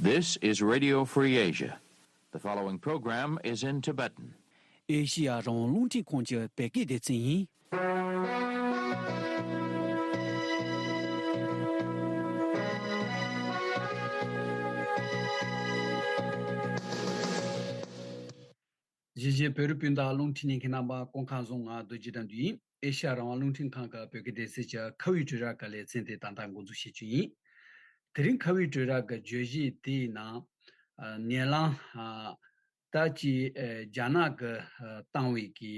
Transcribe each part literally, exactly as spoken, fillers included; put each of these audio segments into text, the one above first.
This is Radio Free Asia. The following program is in Tibetan. ཨེ་ཤི་ཡ་རང་དབང་རླུང་འཕྲིན་ཁང་གི་བོད་སྐད་སྡེ་ཚན་ཡིན། གཞིས་བྱེས་བོད་རིགས་སྤུན་ཟླ་རླུང་འཕྲིན་ཉན་མཁན་རྣམ་པ་སྐུ་ཁམས་བཟང་། ང་རྡོ་རྗེ་དགྲ་འདུལ་ཡིན། ཨེ་ཤ་ཡ་རང་དབང་རླུང་འཕྲིན་ཁང་གི་བོད་སྐད་སྡེ་ཚན་གྱི་ཁ་བའི་དྲིལ་བསྒྲགས་ཀྱི་ལེ་ཚན་དེ་ད་ལྟ་འགོ་འཛུགས་བྱེད་ཀྱི་ཡིན། དེ་རིང་ཁ་བའི་དྲིལ་བསྒྲགས་ཀྱི་བརྗོད་གཞི་དེའི་ནང་། ཨ། ཉེ་ལམ། ཨ། ད་ཅི། ཨ། རྒྱ་ནག་གི། ཨ། བཏང་བའི་གི།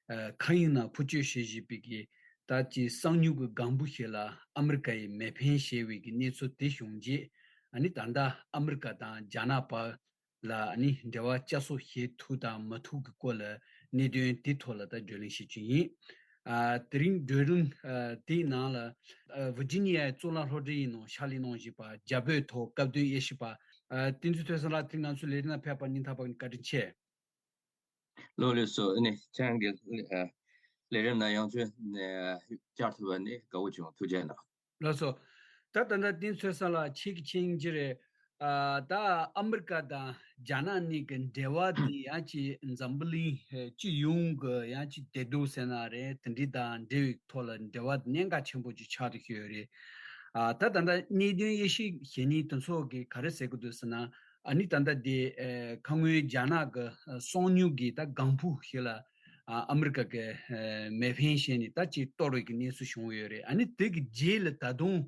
ཨ། མཁའ་དབྱིངས་ནང་འཕུར་སྐྱོད་བྱེད་བཞིན་པའི་གི། ད་ཅི་གསང་མྱུལ་གྱི་ལྒང་བུ་ཞིག་ལ་ཨ་མི་རི་ཀ་ཡིས་མེ་འཕེན་བྱས་པའི་གི་གནས་ཚུལ་དེ་བྱུང་རྗེས། ཨ་ནི་ད་ལྟ་ཨ་མི་རི་ཀ་དང་རྒྱ་ནག་བར་ལ་ཨ་ནི་འབྲེལ་བ་བསྐྱར་གསོ་བྱེད་ཐུབ་དང་མི་ཐུབ་ཀྱི་སྐོར་ལ་གནད་དོན་དེའི་ཐོག་ལ་ད་བགྲོ་གླེང་བྱེད་རྒྱུ་ཡིན། ཨ། དེ་རིང་བགྲོ་གླེང་། ཨ། དེའི་ནང་ལ། ཨ། ཝི་ཇི་ནི་ཡའི་གཙུག་ལག་སློབ་གྲྭའི་ནང་ཕྱག་ལས་གནང་བཞིན་པ་རྒྱ་བོད་ཐོག་སྐབས་དོན་དབྱེ་ཞིབ་པ། ཨ། བསྟན་འཛིན་ཐོས་བསམ་ལགས། དེ་རིང་ང་ཚོའི་ལས་རིམ་ནང་ཕེབས་པར་སྙིང་ཐག་པ་ནས་བཀའ་དྲིན་ཆེ། ལགས་ལགས་སོ། ཨ་ནི་ཁྱེད་རང་གི་ལས་རིམ་ནང་ཡང་བསྐྱར་ཐུབ་པ་ནི་དགའ་བོ་བྱུང་། ཐུགས་རྗེ་གནང་། ལགས་སོ། ད་ད་ལྟ་བསྟན་འཛིན་ཐོས་བསམ་ལགས་ཁྱེད་ཀྱིས་མཁྱེན་གྱི་རེད། ཨ། ད་ཨ་མི་རི་ཀ་དང་རྒྱ་ནག་གཉིས་ཀྱི་འབྲེལ་བ་དེ་ཡང་ཅིག་འཛམ་བུ་གླིང་སྤྱི་ཡོངས་ཀྱི་ཡང་ཅིག་བདེ་སྡུག་ཟེར་ན་རེད། དེ་འདྲ་དང་འབྲེལ་བའི་ཐོག་ལ་འབྲེལ་བ་གནད་འགག་ཆེན་པོ་ཅིག་ཆགས་བསྡད་ཡོད་རེད། ཨ། ད་ད་ལྟ་གནད་དོན་དབྱེ་ཞིབ་བྱེད་མཁན་དེ་ཚོ་གིས་ག་རེ་ཟེར་གྱི་འདུག་ཟེར་ན། ཨ་ནི་ད་ལྟ་དེ། ཨ། ཁ་སྔོན་རྒྱ་ནག་གི། ཨ། གསང་མྱུལ་གྱི་ད་ལྒང་བུ་ཞིག་ལ། ཨ། ཨ་མི་རི་ཀ་གི། ཨ། མེ་འཕེན་བྱས་ནས་ད་ཅིག་གཏོར་བའི་གི་གནས་ཚུལ་བྱུང་ཡོད་རེད། ཨ་ནི་དེ་གི་རྗེས་ལ་ད་དུང་།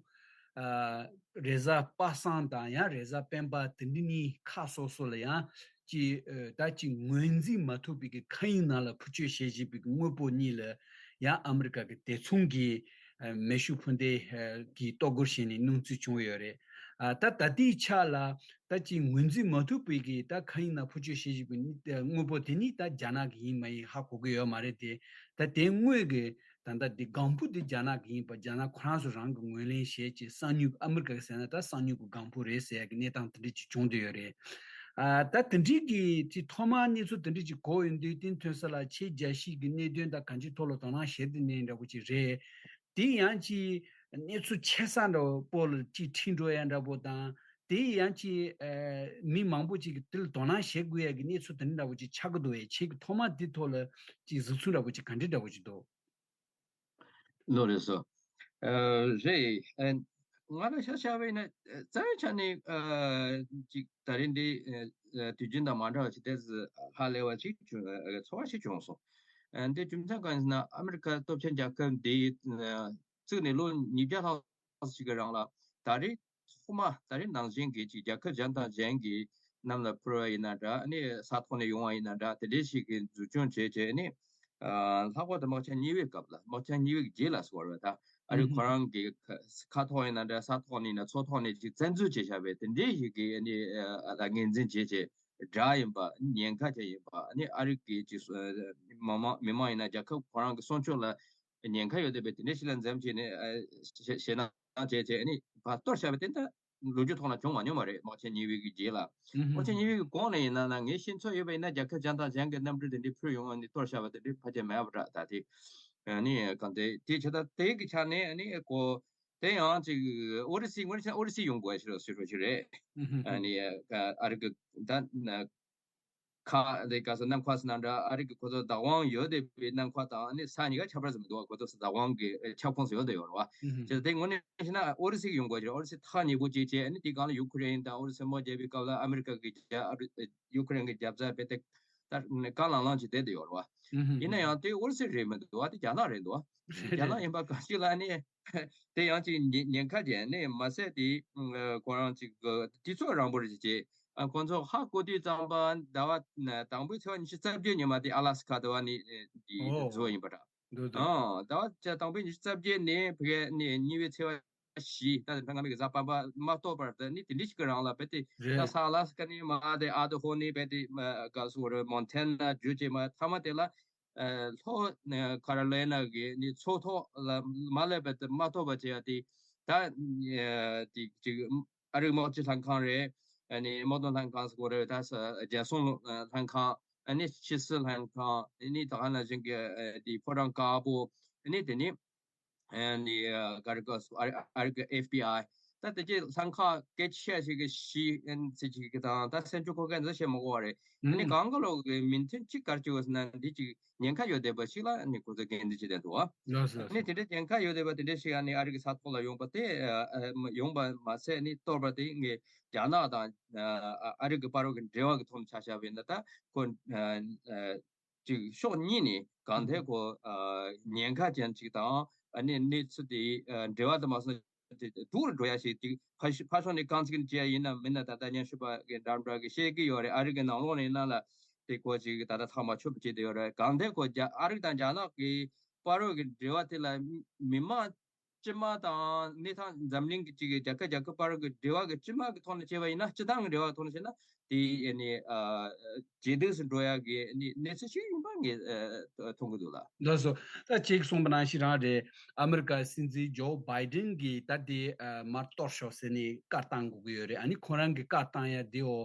ཨ། རེས་གཟའ་པ་སངས་དང་ཡང་རེས་གཟའ་སྤེན་པ་དེ་འདྲ་གཉིས་ཁ་སོ་སོ་ལ་ཡང་ཅིག། ཨ། ད་ཅིག་ངོས་འཛིན་མ་ཐུབ་པའི་གི་མཁའ་དབྱིངས་ནང་ལ་འཕུར་སྐྱོད་བྱེད་བཞིན་པའི་གི་དངོས་པོ་གཉིས་ལ་ཡང་ཨ་མི་རི་ཀ་གི་དེ་མཚུངས་ཀྱི། ཨ། མེ་ཤུགས་འཕུར་མདེལ། ཨ། གྱིས་གཏོར་རྒོལ་བྱས་ནས་གནོན་འཚེ་བྱུང་ཡོད་རེད། ཨ། ད་ད་ལྟའི་ཆ་ལ། ད་ཅིག་ངོས་འཛིན་མ་ཐུབ་པའི་གི་ད་མཁའ་དབྱིངས་ནང་འཕུར་སྐྱོད་བྱེད་བཞིན་པའི་དངོས་པོ་དེ་ནི་ད་རྒྱ་ནག་གི་ཡིན་མ་ཡིན་ཧ་གོ་གི་ཡོད་མ་རེད་དེ། ད་དེ་དངོས་ཀྱི་ད་ལྟ་འདི་ལྒང་བུ་འདི་རྒྱ་ནག་གི་ཡིན་པ་རྒྱ་ནག་ཁོ་རང་ཚོ་རང་གི་ངོས་ལེན་བྱས་ཀྱི་གསང་མྱུལ། ཨ་མི་རི་ཀ་གི་ཟེར་ན་ད་གསང་མྱུལ་གྱི་ལྒང་བུ་རེད་ཟེར་ཡ་གི་གནས་སྟངས་དེ་འདྲ་ཅིག་བྱུང་བསྡད་ཡོད་རེད། ཨ། ད་དེ་འདྲའི་གི་དེ་ཐོག་མར་གནས་ཚུལ་དེ་འདྲ་ཅིག་གོ་ཡོང་དུས་བསྟན་འཛིན་ཐོས་བསམ་ལགས་ཁྱེད་རྒྱལ་སྤྱི་གི་གནད་དོན་དང་གང་ཅིའི་ཐོག་ལ་དོ་སྣང་བྱེད་བསྡད་མཁན་འདྲ་པོ་ཅིག་རེད། དེ་ཡང་ཅིག་གནས་ཚུལ་ཆེ་ས་འདྲ་པོ་ལ་ཅིག་ཁྲིད་འགྲོ་ཡ་འདྲ་པོ་དང་། དེ་ཡང་ཅིག་ཨ། མི་མང་པོ་ཅིག་གིས་དེ་ལ་དོ་སྣང་བྱེད་དགོས་ཡ་གི་གནས་ཚུལ་དེ་འདྲ་འདྲ་པོ་ཅིག་ཆགས་ཀྱི་འདུག་བས། ཁྱེད་ཀྱིས་ཐོག་མ་དེ་ཐོག་ལ་ཅིག་གཟིགས་ཚུལ་འདྲ་པོ་ཅིག་ག་འདྲ་འདྲ་པོ་ཅིག་འདུག་ལགས་རེད་སོ། ཨ། རེད། ཨ། ང་ལ་ཤ་ཤ་བས་ན། ཨ། རྩ་བའི་ཆ་ནས། ཨ། ཅིག་ད་རིང་འདི། ཨ། དུས་རྒྱུན་དང་མ་འདྲ་བ་ཅིག་ཏོག་ཙམ་ཧ་ལས་པ་ཅིག་བྱུང་། ཨ། ཚོར་བ་ཞིག་བྱུང་སོང་། ཨ། འདི་རྒྱུ་མཚན་གང་ཡིན་ཟེར་ན། ཨ་མི་རི་ཀ་སྟོབས་ཆེན་རྒྱལ་ཁབ་འདི། ཨ། བཙུགས་ནས་ལོ་ཉིས་བརྒྱ་ལྷག་ཞིག་གི་རིང་ལ། ད་རེས་ཐོག་མ་ད་རེས་ནང་བཞིན་གྱི་ཅིག་རྒྱལ་ཁབ་གཞན་དང་གཞན་གྱི་གནམ་ལ་འཕུར་བ་ཡིན་ན་འདྲ། ཨ་ནི་ས་ཐོག་ནས་ཡོང་བ་ཡིན་ན་འདྲ། དེ་འདྲའི་ཞིག་གི་འཛུགས་སྐྱོང་བྱས་བྱས་ནས། ཨ། ལྷག་པར་དུ་དམག་ཆེན་གཉིས་པའི་སྐབས་ལ། དམག་ཆེན་གཉིས་པའི་རྗེས་ལ་ཟེར་བ་རེད། ད་ཨ་རི་ཁོ་རང་གི་མཁའ་ཐོག་ཡིན་ན་འདྲ། ས་ཐོག་ནས་ཡིན་ན་མཚོ་ཐོག་ནས་ཅིག་བཙན་འཛུལ་བྱས་བཞག་པའི་དེ་འདྲའི་ཞིག་གི། ཨ་ནི། ཨ། ངོས་འཛིན་བྱས་བྱས། དགྲ་ཡིན་པ། ཉེན་ཁ་ཅན་ཡིན་པ། ཨ་ནི་ཨ་རི་གི་ཅིག་མི་མང་མི་མང་ཡིན་ན་རྒྱལ་ཁབ་ཁོ་རང་གི་སྲུང་སྐྱོབ་ལ་ཉེན་ཁ་ཡོད་བསྡད་པའི་དེ་འདྲའི་ཞིག་ལ་འཛེམ་བྱས་ནས། ཨ། ཞེད་སྣང་བྱས་བྱས། ཨ་ནི་ཕར་གཏོར་བཞག་པ་དེ་ད་ལོ་རྒྱུས་ཐོག་ལ་བྱུང་མ་མྱོང་བ་རེད། དམག་ཆེན་གཉིས་པའི་གི་རྗེས་ལ། དམག་ཆེན་གཉིས་པའི་གི་གོང་ལ་ཡིན་ན་ན། ངས་ཤེས་ཚོད་ཡོད་པ་ཡིན་ན། རྒྱལ་ཁབ་གཞན་དང་གཞན་གྱི་གནམ་གྲུ་དེ་འདྲའི་འཕུར་ཡོང་བ་ནི་གཏོར་བཞག་པ་དེ་འདྲའི་ཕལ་ཆེར་མེད་པ་འདྲ། ད་དེ། ཨ་ནི་གང་དེ་དེ་བྱས་ད་དེ་གི་ཆ་ནས། ཨ་ནི་ཁོ་དེ་ཡང་ཅིག་ཨོ་རི་སི། དངོས་གནས་ཨོ་རི་སི་ཡོང་དགོས་ཞེས་ཞུ་རོགས་ཞུ་རེད། ཨ་ནི་ཨ་རི་གི་ད་ཁ་དེ་ག་ས་གནམ་ཁ་ཟེར་ན་འདྲ། ཨ་རི་གི་ཁོ་ཚོ་བདག་དབང་ཡོད་བསྡད་པའི་གནམ་ཁ་དང་། ཨ་ནི་ས་གཉིས་ཀ་ཁྱད་པར་ཟེར་མི་འདུག་བ། ཁོ་ཚོ་བདག་དབང་གི་ཁྱབ་ཁོངས་སུ་ཡོད་བསྡད་ཡོད་རེད་བ། བྱས་ཙང་དེ་དངོས་གནས་བྱས་ན་ཨོ་རི་སི་ཡོང་དགོས་ཀྱི་རེད། ཨོ་རི་སི་ཐག་ཉེ་པོ་ཅིག་བྱས། ཨ་ནི་དེའི་སྒང་ལ་ཡུ་ཁུ་རེན་དང་ཨོ་རི་སི་དམག་རྒྱག་པའི་སྐབས་ལ་ཨ་མི་རི་ཀ་གི་རྒྱ། ཨ་རི། ཡུ་ཁུ་རེན་གི་རྒྱབ་རྩ་རྦད་དེ་ད་དཀར་ལང་ལང་ཅིག་བསྡད་བསྡད་ཡོད་རེད་བ། ཡིན་ན་ཡང་དེ་ཨོ་རི་སི་རེད་མི་འདུག་བ། དེ་རྒྱ་ནག་རེད་འདུག་བ། རྒྱ་ནག་ཡིན་པ་གང་ཞིག་ལ་ནི། དེ་ཡང་ཅིག་ཉེན་ཉེན་ཁ་ཅན་ནི་མ་ཟད་དེ། ཨ། ཁོ་རང་ཅིག་གི་དུས་ཚོད་རིང་པོ་རེད་ཅེས། ཨ། ཁོ་ཚོ་ཧ་གོ་དུས་ཙམ་པ་ཟླ་བ་དང་པོའི་ཚེས་པ་ཉི་ཤུ་རྩ་བརྒྱད་ཉིན་མ་དེ་ཨ་ལ་སི་ཀ་དེ་བ་ནི་དེ་འཛུལ་བ་ཡིན་པ་འདྲ། འདུག་འདུག་ཨ། ཟླ་བ་དང་པོའི་ཉི་ཤུ་རྩ་བརྒྱད་ནས་ཕ་གི་ནི་གཉིས་པའི་ཚེས་པ་བཞི། ད་ད་སྔ་མའི་གི་གཟའ་སྤེན་པ་མ་གཏོགས་པར། ད་ནི་དེ་འདྲ་ཞིག་གི་རིང་ལ་རྦད་དེ། རེད། ད་ས་ཨ་ལ་སི་ཀ་ནས་མར་དེ་ཨ་དྷ་ཧོ་ནས་རྦད་དེ། ཨ། ག་སུ་རེད། མོན་ཐེ་ན་བརྒྱུད་བྱས་མར་མཐའ་མ་དེ་ལ། ཨ། ལྷོ་ཁ་རོ་ལི་ན་གི་ནི་མཚོ་ཐོག་ལ་མར་སླེབས་པ་དེ་མ་གཏོགས་པ་བྱས་ཡ་དེ། ད་ཨ་དེ་ཅིག་ཨ་རིའི་དམག་སྤྱི་ལྷན་ཁང་རེད། ཨ་ནི་དམག་དོན་ལྷན་ཁང་ཟེར་དགོས་རེད། ད་ས་རྒྱལ་སྲུང་ལྷན་ཁང་། ཨ་ནི་ཕྱི་སྲིད་ལྷན་ཁང་། ཨ་ནི་ད་ག་ནང་བཞིན་གྱི་ཨ་དེ་ཕོ་བྲང་དཀར་པོ། ཨ་ནི་དེ་ནི་ཨ་ནི་ག་རེ་ག་ཨ་རི་གི་ཨེཕ་བི་ཨའི། ད་ ད་དེ་ཅི་ལྷན་ཁག་གལ་ཆེ་ཞིག་གི་ཞི་ཨན་ཟེར་ཅིག་གི་དང་ད་སེམས་ཆུང་ཁོ་ག་འདི་བྱེད་མ་དགོས་པ་རེད། ཨ་ནི་ཨུམ། གང་ག་ལོག་གི་མིང་དོན་གཅིག་གར་གཅིག་ཡོད་ཟེར་ན་འདི་ཅིག་ཉེན་ཁ་ཡོད་བསྡད་པ་ཞིག་ལ་ཨ་ནི་ཁོ་ཚོས་འགན་འཛིན་བྱེད་བསྡད་འདུག་བ། ལགས་སོ། ཨ་ནི་དེ་འདྲའི་ཉེན་ཁ་ཡོད་བསྡད་པ་དེ་འདྲ་ཞིག་ཨ་ནི་ཨ་རི་གི་ས་ཐོག་ལ་ཡོང་པ་དེ་ཨ་ཨ་ཡོང་པ་མ་ཟད་ཨ་ནི་གཏོར་པ་དེ་ངས་རྒྱ་ནག་དང་ཨ་ཨ་རི་གི་བར་གི་འབྲེལ་བ་གི་ཐོག་ནས་ཆ་བཞག་པ་ཡིན་ན་ད་ཁོ་ཨ་ཨ་ཅིག་ཕྱོགས་གཉིས་ནས་གང་ཐད་ཁོ་ཨ་ཉེན་ཁ་ཅན་ཅིག་དང་ཨ་ནི་གནས་ཚུལ་དེ་ཨ་འབྲེལ་བ་དུ་མ་སོང་དེ་སྡུག་རུ་འགྲོ་ཡ་ཞིག་ཅིག་ཕ་ཕ་ཕྱོགས་ནས་གང་ཅིག་བྱས་ཡིན་ན་མིན་ན་ད་ལྟ་སྙན་ཞུ་པ་གི་འདྲ་འདྲ་གི་བཤད་ཀྱི་ཡོད་རེད། ཨ་རི་གི་ནང་ལོགས་ནས་ཡིན་ན་ལ་དེ་ཁོ་ཅིག་ད་ལྟ་ཐག་མ་ཆོད་པ་བྱེད་དེ་ཡོད་རེད། གང་ཐད་ཁོ་རྒྱ་ཨ་རི་དང་རྒྱ་ནག་གི་བར་གི་འབྲེལ་བ་དེ་ལ་མི་མང་སྤྱི་དམངས་དང་གནས་སྟངས་འཛམ་གླིང་གི་གཅིག་གི་རྒྱལ་ཁབ་རྒྱལ་ཁབ་བར་གྱི་འབྲེལ་བ་གི་སྤྱི་དམངས་ཀྱི་ཐོག་ནས་བྱས་པ་ཡིན་ན་སྤྱི་བཏང་གི་འབྲེལ་བ་ཐོག་ནས་བྱས་ན་དེ་ཨ་ནི་ཨ་ཇེ་སྡུག་སུ་འགྲོ་ཡག་གི་ཨ་ནི་གནས་ཚུལ་ཞིག་ཡིན་པ་ངས་ཨ་མཐོང་གི་འདུག་ལ། ལགས་སོ། ད་ཅིག་གསུངས་པ་ནང་བཞིན་རང་རེད། ཨ་མི་རི་ཀ་སྲིད་འཛིན་ཇོ་བྷའི་ཌེན་གྱིས་ད་དེ་ཨ་མར་གཏོར་ཤོག་ཟེར་ནས་བཀའ་བཏང་དགོས་ཀྱི་ཡོད་རེད། ཨ་ནི་ཁོ་རང་གི་བཀའ་བཏང་ཡ་དེའོ་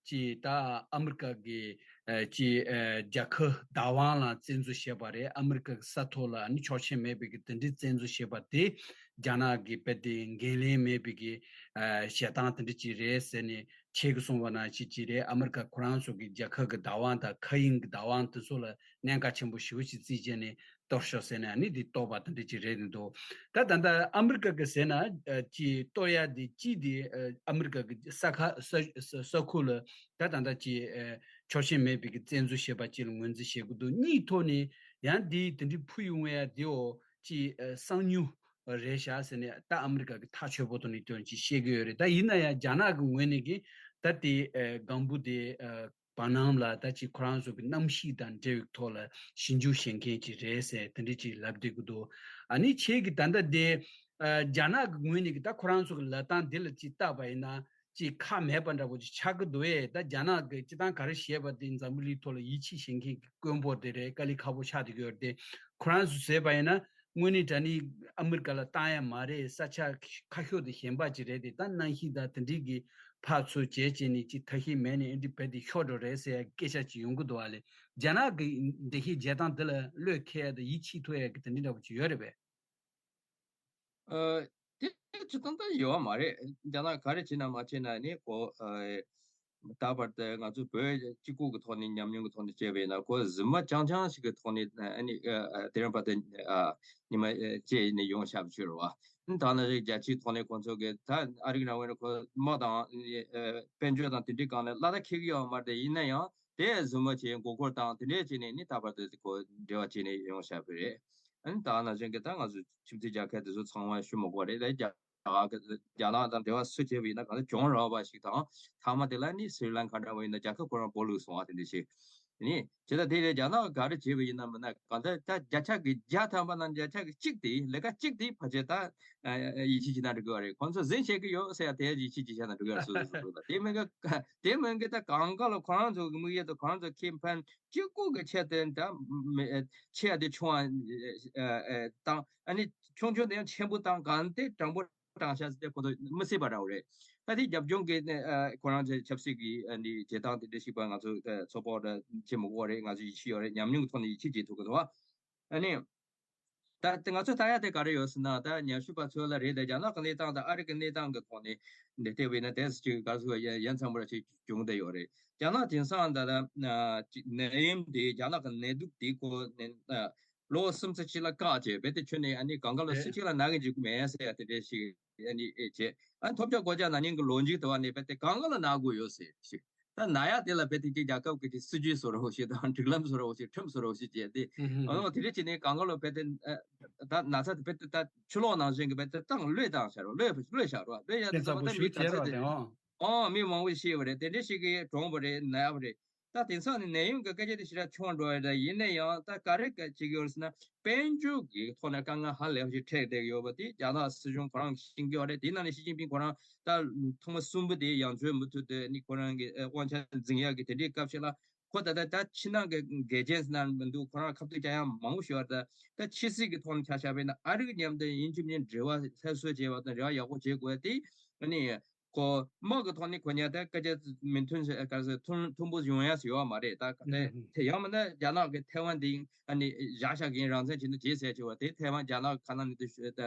ཅིག་ད་ཨ་མི་རི་ཀ་གི་ཨ་ཅིག་ཨ་རྒྱལ་ཁབ་བདག་དབང་ལ་བཙན་འཛུལ་བྱས་པ་རེད། ཨ་མི་རི་ཀ་གི་ས་ཐོག་ལ་ཨ་ནི་ཆོག་མཆན་མེད་པའི་གི་དེ་འདྲའི་བཙན་འཛུལ་བྱས་པ་དེ་རྒྱ་ནག་གི་དཔེ་དེ་འགན་ལེན་མེད་པའི་གི་ཨ་བྱེད་སྟངས་དེ་འདྲ་ཅིག་རེད་ཟེར་ནས་ཁྱེད་ཀྱིས་གསུངས་པ་ནང་བཞིན་ཅིག་རེད། ཨ་མི་རི་ཀ་ཁོ་རང་ཚོ་གི་རྒྱལ་ཁབ་གི་བདག་དབང་དང་མཁའ་དབྱིངས་གི་བདག་དབང་དེ་ཚོ་ལ་གནད་འགག་ཆེན་པོ་ཞེ་པོ་ཅིག་བརྩིས་བྱས་ནས་གཏོར་ཤོག་ཟེར་ནས་ཨ་ནི་འདི་གཏོར་བ་དེ་འདྲ་ཅིག་རེད་འདུག་ད་ད་ལྟ་ཨ་མི་རི་ཀ་གི་ཟེར་ན་ཨ་ཅིག་གཏོར་ཡ་དེ་གཅིག་དེ་ཨ་ཨ་མི་རི་ཀ་གི་ས་ཁ་ས་ས་ས་ཁུལ་ལ་ད་ད་ལྟ་ཅིག་ཨ་ཆོག་མཆན་མེད་པའི་གི་བཙན་འཛུལ་བྱས་པ་ཅིག་ལ་ངོས་འཛིན་བྱེད་དགོས་འདུག་གཉིས་ཐོག་ནས་ཡང་འདི་དེ་འདྲའི་ཕུ་ཡོང་ཡ་དེའོ་ཅིག་ཨ་གསང་ཉུལ་རེད་ཤག་ཟེར་ནས་ད་ཨ་མི་རི་ཀ་གི་ཐག་ཆོད་པོ་ཐོག་ནས་དོན་ཅིག་བཤད་ཀྱི་ཡོད་རེད། ད་ཡིན་ན་ཡང་རྒྱ་ནག་གི་ངོས་ནས་གི་ད་དེ་ཨ་སྒང་བུ་དེ་ཨ་བར་སྣང་ལ་ད་ཅིག་ཁོ་རང་ཚོ་གི་གནམ་གཤིས་དང་འབྲེལ་བའི་ཐོག་ལ་ཞིབ་འཇུག་བྱེད་མཁན་ཅིག་རེད་ཟེར་དེ་འདྲ་ཅིག་ལབ་བསྡད་ཀྱི་འདུག་ཨ་ནི་ཁྱེད་ཀྱིས་ད་ལྟ་དེ་ཨ་རྒྱ་ནག་གི་ངོས་ནས་ཀྱི་ད་ཁོ་རང་ཚོ་གི་ལབ་སྟངས་འདི་ལ་ཅིག་བལྟས་པ་ཡིན་ན་ཅིག་ཁག་མེད་པ་འདྲ་པོ་ཅིག་ཆགས་ཀྱི་འདུག་ཨེ། ད་རྒྱ་ནག་གི་སྤྱི་བཏང་ག་རེ་བྱས་པ་དེ་འཛམ་བུ་གླིང་ཐོག་ལ་ཡིད་ཆེས་བྱེད་མཁན་གྱི་དཀོན་པོ་དེ་རེད། དཀའ་ལས་ཁག་པོ་ཆགས་བསྡད་ཀྱི་ཡོད་རེད་དེ། ཁོ་རང་ཚོ་ཟེར་བ་ཡིན་ན་དངོས་གནས་དྲང་གནས་ཨ་མི་རི་ཀ་ལ་བཏང་ཡ་མ་རེད། ས་ཆ་ཁ་ཤོར་དེ་གཞན་པ་ཅིག་རེད་དེ། ད་གནམ་གཤིས་དང་དེ་འདྲའི་གི་ཕར་ཚུར་བྱས་བྱས་ནས་ཅིག་ཐབས་ཤེས་མེད་ནས་ཨེ་འདྲ་བས་དེ་ཤོར་འགྲོ་རེད་ཟེར་ཡ་སྐད་ཆ་ཅིག་ཡོང་གི་འདུག་ཨ་ལེ། རྒྱ་ནག་གི་འདི་ཤེས་བྱེད་སྟངས་འདི་ལ་བློས་འཁེལ་ཡ་དང་ཡིད་ཆེས་ཐུབ་ཡ་གི་དེ་འདྲ་འདྲ་པོ་ཅིག་ཡོད་རེད་པས། ཨ། དེ་སྤྱིར་བཏང་ད་ཡོད་མ་རེད། རྒྱ་ནག་ག་རེ་བྱེད་ན་མ་བྱེད་ན་ནི་ཁོ་ཨ། ད་བར་དུ་ང་ཚོ་བོད་གཅིག་པུ་གི་ཐོག་ནས་ཉམས་མྱོང་གི་ཐོག་ནས་བྱས་པ་ཡིན་ན་ཁོ་གཟིགས་མོ་རྐྱང་རྐྱང་ཞིག་གི་ཐོག་ནས་ཨ་ནི་ཨ་ཨ་དེ་རིང་བར་དུ་ཨ་ཉི་མ་ཨ་བྱས་ནས་ཡོང་བཞག་པ་ཅིག་རེད་བ། ད་ནང་བཞིན་རྒྱལ་སྤྱིའི་ཐོག་ནས་ཁོང་ཚོ་གི་ད་ཨ་རིའི་ནང་བཞིན་ཁོ་དམག་དང་ཨ་དཔལ་འབྱོར་དང་དེ་འདྲའི་སྒང་ནས་སླ་བརྡ་འཁེལ་གི་ཡོད་མ་རེད། ཡིན་ན་ཡང་དེ་གཟིགས་མོ་བྱས་མགོ་སྐོར་དང་དེ་འདྲས་བྱས་ནས་ནི་ད་བར་དུ་ཁོ་འབྲེལ་བ་བྱས་ནས་ཡོང་བཞག་པ་རེད། ཨ་ནི་ད་ནང་བཞིན་གྱི་ད་ང་ཚོ་ཁྱིམ་མཚེས་རྒྱལ་ཁབ་དེ་ཚོ་ཚང་མ་ཞུ་མི་དགོས་རེད། ད་རྒྱ་གར་གྱི་རྒྱ་ནག་དང་འབྲེལ་བ་སུ་བྱས་པ་ཡིན་ན་གང་ལྟར་གྱོང་རག་པ་ཞིག་དང་། མཐའ་མ་དེ་ལ་ནི་སི་རི་ལང་ཀ་འདྲ་བ་ཡིན་ན་རྒྱལ་ཁབ་ཁོ་རང་སྦོ་ལུག་སོང་བ་དེ་འདྲ་ཞིག་ནི་བྱས། ད་དེ་ལས་རྒྱ་ནག་ག་རེ་བྱས་པ་ཡིན་ན་མིན་ན་གང་ལྟར་ད་བརྒྱ་ཆ་གི་བརྒྱ་ཐམ་པ་ནང་བརྒྱ་ཆ་གི་གཅིག་དེ་ལས་ཀ་གཅིག་དེ་ཕལ་ཆེར་ད་ཡིད་ཆེས་བྱེད་ན་འགྲིག་གི་རེད། ཁོང་ཚོ་འཛིན་བྱེད་ཀྱི་ཡོད་ཟེར་ཡ་དེ་ཡིད་ཆེས་བྱེད་ན་འགྲིག་གི་རེད། སོ་སོ་སོ་སོ་ལ་དེ་མིན་གི་དེ་མིན་གི་ད་གང་ག་ལ་ཁོ་རང་ཚོ་གི་དམིགས་ཡུལ་དང་ཁོ་རང་ཚོ་ཁེ་ཕན་གཅིག་པུ་གི་ཆེད་དུ་ད་མི་ཆེ་ཡ་དེ་ཆུང་བ་བཏང་། ཨ་ནི་ཆུང་ཆུང་དེ་ཡང་ཆེན་པོ་བཏང་། གང་དེ་དྲང་པོ་དྲང་བཞག་ཟེར་ཏེ་ཁོ་ཚོ་མི་སྲིད་པ་འདྲ་བོ་རེད། ད་དེ་རྒྱབ་ལྗོངས་ཀྱི་ཨ་ཁོ་རང་ཚོའི་ཆབ་སྲིད་ཀྱི་ཨ་ནི་བྱེད་སྟངས་དེ་འདྲ་ཞིག་པ་ང་ཚོ་ཚོད་དཔག་འདྲ་བྱེད་མི་དགོས་རེད། ང་ཚོ་ཡིད་ཆེས་ཡོད་རེད། ཉམས་མྱོང་གི་ཐོག་ནས་ཡིད་ཆེས་བྱེད་ཐུབ་ཀྱི་འདུག་བ། ཨ་ནི། ད་ང་ཚོ་ལྟ་ཡ་དེ་ག་རེ་ཡོད་ཟེར་ན། ད་ཉམས་ཞིབ་པ་ཚོ་ལ་རེད་དེ། རྒྱ་ནག་གི་གནས་སྟངས་དང་ཨ་རི་གི་གནས་སྟངས་ཀྱི་ཐོག་ནས་འདི་བལྟས་པ་ཡིན་ན་དེ་ཅིག་ག་ཚོད་ཡ་ཡ་མཚན་པོ་ར་ཅིག་བྱུང་བསྡད་ཡོད་རེད། རྒྱ་ནག་དེང་སང་ད་ལྟ་ཅིག་ནད་ཡམས་དེ་རྒྱ་ནག་གི་ནད་དུག་དེ་ཁོ་ནས་ལོ་གསུམ་ཙམ་ཅིག་ལ་བཀག་བྱས་རྦད་དེ་ཁྱོན་ནས་ཨ་ནི་གང་ག་ལ་སུ་གཅིག་ལ་ན་གི་འཇུག་གི་མེད་ཟེར་ཡ་དེ་འདྲ་ཞིག་ཨ་ནི་ཨེ་བྱས། ཨ་ནི་ཐོབ་རྒྱག་སྒོ་རྒྱག་ན་ནིང་གི་ལོ་མཇུག་དུ་བ་ནས་རྦད་དེ་གང་ག་ལ་ན་དགོས་ཡོད་ཟེར་ཞིག་ད་ན་ཡག་དེ་ལ་རྦད་དེ་ཅིག་རྒྱལ་ཁབ་ཀྱི་ཅིག་སྲིད་ཇུས་བཟོ་རོགས་ཞེས་དང་། སྒྲིག་ལམ་བཟོ་རོགས་ཞེས། ཁྲིམས་བཟོ་རོགས་ཞེས་བྱས་ཏེ། ཨ་ནི་དེ་འདྲ་བྱས་ནས་གང་ག་ལོ་རྦད་དེ་ད་ན་ཚ་དེ་རྦད་དེ་ད་ཆུ་ལོག་ནང་བཞིན་གྱི་རྦད་དེ་བཏང་གློད་བཏང་བཞག་རོགས། གློད་གློད་བཞག་རོགས། གློད་ཡག་དེ་ཚོ་ད་མི་ག་ཚོད་དེ། ཨོ་མི་མང་པོ་ཤི་བ་རེད། དེ་འདྲ་ཞིག་གིས་གྲོངས་པ་རེད། ན་ཡག་པ་རེད། ད་དེང་སང་ནི་ནད་ཡམས་ཀྱི་སྐད་ཆ་དེ་ཞེ་དྲག་ཆུང་བ་འགྲོ་ཡ་རེད། ཡིན་ན་ཡང་ད་ག་རེ་བྱེད་ཀྱི་ཡོད་རེད་ཟེར་ན། དཔལ་འབྱོར་གྱི་ཐོག་ནས་དཀའ་ངལ་ཧ་ལས་པ་ཞིག་འཕྲད་བསྡད་ཀྱི་ཡོད་པ་དེ་རྒྱ་ནག་སྲིད་གཞུང་ཁོ་རང་གིས་ཤེས་ཀྱི་ཡོད་རེད། དེའི་ནང་ནས་ཞི་ཅིན་ཕིང་ཁོ་རང་ད་ཐེངས་མ་གསུམ་པ་དེ་ཡང་བྱོན་མུ་མཐུད་དེ་ནི་ཁོ་རང་གི་ཨ་དབང་ཆ་འཛིན་ཡག་གི་དེ་འདྲའི་སྐབས་ཤིག་ལ། ཁོ་ད་ལྟ་ད་ཕྱི་ནང་གི་འགལ་རྐྱེན་ཟེར་ན་མི་འདུག་ཁོ་རང་ཁ་ཐུག་རྒྱག་ཡག་མང་པོ་ཞིག་ཡོད་རེད། ད་ད་ཕྱི་སྲིད་ཀྱི་ཐོག་ནས་ཆ་བཞག་པ་ཡིན་ན་ཨ་རི་མཉམ་དུ་ཡིན་གཅིག་མིན་འབྲེལ་བ་སླར་གསོ་བྱས་པ་དང་འབྲེལ་བ་ཡག་པོ་བྱེད་དགོས་ཏེ། ཨ་ནི། ཁོ་དམག་གི་ཐོག་ནས་ཁོ་གཉིས་ད་སྐད་ཆ་མི་མཐུན་ཟེར་ག་ཟེར་མཐུན་མཐུན་པོ་ཡོང་ཡ་ཟེར་ཡོད་མ་རེད། ད་ག་དེ་དེ་ཡང་མིན་ན་རྒྱ་ནག་གི་ཐའེ་ཝན་དེ་ཨ་ནི་བཞག་བཞག་གིན་རང་བཙན་བྱས་ན་བྱས་ཟེར་གྱི་བ་དེ་ཐའེ་ཝན་རྒྱ་ནག་གི་ཁ་ནང་ནས་དེ་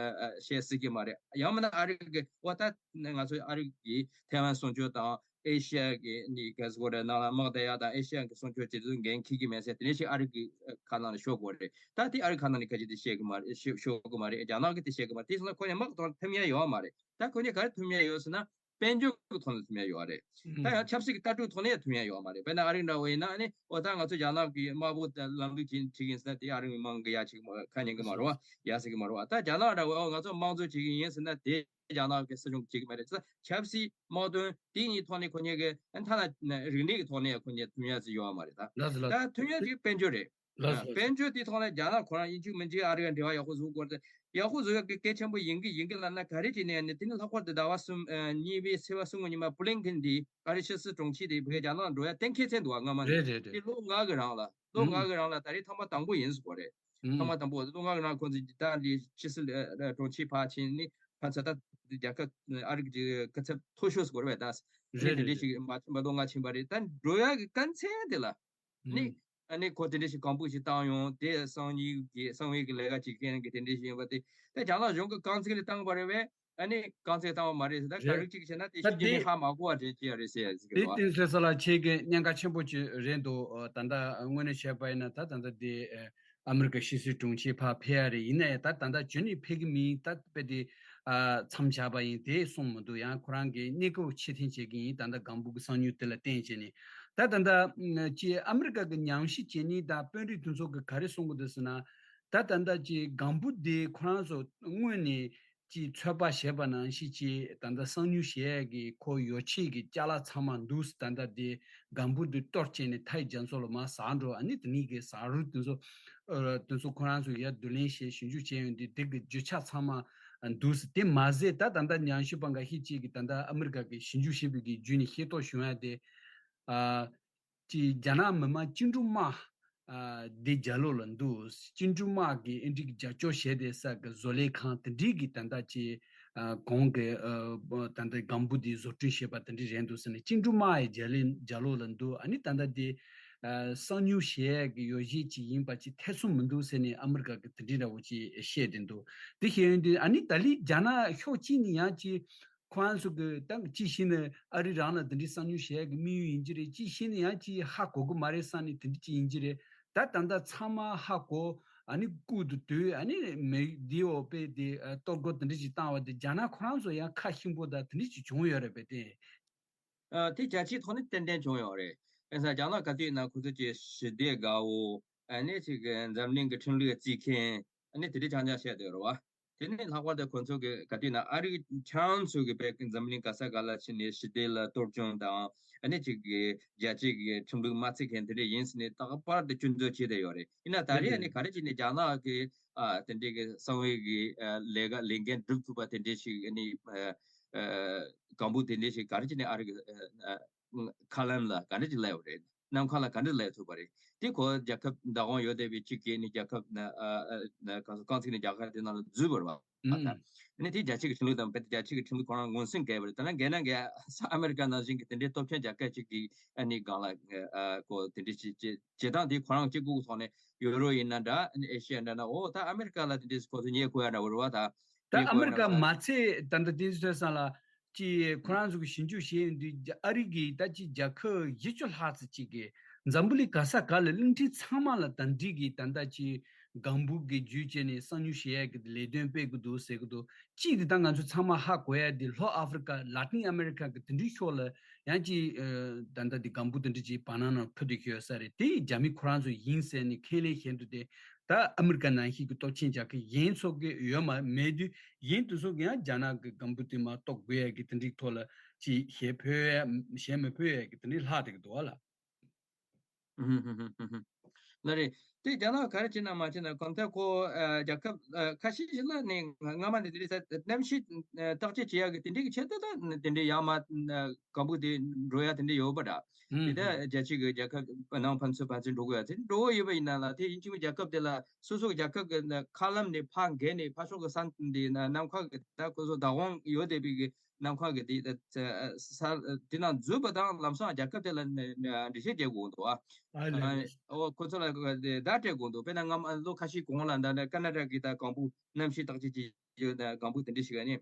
བཤད་སྲིད་ཀྱི་མ་རེད། ཡང་མིན་ན་ཨ་རི་གི་འོ་ད་ང་ཚོ་ཨ་རི་གི་ཐའེ་ཝན་སྲུང་སྐྱོབ་དང་། ཨེ་ཤི་ཡ་གི་ནི་ག་ཟེར་དགོས་རེད། ནང་ལ་དམག་བསྡད་ཡག་དང་ཨེ་ཤི་ཡ་གི་སྲུང་སྐྱོབ་བྱེད་དུས་འགན་འཁྱེར་གི་མེད་ཟེར་དེ་ནས་ཞིག་ཨ་རི་གི་ཁ་ནང་ལ་ཤོར་དགོས་རེད། ད་དེ་ཨ་རི་ཁ་ནང་ནས་ཁ་ཅིག་དེ་བཤད་གི་མ་རེད། ཤོ་ཤོར་གི་མ་རེད། རྒྱ་ནག་གི་དེ་བཤད་གི་མ་རེད། དེ་སོང་ན་ཁོ་ནས་དམག་གཏོང་ཐུབ་ཡ་ཡོད་མ་རེད། ད་ཁོ་ནས་ག་རེ་ཐུབ་ཡ་ཡོད་ཟེར་ན་དཔལ་འབྱོར་གི་ཐོག་ནས་ཐུབ་ཡ་ཡོད་རེད། ད་ཡང་ཆབ་སྲིད་ཀྱི་ལྟ་གྲུབ་ཐོག་ནས་ཡང་ཐུབ་ཡ་ཡོད་མ་རེད། དཔེར་ན་ཨ་རི་འདྲ་བོ་ཡིན་ན་ཨ་ནི་འོ་ད་ང་ཚོ་རྒྱ་ནག་གི་དམག་དཔུང་ལམ་ལུགས་ཅིག་ཁྲིད་གིན་ཟེར་ན་དེ་ཨ་རི་མི་མང་གི་ཡ་ཅིག་ཁ་ཉན་གི་མ་རེད་བ། ཡ་ཟེར་གི་མ་རེད་བ། ད་རྒྱ་ནག་འདྲ་བོ་འོ་ང་ཚོ་དམངས་གཙོ་བྱེད་གི་ཡིན་ཟེར་ན་དེ། རྒྱ་ནག་གི་སྲིད་གཞུང་གིས་བྱེད་ཀྱི་མ་རེད། ཆབ་སྲིད་དམག་དོན་དེ་གཉིས་ཐོག་ནས་ཁོ་གཉིས་ཀྱི་ཐ་ན་རིག་གནས་ཀྱི་ཐོག་ནས་ཁོ་གཉིས་མཐུན་ཡ་ཟིག་ཡོད་མ་རེད་ད། ལགས་སོ་ལགས་ད་མཐུན་ཡ་ཅིག་དཔལ་འབྱོར་རེད། ལགས་སོ་ལགས་སོ། དཔལ་འབྱོར་དེ་ཐོག་ནས་རྒྱ་ནག་ཁོ་རང་ཡིན་གཅིག་མིན་གཅིག་ཨ་རི་ཡ་འབྲེལ་བ་ཡག་པོ་བཟོ་དགོས་རེད། ཡག་པོ་བཟོ་ཡ་གི་གལ་ཆེན་པོ་ཡིན་གི་ཡིན་གི་ལབ་ན་ག་རེ་བྱས་ནས་ནི་དེ་ནི་ལྷག་པར་དུ་ཟླ་བ་གསུམ་གཉིས་པའི་ཚེས་པ་གསུམ་གི་ཉི་མ་པུ་ལིན་ཁིན་དེ་ཨ་རི་ཕྱི་སྲིད་དྲུང་ཆེ་དེ་བོད་རྒྱ་ནག་འགྲོ་ཡ་གཏན་འཁེལ་ཚར་འདུག་བ། སྔ་མ་ནས་རེད་རེད་རེད། དེ་ལོ་ལྔ་གི་རིང་ལ་ལོ་ལྔ་གི་རིང་ལ་ད་རེས་ཐེངས་མ་དང་པོ་ཡིན་ཟེར་གོ་རེད། ཐོག་མ་དང་པོ་ལོ་ལྔ་གི་ནང་ཁོང་ཚོས་ད་འདི་ཕྱི་སྲིད་ལས་དྲུང་ཆེ་ཕར་ཕྱིན་ནི་ཕན་ཚུན་ད་རྒྱལ་ཁབ་ཨ་རི་གི་སྐུ་ཚབ་མཐོ་ཤོས་སུ་གོ་རེད་པས། ད་རེད་དེ་འདྲ་རེད་ཞིག་མ་ཕྱིན་པ་ལོ་ལྔ་ཕྱིན་པ་རེད། ད་འགྲོ་ཡག་གི་དཀའ་ཚེགས་དེ་ལ་ནི་ཨ་ནི་ཁོ་དེ་འདྲ་ཞིག་གང་པོ་ཞིག་བཏང་ཡོང་དེ་གསང་ཉུལ་གི་གསང་བའི་གི་ལས་ཀ་བྱེད་མཁན་གི་དེ་འདྲ་ཞིག་ཡིན་པ་དེ་ད་རྒྱ་ནག་གཞུང་གི་རྐང་ཚིག་ལ་བཏང་པ་རེད་པས། ཨ་ནི་རྐང་ཚིག་བཏང་བ་མ་རེད་ཟེར། ད་ག་རེད་རེ་གཅིག་བྱས་ན་དེ་ད་ཤེས་རྒྱུ་ནི་དེ་ཧ་མ་གོ་བ་རེད་ཅེས་རེད་ཟེར་ཡ་ཟེར་གི་དེ་འདུག་བསྟན་སྲིད་ས་ལ་ཆེད་ཀྱི་གནད་འགག་ཆེན་པོ་ཅིག་རེད་འདུག་ད་ལྟ་དངོས་གནས་བཤད་པ་ཡིན་ན་ད་ད་ལྟ་དེ་ཨ་མི་རི་ཀ་ཕྱི་སྲིད་དྲུང་ཆེ་ཕར་ཕེབས་ཡ་རེད། ཡིན་ན་ཡང་ད་ད་ལྟ་བྱོན་ནས་ཕེབས་ཀྱི་མིན། ད་དཔེ་དེ་ཨ་མཚམས་བཞག་པ་ཡིན་དེ་གསུངས་མི་འདུག་ཡང་ཁོ་རང་གིས་གནས་སྐབས་ཕྱིར་འཐེན་བྱེད་ཀྱི་ཡིན། ད་ལྟ་སྒམ་པོ་གི་གསང་ཉུལ་དེ་ལ་བརྟེན་བྱས་ནས་ད་ད་ལྟ་ཅི་ཨ་མི་རི་ཀ་གི་ཉམས་ཞིབ་བྱེད་མཁན་དང་དཔོན་རིགས་དེ་ཚོ་གིས་ག་རེ་གསུང་གི་འདུག་ཟེར་ན། ད་ད་ལྟ་ཅི་སྒམ་པོ་དེ་ཁོ་རང་ཚོ་སྔོན་ནས་ཅིག་ཚོད་དཔག་བྱས་པ་ནང་བཞིན་ཅིག་ད་ལྟ་གསང་ཉུལ་བྱེད་ཡས་ཀྱི་ཁོ་ཡོ་ཆས་ཀྱི་ཅ་ལག་ཚང་མ་འདུག་ཟེར། ད་ལྟ་དེ་སྒམ་པོ་དེ་གཏོར་བྱས་ནས་ཐའི་རྒྱ་མཚོ་ལ་མར་ཟག་འགྲོ། ཨ་ནི་དེ་ནས་གི་ཟག་རུས་དེ་ཚོ་ཨ་དེ་ཚོ་ཁོ་རང་ཚོ་ཡར་བསྡུ་ལེན་བྱས་ཞིབ་འཇུག་བྱས་ཡོང་དུས་དེ་གི་རྒྱུ་ཆ་ཚང་མ་འདུག་ཟེར། དེ་མ་ཟད་ད་ད་ལྟ་ཉམས་ཞིབ་པ་འགའ་ཤས་ཅིག་གིས་ད་ལྟ་ཨ་མི་རི་ཀ་གི་ཞིབ་འཇུག་བྱེད་པའི་གི་བརྒྱུད་ནས་ཤེས་རྟོགས་བྱུང་ཡ་དེ་ཨ། ཅིག་རྒྱ་ནག་མི་དམངས་བཅིངས་འགྲོལ་དམག་ཨ་འདི་རྒྱབ་ལོགས་ལ་འདུག་བཅིངས་འགྲོལ་དམག་གི་ཨེ་འདྲའི་རྒྱབ་སྐྱོར་བྱས་ཏེ་ས་གི་བཟོ་ལས་ཁང་དེ་འདྲའི་གི་ད་ལྟ་ཅིག་ཨ་གོང་གི་ཨ་ད་ལྟ་སྒམ་པོ་འདི་བཟོ་སྐྲུན་བྱས་པ་དེ་འདྲའི་རེད་འདུག་ཟེར་ནས། བཅིངས་འགྲོལ་དམག་ཡི་རྒྱབ་ལས་རྒྱབ་ལོགས་ལ་འདུག་ཨ་ནི་ད་ལྟ་འདི་ཨ་གསང་ཉུལ་བྱས་གི་ཡོ་བྱད་ཅིག་ཡིན་པ་ཅིག་ཐེ་ཚོམ་མི་འདུག་ཟེར་ནས་ཨ་མི་རི་ཀ་གི་དེ་འདྲའི་འདྲ་བོ་ཅིག་བཤད་དེ་འདུག་དེ་བཤད་ཡོང་དུས་ཨ་ནི་ད་ལི་རྒྱ་ནག་ཕྱོགས་གཅིག་ནས་ཡང་ཅིག་ཁོ་རང་ཚོ་གི་ད་ཅི་ཤེས་ནས་ཨ་རི་རང་ལ་དེ་འདྲའི་གསང་ཉུལ་བྱེད་ཡག་གི་དམིགས་ཡུལ་ཡིན་གྱི་རེད། ཅི་ཤེས་ནས་ཡང་ཅི་ཧ་གོ་གི་མ་རེད་བསམ་ནས་དེ་འདྲ་ཅི་ཡིན་གྱི་རེད། ད་ད་ལྟ་ཚང་མ་ཧ་གོ་ཨ་ནི་སྐུ་དུ་དུས་ཨ་ནི་མེ་དེའོ་པེ་དེ་གཏོར་རྒོལ་དེ་འདྲ་ཅི་བཏང་བ་དེ་རྒྱ་ནག་ཁོ་རང་ཚོ་ཡང་ཁ་ཤིང་པོ་ད་དེ་འདྲ་ཅི་བྱུང་ཡོད་རེད་པས་དེ། ཨ་དེ་རྒྱལ་སྤྱིའི་ཐོག་ནས་ཏན་ཏན་བྱུང་ཡོད་རེད། དེ་ས་རྒྱ་ནག་ག་དུས་ན་ཁོ་ཚོ་ཅི་ཞི་བདེ་དགའ་བོ་ཨ་ནི་ཅིག་འཛམ་གླིང་གི་ཁྲིམས་ལུགས་བརྩི་མཁན་ཨ་ནི་དེ་འདྲ་ཆང་ཆང་བཤད་དེ་ཡོད་རེད་བ། དེ་ནས་ལྷག་པར་དུ་ཁོ་ཚོ་གི་ག་དུས་ན་ཨ་རི་ཁྱེད་རང་ཚོ་གི་བས་འཛམ་གླིང་ག་ས་ག་ལ་ཕྱིན་ནས་ཞི་བདེ་ལ་གཏོར་སྐྱོན་དང་ཨ་ནི་ཅིག་གི་རྒྱལ་སྤྱི་གི་ཁྲིམས་ལུགས་མ་བརྩི་མཁན་དེ་འདྲ་ཡིན་ཟེར་ནས་རྟག་པར་དུ་སྐྱོན་བརྗོད་བྱས་བསྡད་ཡོད་རེད། ཡིན་ན་ད་རེས་ཨ་ནི་ག་རེ་བྱས་ནས་རྒྱ་ནག་གི་ཨ་དེ་འདྲའི་གི་གསང་བའི་གི་ཨ་ལས་ཀ་ལས་འགན་སྒྲུབ་ཐུབ་པ་དེ་འདྲའི་ཞིག་ཨ་ནི་ཨ་ཨ་སྒམ་པོ་དེ་འདྲའི་ཞིག་ག་རེ་བྱས་ནས་ཨ་རི་གི་ཨ་ཨ་མཁའ་ལམ་ལ་ག་འདྲ་ཅིག་སླེབས་པ་རེད། ནམ་མཁའ་ལ་ག་འདྲ་སླེབས་ཐུབ་པ་རེད། དེ་ཁོ་རྒྱལ་ཁབ་བདག་དབང་ཡོད་བསྡད་པའི་གཅིག་གིས་ནི་རྒྱལ་ཁབ་ན་ཨ་ཨ་ན་ག་ཚོད་རྐང་ཚིག་ནི་རྒྱལ་ཁབ་དེ་ནང་ལ་འཛུལ་བ་རེད་བ། ཨ་ད་ཨ་ནི་དེ་རྒྱལ་སྤྱི་གི་ཁྲིམས་ལུགས་དང་རྦད་དེ་རྒྱལ་སྤྱི་གི་ཁྲིམས་ལུགས་ཁོ་རང་ངོས་ཟིན་དགོས་པ་རེད། ད་ནང་འགལ་ན་འགལ་ས་ཨ་མེ་རི་ཀ་ནང་བཞིན་གྱི་དེ་འདྲའི་སྟོབས་ཆེན་རྒྱལ་ཁབ་ཅིག་གིས་ཨ་ནི་སྒང་ལ་ཨ་ཁོ་དེ་འདྲའི་ཅི་ཅི་བྱེད་སྟངས་དེ་ཁོ་རང་གཅིག་པུ་གི་ཐོག་ནས་ཡོད་རོགས་ཡིན་ན་འདྲ། ཨ་ནི་ཨེ་ཤི་ཡ་འདྲ་ན་འོ་ད་ཨ་མེ་རི་ཀ་ལ་དེ་འདྲའི་ཁོ་ཚོ་ཉེས་དགོས་ཡ་འདྲ་བོ་རེད་བ། ད། ད་ཨ་མི་རི་ཀ་མ་ཚད་ད་ལྟ་དེ་ཚོའི་སང་ལ་ཅི་ཁོ་རང་ཚོ་གི་ཞིབ་འཇུག་བྱས་ཡོང་དུས་ཨ་རི་གི་ད་ཅི་རྒྱལ་ཁབ་བཞི་བཅུ་ལྷག་ཙམ་ཅིག་གི་འཛམ་བུ་གླིང་ག་ས་ག་ལ་གླིང་ཕྲན་ཚང་མ་ལ་ད་འདི་གི་ད་ལྟ་ཅི་སྒམ་པོ་གི་བརྒྱུད་བྱས་ནས་གསང་ཉུལ་བྱེད་ཡ་གི་ལས་དོན་སྤེལ་གི་འདུག་ཟེར་གི་འདུག་ཅིག་དེ་ད་ང་ཚོ་ཚང་མ་ཧ་གོ་ཡ་དེ་ལྷོ་ཨ་ཧྥི་རི་ཀ་ལ་ཏིན་ཨ་མེ་རི་ཀ་གི་དེ་འདྲའི་ཕྱོགས་ལ་ཡང་ཅི་ད་ལྟ་དེ་སྒམ་པོ་དེ་འདྲ་ཅིག་བར་སྣང་ནང་ཕུད་དེ་ཁྱོད་ས་རེད། དེ་རྒྱ་མི་ཁོ་རང་ཚོ་ཡིན་ཟེར་ནས་ཁས་ལེན་བཞིན་དུ་དེ། ད་ཨ་མི་རི་ཀ་ནང་བཞིན་གྱི་སྟོབས་ཆེན་རྒྱལ་ཁབ་གཞན་ཚོ་གི་ཡོད་མ་མེད་དུས་གཞན་དེ་ཚོ་གི་ཡང་རྒྱ་ནག་གི་སྒམ་པོ་དེ་མར་གཏོར་དགོས་ཡ་གི་དེ་འདྲའི་ཐོག་ལ་ཅིག་ཞེ་ཕོད་ཡ་ཞེ་མི་ཕོད་ཡ་གི་དེ་འདྲའི་ལྷག་བསྡད་ཀྱི་འདུག་བ་ལ། ལ་རེད། དེ་རྒྱ་ནག་ག་རེ་བྱེད་ན་མ་བྱེད་ན་གང་ལྟར་ཁོ་ཨ་རྒྱལ་ཁབ་ཨ་ཁ་ཤས་ཤིག་ལ་ནི་སྔ་མ་ནས་དེ་འདྲའི་ས་གནམ་གཤིས་ཨ་བརྟག་དཔྱད་བྱེད་ཡ་གི་དེ་འདྲའི་གི་ཆེད་དུ་ལ་དེ་འདྲའི་ཡར་མར་ཨ་སྒམ་པོ་དེ་འགྲོ་ཡ་དེ་འདྲའི་ཡོད་པ་འདྲ། དེ་ལྟར་རྒྱལ་སྤྱི་གི་རྒྱལ་ཁབ་ནང་ཕན་ཚུན་ཕན་ཚུན་འགྲོ་དགོས་ཡ་དེ་འགྲོ་འོས་ཡོད་པ་ཡིན་ན་ལ་དེ་ཡིན་གཅིག་མིན་རྒྱལ་ཁབ་དེ་ལ་སོ་སོ་གི་རྒྱལ་ཁབ་གི་མཁའ་ལམ་ནས་ཕར་བརྒལ་ནས་ཕར་ཕྱོགས་གི་ས་འདི་ནམ་མཁའ་གི་ད་ཁོ་ཚོ་བདག་དབང་ཡོད་བསྡད་པའི་གི་ ནམ་མཁའ་གི་དེ་ས་དེ་ནང་འཛུལ་བ་དང་ལམ་སང་རྒྱལ་ཁབ་དེ་ལ་འགྲེལ་བཤད་རྒྱག་དགོས་འདུག་ཨ། ཨ་ལས། ཨོ་ཁོ་ཚོ་ལ་བརྡ་སྤྲད་དགོས་འདུག་དཔེར་ན་ང་ལོ་ཁ་ཤས་གོང་ལ་འདྲ་འདྲ་ཀ་ན་ཌ་གི་ད་གང་པོ་གནམ་གཤིས་བརྟག་དཔྱད་བྱེད་ཡོད་ད་གང་པོ་དེ་འདྲ་ཞིག་ཨ་ནི་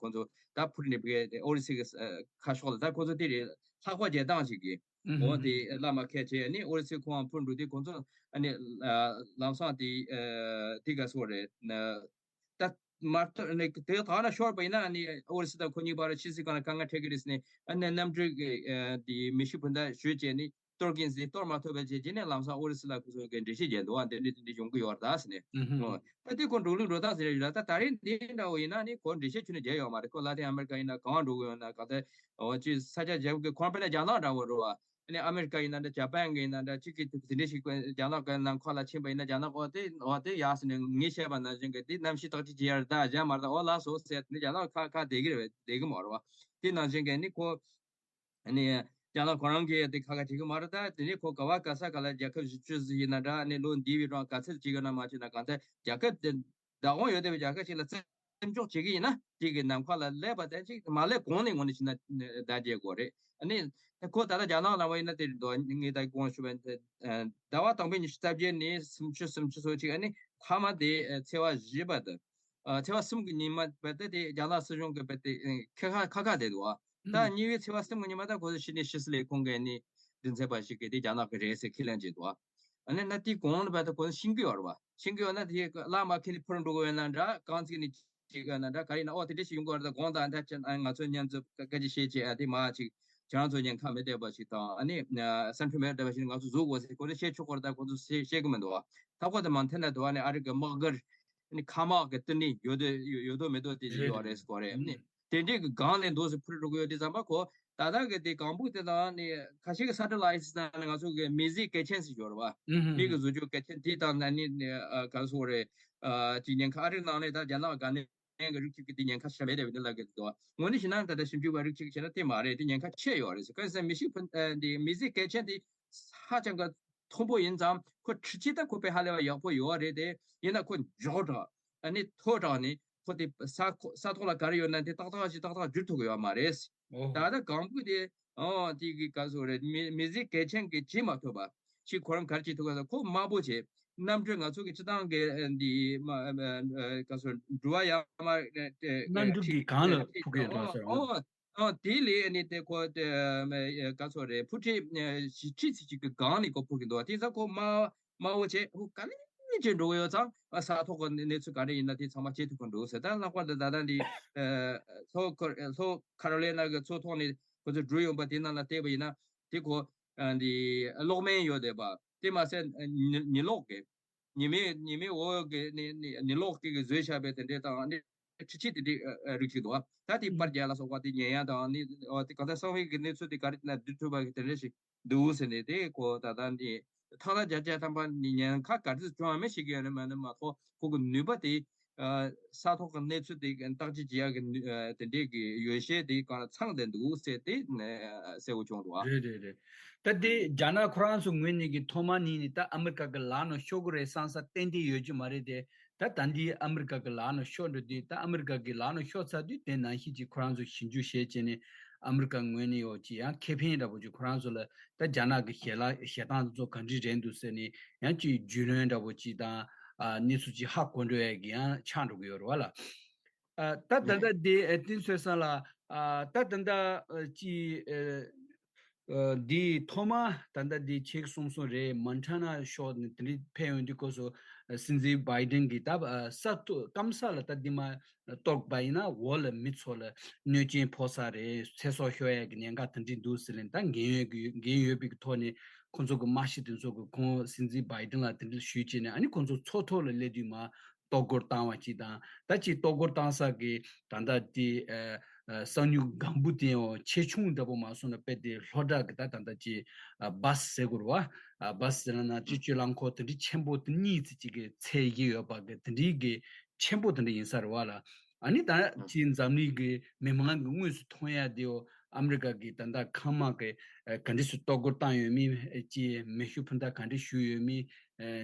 ཁོ་ཚོ་ད་ཕུར་ནས་བརྒལ་ཏེ་ཨོ་རི་སི་གི་ཁ་ཕྱོགས་ལ་ད་ཁོ་ཚོ་དེ་རེད་ལྷག་པ་རྒྱག་སྟངས་ཤིག་གི་འོ་དེ་བླ་མ་ཁས་བྱས་ཨ་ནི་ཨོ་རི་སི་ཁོང་ཕུར་འགྲོ་དུས་ཁོ་ཚོ་ཨ་ནི་ལམ་སང་དེ་དེ་ག་སོ་རེད་ད་མ་གཏོགས་ཨ་ནི་དེ་ཐག་ན་ཤོར་བ་ཡིན་ན་ཨ་ནི་ཨོ་རི་སི་དང་ཁོ་གཉིས་བར་ཕྱི་སྲིད་ཁང་ལ་དཀའ་ངལ་འཕྲད་ཀྱི་རེད་ཟེར་ནས་ཨ་ནི་གནམ་གྲུའི་གི་དེ་མེ་ཤུགས་འཕུར་མདའ་གཞུས་བྱས་ནས། གཏོར་གིན་ཟིན་གཏོར་མ་ཐུབ་པའི་རྗེས་རྗེས་ནས་ལམ་སང་ཨོ་རི་སི་ལ་ཁོ་ཚོ་གི་འགྲེལ་བཤད་བརྒྱབ་འདུག་ཨ་འདི་འདྲ་འདི་འདྲ་ཡོང་གི་ཡོད་རེད་ཟེར་ནས། ཨུ་ཧུ། ད་དེ་ཁོ་འགྲོ་ལུགས་འགྲོ་སྟངས་ཟེར་ཡོད་ལ་ད་ད་རེས་འདི་འདྲ་བོ་ཡིན་ན་ནི་ཁོ་འགྲེལ་བཤད་ཁྱོན་ནས་བརྒྱབ་ཡོད་མ་རེད། ཁོ་ལ་ཏིན་ཨ་མེ་རི་ཀ་ཡིན་ན་གང་འགྲོ་གི་ཡོད་ན་གང་ལྟར་འོ་ཅི་ས་ཆ་རྒྱབ་གི་ཁོ་རང་དཔེར་ན་རྒྱ་ནག་འདྲ་བོ་རེད་བ། ཨ་ནི་ཨ་མེ་རི་ཀ་ཡིན་ན་འདྲ་ཇ་པན་གི་ཡིན་ན་འདྲ་གཅིག་གི་དེ་འདྲ་ཞིག་རྒྱ་ནག་གི་ནང་ཁོ་ལ་ཕྱིན་པ་ཡིན་ན་རྒྱ་ནག་འོ་དེ་འོ་དེ་ཡག་ཟེར་ནས་ངས་བཤད་པ་ནང་བཞིན་གི་དེ་གནམ་གཤིས་བརྟག་དཔྱད་བྱེད་ཡ་རེད་ད་གཞན་མ་རེད་ད་འོ་ལགས་སོ་ཟེར་ནས་རྒྱ་ནག་ཁ་ཁ་བསྡད་གི་རེད་བསྡད་གི་མ་རེད་བ། དེ་ནང་བཞིན་གི་ནི་ཁོ། ཨ་ནི། རྒྱ་ནག་ཁོ་རང་གིས་དེ་ཁ་ཁ་བྱེད་ཀྱི་མ་རེད་ད། དེ་ནི་ཁོ་ག་བ་ག་ས་ག་ལ་རྒྱལ་ཁབ་བཞི་བཅུ་ཟིན་ཡིན་ན་འདྲ་ཨ་ནི་ལོ་འདས་པའི་རིང་ག་ཚོད་བྱེད་ཀྱི་ན་མ་བྱེད་ན་གང་ལྟར་རྒྱལ་ཁབ་དེ་བདག་དབང་ཡོད་བསྡད་པའི་རྒྱལ་ཁབ་ཅིག་ལ་བཙན་འཇོག་བྱེད་ཀྱི་ཡིན་ན་དེ་གི་ནམ་མཁའ་ལ་སླེབས་པ་དེ་ཅིག་མ་སླེབས་གོང་ནས་ངོ་ནས་བྱས་ན་བརྡ་རྒྱག་དགོས་རེད། ཨ་ནི། ཁོ་ད་ལྟ་རྒྱ་ནག་ནང་བ་ཡིན་ན་དེ་རེད་འདུག་ངས་ད་གོང་ཞུས་པ་ཟླ་བ་དང་པོའི་ཉི་ཤུ་རྩ་བརྒྱད་ནས་སུམ་ཅུ་སུམ་ཅུ་སོ་གཅིག་ཨ་ནི་མཐའ་མ་དེ་ཚེས་པ་བཞི་པ་དང་། ཚེས་པ་གསུམ་གྱི་ཉི་མ་བར་དུ་དེ་རྒྱ་ནག་སྲིད་གཞུང་གི་བར་དུ་ཁ་ཁ་ཁ་ཁ་བསྡད་འདུག་ད་གཉིས་པའི་ཚེས་པ་གསུམ་གྱི་ཉི་མ་ད་ཁོ་ཚོ་ཕྱི་ནས་ཕྱི་སྲིད་ལས་ཁུངས་ཀྱི་ནི་མགྲིན་ཚབ་པ་ཞིག་གིས་དེ་རྒྱ་ནག་གི་རེད་ཟེར་ཁས་ལེན་བྱས་འདུག་ཨ་ནི་ན་དེའི་གོང་ལ་བར་དུ་ཁོ་ཚོ་ཤེས་ཀྱི་ཡོད་རེད་བ། ཤེས་ཀྱི་ཡོད་ན་དེ་བླ་མ་ཁྱེད་ནི་ཕུར་འགྲོ་གི་ཡོད་ན་འདྲ་གང་ཚིག་ནི་ཅིག་ཡོད་ན་འདྲ་ག་ཡིན་ན་ཨོ་དེ་འདྲ་ཞིག་ཡོང་གི་ཡོད་རེད། ད་དགོངས་དག་འདྲ་ཅན་ང་ཚོ་མཉམ་དུ་སྐད་ཆ་བཤད་བྱས་ཨ་དེ་མ་ཅིག་ཁྱེད་རང་ཚོ་ཉེན་ཁ་མི་བསྡད་པ་ཞིག་དང་ཨ་ནི་སེམས་ཁྲལ་མེད་བསྡད་པ་ཞིག་ང་ཚོ་བཟོ་དགོས་ཟེར་ཁོ་ཚོ་བཤད་ཆོག་གི་རེད། ད་ཁོ་ཚོ་བཤད་བཤད་གི་མི་འདུག་ད་ཁོ་ཚོ་མང་ཐལ་ན་འདུག་ཨ་ནི་ཨ་རི་གི་དམག་སྒར་ཨ་ནི་མཁའ་དམག་གི་བསྟི་གནས་ཡོད་དོ་ཡོད་དོ་མེད་དོ་དེ་ཞིག་ཡོད་རེད་ཟེར་གོ་རེད། ཨ་ནི་དེ་འདྲའི་གི་སྒང་ལས་འདུག་ཟེར་ཕུལ་འགྲོ་གི་ཡོད་དེ་ཙམ་པ་ཁོ་ད་ལྟ་གི་དེ་གང་བུ་དེ་དང་ནི་ཁ་ཤས་ཀྱི་ས་ཊི་ལའིཊ་དང་ནི་ང་ཚོ་གི་མི་གཟིགས་སྐྱེས་ཆེན་ཟེར་ཡོད་རེད་བ། མི་གི་བཟོ་བཅོས་སྐྱེས་ཆེན་དེ་དང་ནི་ག་རེ་ཟེར་དགོས་རེད། ཅིག་ཉེན་ཁ་ཨ་རིའི་ནང་ནས་ད་རྒྱ་ནག་དགའ་ནས། ཡང་གི་རིགས་གཅིག་གི་དེ་ཉེན་ཁ་ཞེ་དྲག་མེད་དེ་བས་ནི་ལབ་གི་འདུག་དངོས་གནས་བྱས་ན་ད་ལྟ་ཞིབ་འཇུག་པ་རིགས་གཅིག་བྱས་ན་དེ་མ་རེད། དེ་ཉེན་ཁ་ཆེ་ཡོད་རེད་ཟེར། གང་ཡིན་ཟེར་ན་མི་ཤིག་ཕུན་ཨ་འདི་མི་གཟིགས་སྐད་ཆ་འདི་ཧ་ཅང་གི་མཐོན་པོ་ཡིན་ཙང་ཁོ་འཕྲུལ་ཆས་ད་ཁོ་དཔེ་ཧ་ལས་པ་ཡག་པོ་ཡོད་རེད་དེ། ཡིན་ན་ཁོ་མགྱོགས་དྲགས་ཨ་ནི་མཐོ་དྲགས་ནས་ཁོ་དེ་ས་ཁོ་ས་ཐོག་ལ་ག་རེ་ཡོད་ན་དེ་ཏག་ཏག་ཅིག་ཏག་ཏག་བསྒྱུར་ཐུབ་ཀྱི་ཡོད་མ་རེད། ད་ལྟ་གང་བུ་དེ་ཨོ་དེ་གི་ག་ཟེར་རེད། མི་མི་གཟིགས་སྐད་ཆ་གི་བྱེད་མ་ཐུབ་པ་ཅིག་ཁོ་རང་ག་རེ་བྱེད་ཐུབ་ག་ཟེར་ཁོ་དམའ་པོ་བྱེད། གནམ་གྲུ་ང་ཚོ་གི་སྤྱི་བཏང་གི་ཨ་འདི་མ་ཨ་ཨ་ག་ཚོད་འགྲུལ་བ་ཡར་མར་ཨ་ཨ་གནམ་གྲུ་གི་སྒང་ལ་ཨ་འཕུར་གི་ཡོད་འདུག་ཟེར། ཨོ་ཨོ་ཨོ་དེ་ལས་ཨ་ནི་དེ་ཁོ་ཨ་ག་ཚོད་རེད། འཕུར་ཁྲི་ཨ་བཞི་ཁྲི་ཙམ་ཅིག་གི་སྒང་ནས་ཁོ་འཕུར་གི་འདུག་དེ་ཚ་ཁོ་དམའ་དམའ་བོ་བྱས་ཁོ་ག་ལེ་ཅིག་འགྲོ་གི་ཡོད་ཙང་ཨ་ས་ཐོག་གི་གནས་ཚུལ་ག་རེ་ཡིན་ན་དེ་ཚང་མ་བྱེད་ཐུབ་ཀྱི་འདུག་ཟེར། ད་ལྷག་པར་དུ་ད་ལྟ་འདི་ཨ་ལྷོ་ཁོ་ལྷོ་ཁ་རོ་ལེ་ན་གི་མཚོ་ཐོག་ནས་ཁོ་ཚོ་འགྲུལ་ཡོང་པ་དེ་ནང་ལ་བལྟས་པ་ཡིན་ན་དེ་ཁོ། ཨ་འདི་གློག་མེ་ཡོད་བསྡད་པ། དེ་མ་ཟད་ཉི་ཉི་གློག་གི་ཉི་མའི་ཉི་མའི་འོག་གི་ནི་ནི་ཉི་གློག་གི་གི་བཟོས་བཞག་པའི་དེ་འདྲས་དང་ནི་འཕྲུལ་ཆས་དེ་འདྲས་ཨ་རིགས་ཅིག་འདུག་ད་དེ་པར་རྒྱག་ལ་སོགས་པ་དེ་ཉན་ཡ་དང་ནི་ཨོ་དེ་གང་ལྟར་གསང་བའི་གི་གནས་ཚུལ་དེ་ག་རེ་ན་བསྡུ་ཐུབ་པ་གི་དེ་འདྲས་ཞིག་འདུག་ཟེར་ནས་དེ་ཁོ་ད་ལྟ་ནི་ཐག་ལ་བརྒྱ་བརྒྱ་ཐམ་པ་ནི་ཉེན་ཁ་ག་ཚོད་བྱུང་བ་མེད་ཤེས་ཀྱི་ཡོད་ནི་མ་ནི་མ་གཏོགས་ཁོ་གི་ནུས་པ་དེ། ས་ཐོག་གི་གནས་ཚུལ་དེ་བརྟག་དཔྱད་བྱེད་ཡག་གི་དེ་འདྲས་ཀྱི་ཡོ་བྱད་དེ་གང་ཚང་བསྡད་འདུག་ཟེར་དེ་གསལ་པོ་བྱུང་འདུག་ཨ། རེད་རེད་རེད། ད་དེ་རྒྱ་ནག་ཁོ་རང་ཚོ་ངོས་ནས་ཀྱི་ཐོག་མ་ནས་ནི་ད་ཨ་མི་རི་ཀ་གི་ལག་ནང་ཤོར་གི་རེད་བསམ་ས་ཏན་ཏན་ཡོད་ཀྱི་མ་རེད་དེ། ད་ད་འདི་ཨ་མི་རི་ཀ་གི་ལག་ནང་ཤོར་འགྲོ་དུས་ད་ཨ་མི་རི་ཀ་གི་ལག་ནང་ཤོར་ཚར་དུས་དེ་ནང་བཞིན་གྱི་ཁོ་རང་ཚོ་ཞིབ་འཇུག་བྱས་བྱས་ནས་ཨ་མི་རི་ཀ་ངོས་ནས་ཡོད་ཀྱི་ཡང་ཁེ་ཕན་འདྲ་པོ་ཅིག་ཁོ་རང་ཚོ་ལ་ད་རྒྱ་ནག་གི་ཞལ་ལག་ཞལ་ཐང་དེ་ཚོ་ག་འདྲས་རེད་འདུག་ཟེར་ནས་ཡང་ཅིག་རྒྱུས་ལོན་འདྲ་པོ་ཅིག་དང་། ཨ་གནས་ཚུལ་ཅིག་ཧ་གོ་འགྲོ་ཡས་ཀྱི་ཡང་ཆགས་འགྲོ་གི་ཡོད་རེད་བ་ལ། ཨ་ད་ད་ལྟ་འདི་ཨ་བསྟན་ཚེ་བཟང་ལགས་ཨ་ད་ད་ལྟ་ཨ་ཅིག་ཨ་ཨ་འདི་ཐོག་མ་ད་ལྟ་འདི་ཁྱེད་གསུངས་སོང་རེད། མོན་ཊ་ན་ཕྱོགས་ནས་དེ་འདྲ་ཕེབས་ཡོང་དུས་སྐབས་སུ་ཨ་སྲིད་འཛིན་བྷའི་ཌེན་གྱིས་ད་ཨ་ས་ཐོག་སྐམ་ས་ལ་ད་འདི་མ་གཏོར་པ་ཡིན་ན་འོག་ལ་མི་ཚོ་ལ་གནོད་སྐྱོན་ཕོག་ས་རེད། ཚེ་སྲོག་ཤོར་ཡས་ཀྱི་ཉེན་ཁ་དེ་འདྲ་འདུག་ཟེར་ནས་ད་འགན་ཡོད་ཀྱི་འགན་ཡོད་པའི་ཐོག་ནས་ཁོང་ཚོ་གི་དམག་སྤྱི་དེ་ཚོ་གི་ཁོང་སྲིད་འཛིན་བྷའི་ཌེན་ལ་དེ་འདྲ་ཞུས་བྱས་ནས་ཨ་ནི་ཁོང་ཚོ་མཚོ་ཐོག་ལ་སླེབས་དུས་མ་གཏོར་རྒོལ་བཏང་བ་ཅིག་དང་ད་ཅིག་གཏོར་རྒོལ་བཏང་ས་གི་ད་ལྟ་དེ་ཨ་ཨ་གསང་ཉུལ་སྒམ་པོ་དེ་ཡང་ཆེ་ཆུང་འདྲ་པོ་མ་སོང་ན་དཔེ་དེ་ལྷོ་བྲག་གི་ད་ད་ལྟ་ཅིག་ཨ་བྷ་སི་ཟེར་དགོས་རེད་བ། ཨ་བྷ་སི་ཟེར་ན་ཅིག་སྤྱོད་རླངས་འཁོར་དེ་འདྲ་ཆེན་པོ་དེ་གཉིས་ཙམ་ཅིག་གི་ཚད་ཡིན་ཡོད་པ་གི་དེ་འདྲའི་གི་ཆེན་པོ་དེ་འདྲ་ཡིན་ས་རེད་བ་ལ། ཨ་ནི་ད་ཅིག་འཛམ་གླིང་གི་མི་མང་གི་དངོས་སུ་མཐོང་ཡ་དེའོ་ཨ་མི་རི་ཀ་གི་ད་ལྟ་མཁའ་དམག་གི་ཨ་ག་འདྲས་སུ་གཏོར་རྒོལ་བཏང་ཡོད་མིན། ཅིག་མེ་ཤུགས་འཕུར་མདའ་ག་འདྲས་གཞུས་ཡོད་མིན།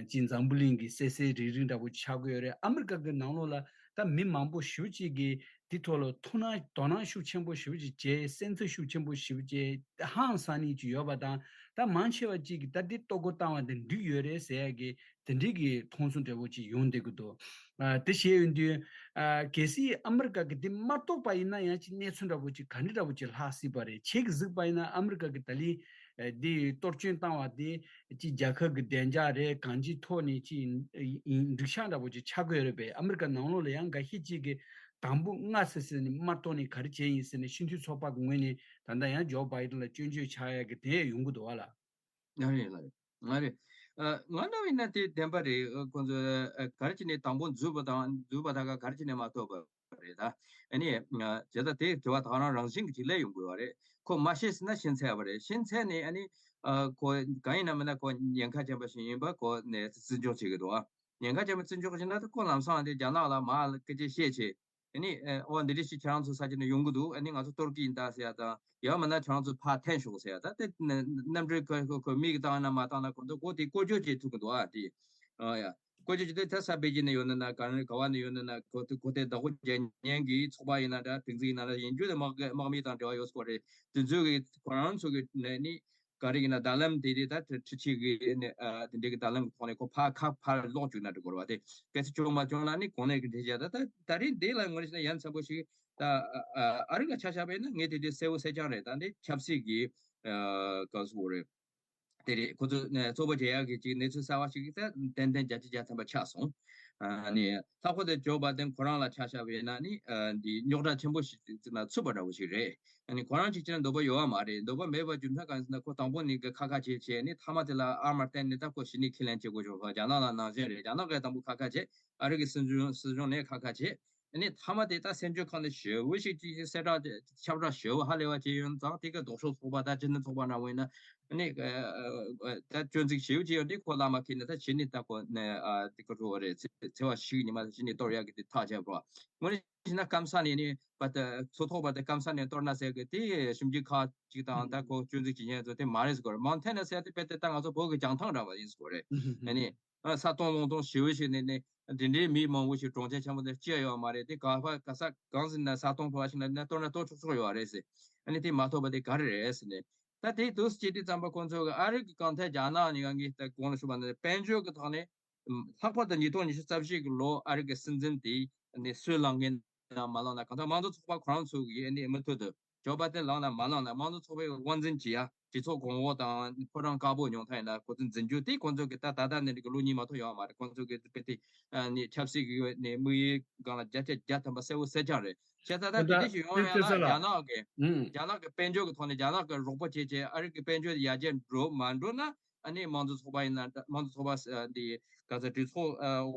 ཅིག་འཛམ་བུ་གླིང་གི་གསལ་གསལ་རིག་རིག་འདྲ་པོ་ཆགས་ཀྱི་ཡོད་རེད། ཨ་མི་རི་ཀ་གི་ནང་ལོགས་ལ་ ད་མི་མང་པོ་ཞེ་པོ་ཅིག་གིས་འདི་ཐོག་ལ་ཐུགས་སྣང་དོ་སྣང་ཤུགས་ཆེན་པོ་ཞེ་པོ་ཅིག་བྱས། སེམས་འཚབ་ཤུགས་ཆེན་པོ་ཞེ་པོ་ཅིག་ཧང་སང་ནས་ཅིག་ཡོད་པ་དང་། ད་མང་ཆེ་བ་ཅིག་གིས་ད་འདི་གཏོར་རྒོལ་བཏང་བ་དེ་འགྲིག་ཡོད་རེད་ཟེར་ཡ་གི་དེ་འདྲའི་གི་མཐོང་ཚུལ་འདྲ་བོ་ཅིག་ཡོང་བསྡད་ཀྱི་འདུག་ཨ། དེ་བྱས་ཡོང་དུས། ཨ། གལ་སྲིད་ཨ་མི་རི་ཀ་གིས་འདི་མ་གཏོགས་པ་ཡིན་ན་ཡང་ཅིག་གནས་ཚུལ་འདྲ་བོ་ཅིག་ག་འདྲ་འདྲ་བོ་ཅིག་ལྷག་སྲིད་པ་རེད། ཁྱེད་ཀྱིས་གཟིགས་པ་ཡིན་ན་ཨ་མི་རི་ཀ་གིས་ད་ལི་ཨ། འདི་གཏོར་སྐྱོན་བཏང་བ་དེ་ཅིག་རྒྱལ་ཁབ་ཀྱི་བདེ་འཇགས་རེད། གང་ཅིའི་ཐོག་ནས་ཅིག་ཡིན་འགྲིག་ཤག་འདྲ་བོ་ཅིག་ཆགས་ཀྱི་ཡོད་རེད་པས། ཨ་མི་རི་ཀ་ནང་ལོགས་ལ་ཡང་འགའ་ཤས་ཅིག་གིས་དང་པོ་སྔ་ཙམ་ཙམ་ནས་མ་གཏོར་ནས་ག་རེ་བྱས་ཡིན་ཟེར་ནས་སྤྱི་འཐུས་ཚོགས་པ་གི་ངོས་ནས་ད་ལྟ་ཡང་ཇོ་བྷའི་ཌེན་ལ་སྐྱོན་བརྗོད་ཆགས་ཡ་གི་དེ་ཡོང་གི་འདུག་བ་ལ། ང་རེད། ང་རེད། ང་རེད། ཨ། ང་འདྲ་བ་ཡིན་ན་དེ་བདེན་པ་རེད། ཨ། ཁོང་ཚོ་ཨ། ག་རེ་བྱས་ནས་དང་པོ་འཛུལ་བ་དང་འཛུལ་བ་དང་ག་རེ་བྱས་ནས་མ་གཏོར་བ་རེད་ད། ཨ་ནི་ཨ། བྱས་ཙང་དེ་དྲི་བ་ད་ག་རང་རང་བཞིན་གྱིས་ཅིག་སླེབས་ཡོང་དགོས་པ་རེད། ཁོ་མ་ཤེས་ཟེར་ན་ཤེས་ཚར་བ་རེད། ཤེས་ཚར་ནས་ཨ་ནི་ཨ། ཁོ་གང་ཡིན་ན་མིན་ན་ཁོ་ཉེན་ཁ་ཅན་པ་ཞིག་ཡིན་པ་ཁོ་ནས་བརྩི་འཇོག་བྱེད་ཀྱི་འདུག་ཨ། ཉེན་ཁ་ཅན་པ་བརྩི་འཇོག་བྱེད་ན་ད་ཁོ་ལམ་སང་དེ་རྒྱ་ནག་ལ་མར་སྐད་ཆ་བཤད་བྱས། ཨ་ནི་ཨ། ཨོ་འདི་འདྲ་ཞིག་ཁྱེད་རང་ཚོ་ས་ཆ་ནས་ཡོང་གི་འདུག་ཨ་ནི་ང་ཚོ་གཏོར་གྱི་ཡིན་ད་ཟེར་ཡ་དང་། ཡང་མིན་ན་ཁྱེད་རང་ཚོ་ཕར་འཐེན་ཤོག་ཟེར་ཡ། ད་དེ་གནམ་གྲུའི་ཁ་ཁོ་ཁོ་མིག་བཏང་ན་མ་བཏང་ན་ཁོ་ཚོ་ཁོ་དེ་བཀོལ་སྤྱོད་བྱེད་ཐུབ་ཀྱི་འདུག་ཨ། དེ་ཨ་ཡ། བཀོལ་སྤྱོད་བྱེད་དུས་ད་ས་པེ་ཅིན་ནས་ཡོང་ན་ན་ག་ནས་ག་བ་ནས་ཡོང་ན་ན་ཁོ་དེ་ཁོ་དེ་བདག་པོ་རྒྱག་མཁན་གྱི་ཚོགས་པ་ཡིན་ན་འདྲ། སྒྲིག་འཛུགས་ཡིན་ན་འདྲ། ཡིན་རྒྱུ་དེ་དམག་དམག་མི་དང་འབྲེལ་བ་ཡོད་སྐོར་རེད། དེ་ཚོའི་གི་ཁོ་རང་ཚོ་གི་ནས་ནི། ག་རེ་ཡིན་ན་རྡ་ལམ་དེ་དེ་ད་ཁྲི་ཆེ་གི་ནི་ཨ། དེ་འདྲའི་གི་རྡ་ལམ་གི་ཐོག་ནས་ཁོ་ཕར་ཁ་ཕར་ལོག་བཅུག་ན་འགྲིག་གི་རེད་བ། དེ་གལ་སྲིད་བྱུང་མ་བྱུང་ན་ནི་གོང་ནས་གི་འགྲེལ་བཤད་ད་ད་ད་རིང་འདི་ལ་ངོས་ནས་ཡ་མཚན་པོ་ཞིག་ད་ཨ་རི་ལ་ཆ་བཞག་པ་ཡིན་ན་ངས་དེ་དེ་གསལ་བོ་གསལ་རྐྱང་རེད། ད་འདི་ཆབ་སྲིད་ཀྱི་ཨ། ག་ཟེར་དགོས་རེད། དེ་རེད། ཁོ་ཚོ་ནས་རྩོད་པ་བྱེད་ཡག་གི་ཅིག་གནས་ཚུལ་གསར་བ་ཞིག་ད་ཏན་ཏན་བརྒྱ་ཆ་བརྒྱ་ཐམ་པ་ཆགས་སོང་། ཨ་ནི་ལྷག་པར་དུ་ཇོ་བྷའི་ཌེན་ཁོ་རང་ལ་ཆ་བཞག་པ་ཡིན་ན་ནི་ཨ། འདི་རྙོག་དྲ་ཆེན་པོ་ཞིག་ཅིག་ལ་ཚུད་པ་འདྲ་བོ་ཞིག་རེད། ཨ་ནི་ཁོ་རང་གཅིག་བྱས་ན་འདོད་པ་ཡོད་པ་མ་རེད། འདོད་པ་མེད་པ་རྒྱུ་མཚན་གང་ཡིན་ཟེར་ན་ཁོ་དང་པོ་ནས་གི་ཁ་ཁ་བྱས་བྱས་ནས་མཐའ་མ་དེ་ལ་ཨ་མར་བརྟེན་ནས་ད་ཁོ་གཞི་ནས་ཁས་ལེན་བྱེད་དགོས་བྱུང་སོང་། རྒྱ་ནག་ལ་ནང་བཞིན་རེད། རྒྱ་ནག་གིས་དང་པོ་ཁ་ཁ་བྱས། ཨ་རི་གི་སྲིད་གཞུང་སྲིད་གཞུང་ནས་ཁ་ཁ་བྱས། ཨ་ནི་མཐའ་མ་དེ་ད་སེམས་ཆུང་ཁང་ནས་ཞེ་པོ་ཞིག་ཅིག་གསལ་བསྒྲགས་ཁྱབ་བསྒྲགས་ཞེ་པོ་ཧ་ལས་པ་བྱས་ཡོང་ཙང་དེ་གི་ལྡོག་ཕྱོགས་ཚོགས་པ་ད་སྤྱི་མཐུན་ཚོགས་པ་འདྲ་བོ་ཡིན་ན་ཨ་ནི་ད་སྐྱོན་འཛུགས་ཞེ་པོ་བྱས་ཡོང་དུས་ཁོ་ལ་མ་ཁེལ་ནས་ད་གཞི་ནས་ད་ཁོ་ནས་ཨ་དེ་ག་རེ་རེད། ཚེ་ཚེས་པ་བཞི་གི་ཉི་མ་གཞི་ནས་གཏོར་ཡག་གི་དེ་ཐག་བཅད་པ་རེད། དངོས་གནས་བྱས་ན་སྐམ་ས་ནས་ནི་པ་ད་ཚོགས་ཐོག་པ་དེ་སྐམ་ས་ནས་གཏོར་ན་ཟེར་གི་དེ་ཞིབ་འཇུག་ཁག་ཅིག་དང་ད་ཁོ་སྐྱོན་འཛུགས་བྱེད་མཁན་ཚོ་དེ་མ་རེད་ཟེར་གི་རེད། མོན་ཐ་ན་ཟེར་དེ་དཔེ་དེ་ད་ང་ཚོ་བོད་ཀྱི་བྱང་ཐང་འདྲ་བ་ཡིན་ཟེར་གི་རེད། ཨ་ནི། ཨ། ས་སྟོང་ལུང་སྟོང་ཞེ་པོ་ཞིག་ནས་ནས་དེ་འདྲའི་མི་མང་པོ་ཞིག་གྲོང་ཁྱེར་ཆེན་པོ་དེ་སྐྱེ་ཡོད་མ་རེད། དེ་ག་པ་ག་ས་གང་ཟིན་ན་ས་སྟོང་ཕོ་བ་ཞིག་ན་ནས་གཏོར་ན་གཏོར་ཆོག་ཆོག་ཡོད་རེད་ཟེར། ཨ་ནི་དེ་མ་ཐོབ་པ་དེ་ག་རེ་རེད་ཟེར་ནས། ད་དེ་དུས་སུ་སྐྱེས་དུས་ཙམ་པ་ཁོང་ཚོ་གི་ཨ་རི་གི་གང་ཐད་རྒྱ་ནག་ནི་ཡང་གི་ད་གོང་ལ་ཞུས་པ་ནི་དཔལ་འབྱོར་གི་ཐོག་ནས་ལྷག་པར་དུ་ཉིས་སྟོང་ཉི་ཤུ་རྩ་བཞི་གི་ལོ་ཨ་རི་གི་སྲིད་འཛིན་དེ་ནི་སུས་ལངས་མཁན་ན་མ་ལངས་ན། གང་ལྟར་དམངས་གཙོ་ཚོགས་པ་ཁོ་རང་ཚོ་གི་ནི་མུ་མཐུད་དུ། ཇོ་བྷའི་ཌེན་ལངས་ན་མ་ལངས་ན་དམངས་གཙོ་ཚོགས་པའི་དབང་འཛིན་བྱེད་ཡ་གྲོས་ཚོགས་གོང་འོག་དང་ཕོ་བྲང་དཀར་པོ་ཉུང་མཐའ་ཡིན་ན་ཁོ་ཚོ་འཛིན་རྒྱུ་དེ་ཁོ་ཚོ་གི་ད་ད་ལྟ་ནས་འགྲིག་གི་ལོ་གཉིས་མ་གཏོགས་ཡོད་མ་རེད། ཁོ་ཚོ་གི་དཔེ་དེ་ནི་ཆབ་སྲིད་ཀྱི་ནས་དམིགས་ཡུལ་སྒང་ལ་བརྒྱ་ཆ་བརྒྱ་ཐམ་པ་གསལ་བོ་གསལ་རྐྱང་རེད། བྱས་ཙང་ད་དེ་འདྲ་ཞིག་ཡོང་ཡ་ལ་རྒྱ་ནག་གི་རྒྱ་ནག་གི་དཔལ་འབྱོར་གི་ཐོག་ནས་རྒྱ་ནག་གི་རོགས་པ་བྱས་བྱས་ཨ་རི་གི་དཔལ་འབྱོར་ཡར་རྒྱས་འགྲོ་མ་འགྲོ་ན། ཨ་ནི་དམངས་གཙོ་ཚོགས་པ་ཡིན་ན་དམངས་གཙོ་ཚོགས་པ་འདི་ག་ཚོད་གྲོས་ཚོགས་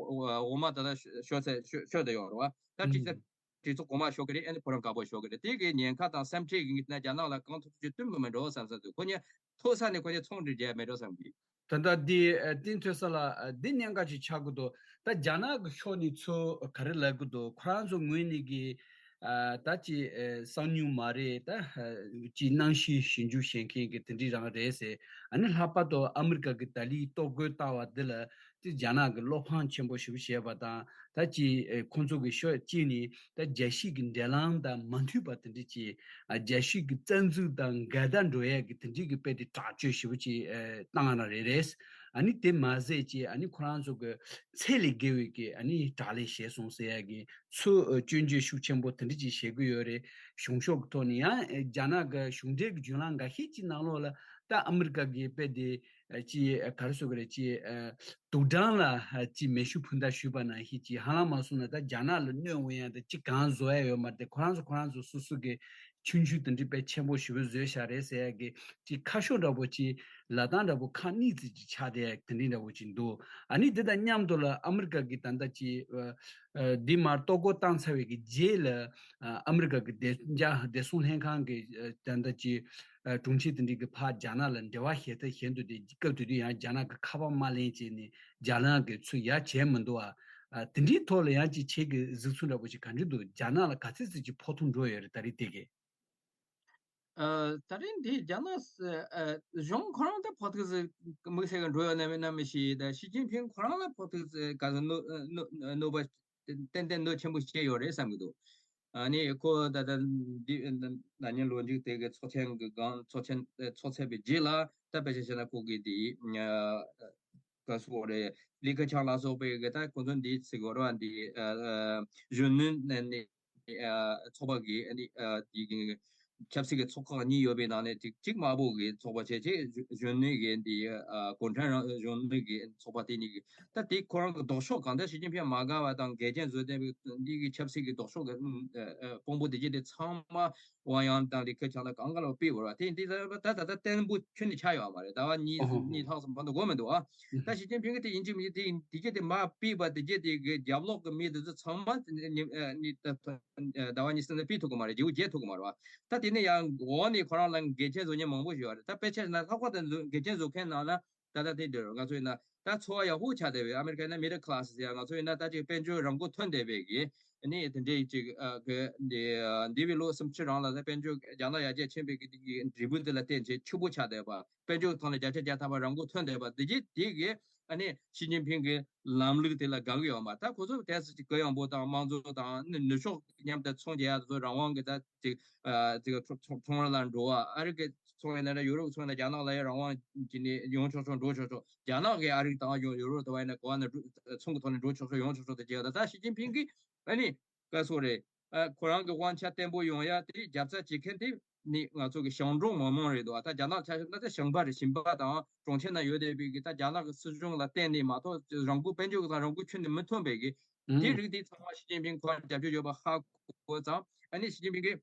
འོག་མ་ད་ལྟ་ཤོར་ཚད་ཤོར་ཤོར་བསྡད་ཡོད་རེད་བ། ད་གྲོས་ཚོགས་གྲོས་ཚོགས་གོང་མ་ཤོར་གི་རེད། ཨ་ནི་ཕོ་བྲང་དཀར་པོ་ཤོར་གི་རེད། དེ་གི་ཉེན་ཁ་དང་སེམས་ཁྲལ་གི་ངེས་ན་རྒྱ་ནག་ལ་གང་ཐུབ་ཐུབ་ཅིག་བསྟུན་དགོས་མེད་འགྲོ་བསམ་བསམ་འདུག་ཁོ་གཉིས་མཐོ་ས་ནས་ཁོ་གཉིས་ཚོང་འབྲེལ་བྱས་མེད་འགྲོ་བསམ་གི། ད་ལྟ་འདི་ཨ་བསྟན་ཐོས་ས་ལ་ཨ་འདི་གནད་འགག་ཅིག་ཆགས་ཀྱི་འདུག་ད་རྒྱ་ནག་གི་ཕྱོགས་ནས་ཚུར་ག་རེ་ལབ་ཀྱི་འདུག་ཁོ་རང་ཚོ་ངོས་ནས་གི་ཨ་ད་ཅི་ཨ་གསང་ཉུལ་མ་རེད། ད་ཨ་ཅི་གནང་གཞི་ཞིབ་འཇུག་བྱེད་མཁན་གི་དེ་འདྲི་རང་རེད་ཟེར། ཨ་ནི་ལྷག་པར་དུ་ཨ་མི་རི་ཀ་གི་ད་ལིའི་གཏོར་རྒོལ་བཏང་བ་འདི་ལ་ཅི་རྒྱ་ནག་གི་བློ་ཕམ་ཆེན་པོ་ཞིག་བྱས་པ་དང་། ད་ཅི་ཨ་ཁོང་ཚོ་གི་ཕྱོགས་གཅིག་ནས་ད་རྒྱལ་སྤྱི་གི་འབྲེལ་ལམ་དང་མ་མཐུན་པ་དེ་འདྲི་ཅི། ཨ་རྒྱལ་སྤྱི་གི་རྩ་འཛུགས་དང་འགལ་ཟླ་འགྲོ་ཡས་ཀྱི་དེ་འདྲི་གི་དཔེ་དེ་དྲག་སྤྱོད་ཞེ་པོ་ཅིག་ཨ་བཏང་ཡ་རང་རེད་རེད། ཨ་ནི་དེ་མ་ཟད་ཅི་ཨ་ནི་ཁོ་རང་ཚོ་གི་ཚད་ལས་བརྒལ་བའི་གི་ཨ་ནི་དྲག་ལས་བྱས་སོང་ཟེར་ཡ་གི་ཚུལ་ཨ་སྐྱོན་བརྗོད་ཤུགས་ཆེན་པོ་དེ་འདྲི་ཅིག་བྱེད་ཀྱི་ཡོད་རེད། གཞུང་ཕྱོགས་ཀྱི་ཐོག་ནས་ཡང་ཨ་རྒྱ་ནག་གི་གཞུང་འབྲེལ་གྱི་བརྒྱུད་ལམ་འགའ་ཤས་ཀྱི་ནང་ལོགས་ལ་ད་ཨ་མི་རི་ཀ་གི་དཔེ་དེ་ཨ་ཅི་ཨ་ག་རེ་ཟེར་དགོས་རེད། ཅི་ཨ་དུག་སྦྲང་ལ་ཨ་ཅི་མེ་ཤུགས་འཕུར་མདའ་གཞུས་པ་ནང་བཞིན་ཅི་ཧ་ལམ་མ་སོང་ན་ད་རྒྱ་ནག་ལ་གནོད་འོང་ཡ་དེ་ཅི་གང་བཟོ་ཡ་ཡོད་མ་རེད། ཁོ་རང་ཚོ་ཁོ་རང་ཚོ་སོ་སོ་གི་ཆུང་ཆུང་དེ་འདྲི་དཔེ་ཆེན་པོ་ཞེ་པོ་བཟོས་བཞག་རེད་ཟེར་ཡ་གི་ཅི་ཁ་ཤོ་འདྲ་པོ་ཅི་ལབ་སྟངས་འདྲ་པོ་ཁག་གཉིས་ཙམ་ཅིག་ཆགས་བསྡད་ཡ་དེ་འདྲི་འདྲ་པོ་ཅིག་འདུག་ཨ་ནི་དེ་དང་མཉམ་དུ་ལ་ཨ་མི་རི་ཀ་གི་ད་ལྟ་ཅི་ཨ་ཨ་འདི་མར་གཏོར་རྒོལ་བཏང་ཚར་བའི་གི་རྗེས་ལ་ཨ་ཨ་མི་རི་ཀ་གི་བདེ་འཇགས་བདེ་སྲུང་ལྷན་ཁང་གི་ཨ་ད་ལྟ་ཅི་ཨ་དྲུང་ཆེ་དེ་འདྲི་གི་ཕར་རྒྱ་ནག་ལ་འབྲེལ་བ་བྱེད་ཐབས་བྱེད་འདུག་དེ་སྐབས་དེ་དུས་ཡང་རྒྱ་ནག་གི་ཁ་པར་མ་ལེན་བྱས་ནས་རྒྱ་ནག་གི་ཚུར་ཡ་བྱས་མི་འདུག་ཨ། ཨ་དེ་འདྲའི་ཐོག་ལ་ཡང་ཅིག་ཁྱེད་ཀྱི་གཟིགས་ཚུལ་འདྲ་པོ་ཅིག་ག་འདྲ་འདུག་རྒྱ་ནག་ལ་ག་ཚོད་ཙམ་ཅིག་ཕོག་ཐུག་འགྲོ་ཡོད་རེད་ད་རེས་དེ་གས། ཨ་ད་རེས་འདི་རྒྱ་ནག་ཨ་གཞུང་ཁོ་རང་ད་ཕོག་ཐུག་ཙམ་དམིགས་བསལ་གྱི་འགྲོ་ཡོད་ན་མེད་ན་མི་ཤེས། ད་ཞི་ཅིན་ཕིང་ཁོ་རང་ལ་ཕོག་ཐུག་ཙམ་ག་ཚོད་གནོད་གནོད་གནོད་པ་ ཏན་ཏན་གནོད་ཆེན་པོ་བྱས་ཡོད་རེད་བསམ་གྱི་འདུག་ཨ་ནི་ཁོ་ད་ལྟ་འདི་ན་ནིང་ལོ་མཇུག་དེ་གི་ཚོགས་ཆེན་གྱི་སྒང་ཚོགས་ཆེན་ཚོགས་ཚར་བའི་རྗེས་ལ་ད་དཔེ་ཆ་བཤད་ན་ཁོ་གི་དེ་ག་སོ་རེད། ལི་ཁེ་ཆང་ལ་སོགས་པའི་གི་ད་ཁོ་ཚོ་འདི་ཚིག་གོ་ར་འདི་གཞོན་ནུ་ནས་ནི་ཚོགས་པ་གི་ཨ་ནི་དེ་གི་ཆབ་སྲིད་ཀྱི་ཚོགས་ཁག་གཉིས་ཡོད་པའི་ནང་ནས་གཅིག་གཅིག་དམར་པོ་གི་ཚོགས་པ་བྱས་རྗེས་གཞོན་ནུ་གི་འདི་གུང་ཁྲན་རང་གཞོན་ནུ་གི་ཚོགས་པ་དེ་གཉིས་ཀྱི་ད་དེ་ཁོ་རང་གི་ལྡོག་ཕྱོགས་གང་ལྟར་ཞི་ཅིན་ཕིང་མ་དགའ་བ་དང་འགལ་རྐྱེན་བཟོ་བསྡད་པའི་འདི་གི་ཆབ་སྲིད་ཀྱི་ལྡོག་ཕྱོགས་ཀྱི་དཔོན་པོ་དེ་གྱད་དེ་ཚང་མ་ཝང་ཡང་དང་ལི་ཁེ་ཆང་དང་གང་ག་ལ་ཕུད་ཡོད་རེད་བ། དེ་འདི་ད་ད་ད་བརྟན་པོ་ཁྱོན་ནས་ཆགས་ཡོད་མ་རེད། ཟླ་བ་གཉིས་གཉིས་ལྷག་ཙམ་བར་དུ་འགོར་མི་འདུག་ཨ། ད་ཞི་ཅིན་ཕིང་གི་དེ་ཡིན་གཅིག་མིན་གཅིག་དེ་དེ་གྱད་དེ་མར་ཕུད་པ་དེ་གྱད་དེ་གི་རྒྱབ་ལོགས་ཀྱི་མི་དེ་ཚོ་ཚང་མ་ཟླ་བ་གཉིས་གསུམ་ལ་ཕུད་ཐུབ་ཀྱི་མ་རེད། རྗེ་བོ་རྒྱས་ཐུབ་ཀྱི་མ་རེད་བ། ད་དེ་ནས་ཡང་འོག་ནས་ཁོ་རང་ལ་འགལ་རྐྱེན་བཟོ་མཁན་མང་པོ་ཞིག་ཡོད་རེད། ད་དཔེ་ཆ་ན་ལྷག་པར་དུ་འགལ་རྐྱེན་བཟོ་མཁན་ནང་ན་ད་ལྟ་དེ་འདྲ་ང་ཚོ་ཡིན་ན་ད་འཚོ་བ་ཡག་པོ་ཆགས་བསྡད་པའི་ཨ་མི་རི་ཀའི་ན་མི་ཌལ་ཁི་ལ་སི་ཟེར་ཡ་ང་ཚོ་ཡིན་ན་ད་ཅིག་དཔལ་འབྱོར་རང་མགོ་ཐོན་བསྡད་པའི་གི་ཨ་ནི་དེ་འདྲའི་ཅིག་ཨ་གི་འདི་ཨ་འདས་པའི་ལོ་སུམ་ཅུ་རིང་ལ་ད་དཔལ་འབྱོར་རྒྱ་ནག་ཡར་རྒྱས་ཕྱིན་པའི་གི་དེ་གི་འབྲས་བུ་དེ་ལ་བརྟེན་བྱས་ཕྱུག་པོ་ཆགས་བསྡད་པ། དཔལ་འབྱོར་ཐོག་ནས་བརྒྱ་ཆ་བརྒྱ་ཐམ་པ་རང་མགོ་ཐོན་བསྡད་པ་འདི་གི་དེ་གི་ཨ་ནི་ཞི་ཅིན་ཕིང་གི་ལམ་ལུགས་དེ་ལ་དགའ་གི་ཡོད་མ། ད་ཁོ་ཚོ་དེ་ཚོ་ཅིག་གུ་ཡངས་པོ་དང་དམངས་གཙོ་དང་ནུ་ནུབ་ཕྱོགས་མཉམ་དུ་ཚོང་རྒྱག་ཡ་དེ་ཚོ་རང་དབང་གི་ད་ཅིག་ཨ་ཅིག་ཚོང་ཚོང་ར་ལ་འགྲོ་བ། ཨ་རི་གི་ཚོང་ཡིན་ན་ར་ཡུ་རོབ་ཚོང་ཡིན་ན་རྒྱ་ནག་ལ་ཡང་རང་དབང་གི་ནི་ཡོང་ཆོག་ཆོག་འགྲོ་ཆོག་ཆོག་རྒྱ་ནག་གི་ཨ་རི་དང་ཡོང་ཡུ་རོབ་དུ་བ་ཡིན་ན་གོ་བ་ན་འགྲོ་ཚོང་གི་ཐོག་ནས་འགྲོ་ཆོག་ཆོག་ཡོང་ཆོག་ཆོག་དེ་བྱས་ཡོད། ད་ད་ཞི་ཅིན་ཕིང་གིས་ཨ་ནི་ག་སོ་རེད། ཨ་ཁོ་རང་གི་དབང་ཆ་བརྟན་པོ་ཡོང་ཡ་དེ་རྒྱབ་རྩ་བྱེད་མཁན་དེ་ནི་ང་ཚོ་གི་ཞང་འབྲོག་མི་མང་རེད་འདུག་ད་རྒྱ་ནག་ཆ་བཞག་ན་ད་ཞིང་པ་རེད། ཞིང་པ་དང་གྲོང་ཁྱེར་ན་ཡོད་བསྡད་པའི་གི་ད་རྒྱ་ནག་གི་སྲིད་གཞུང་ལ་བརྟེན་ནས་མ་གཏོགས་རང་འགུལ་དཔལ་འབྱོར་གི་ཐོག་རང་འགུལ་ཁྱོན་ནས་མི་ཐོན་པའི་གི་དེ་རིགས་དེ་ཚང་མ་ཞི་ཅིན་ཕིང་ཁོ་རང་རྒྱབ་སྐྱོར་ཡོད་པ་ཧ་གོ་ཙང་ཨ་ནི་ཞི་ཅིན་ཕིང་གིས་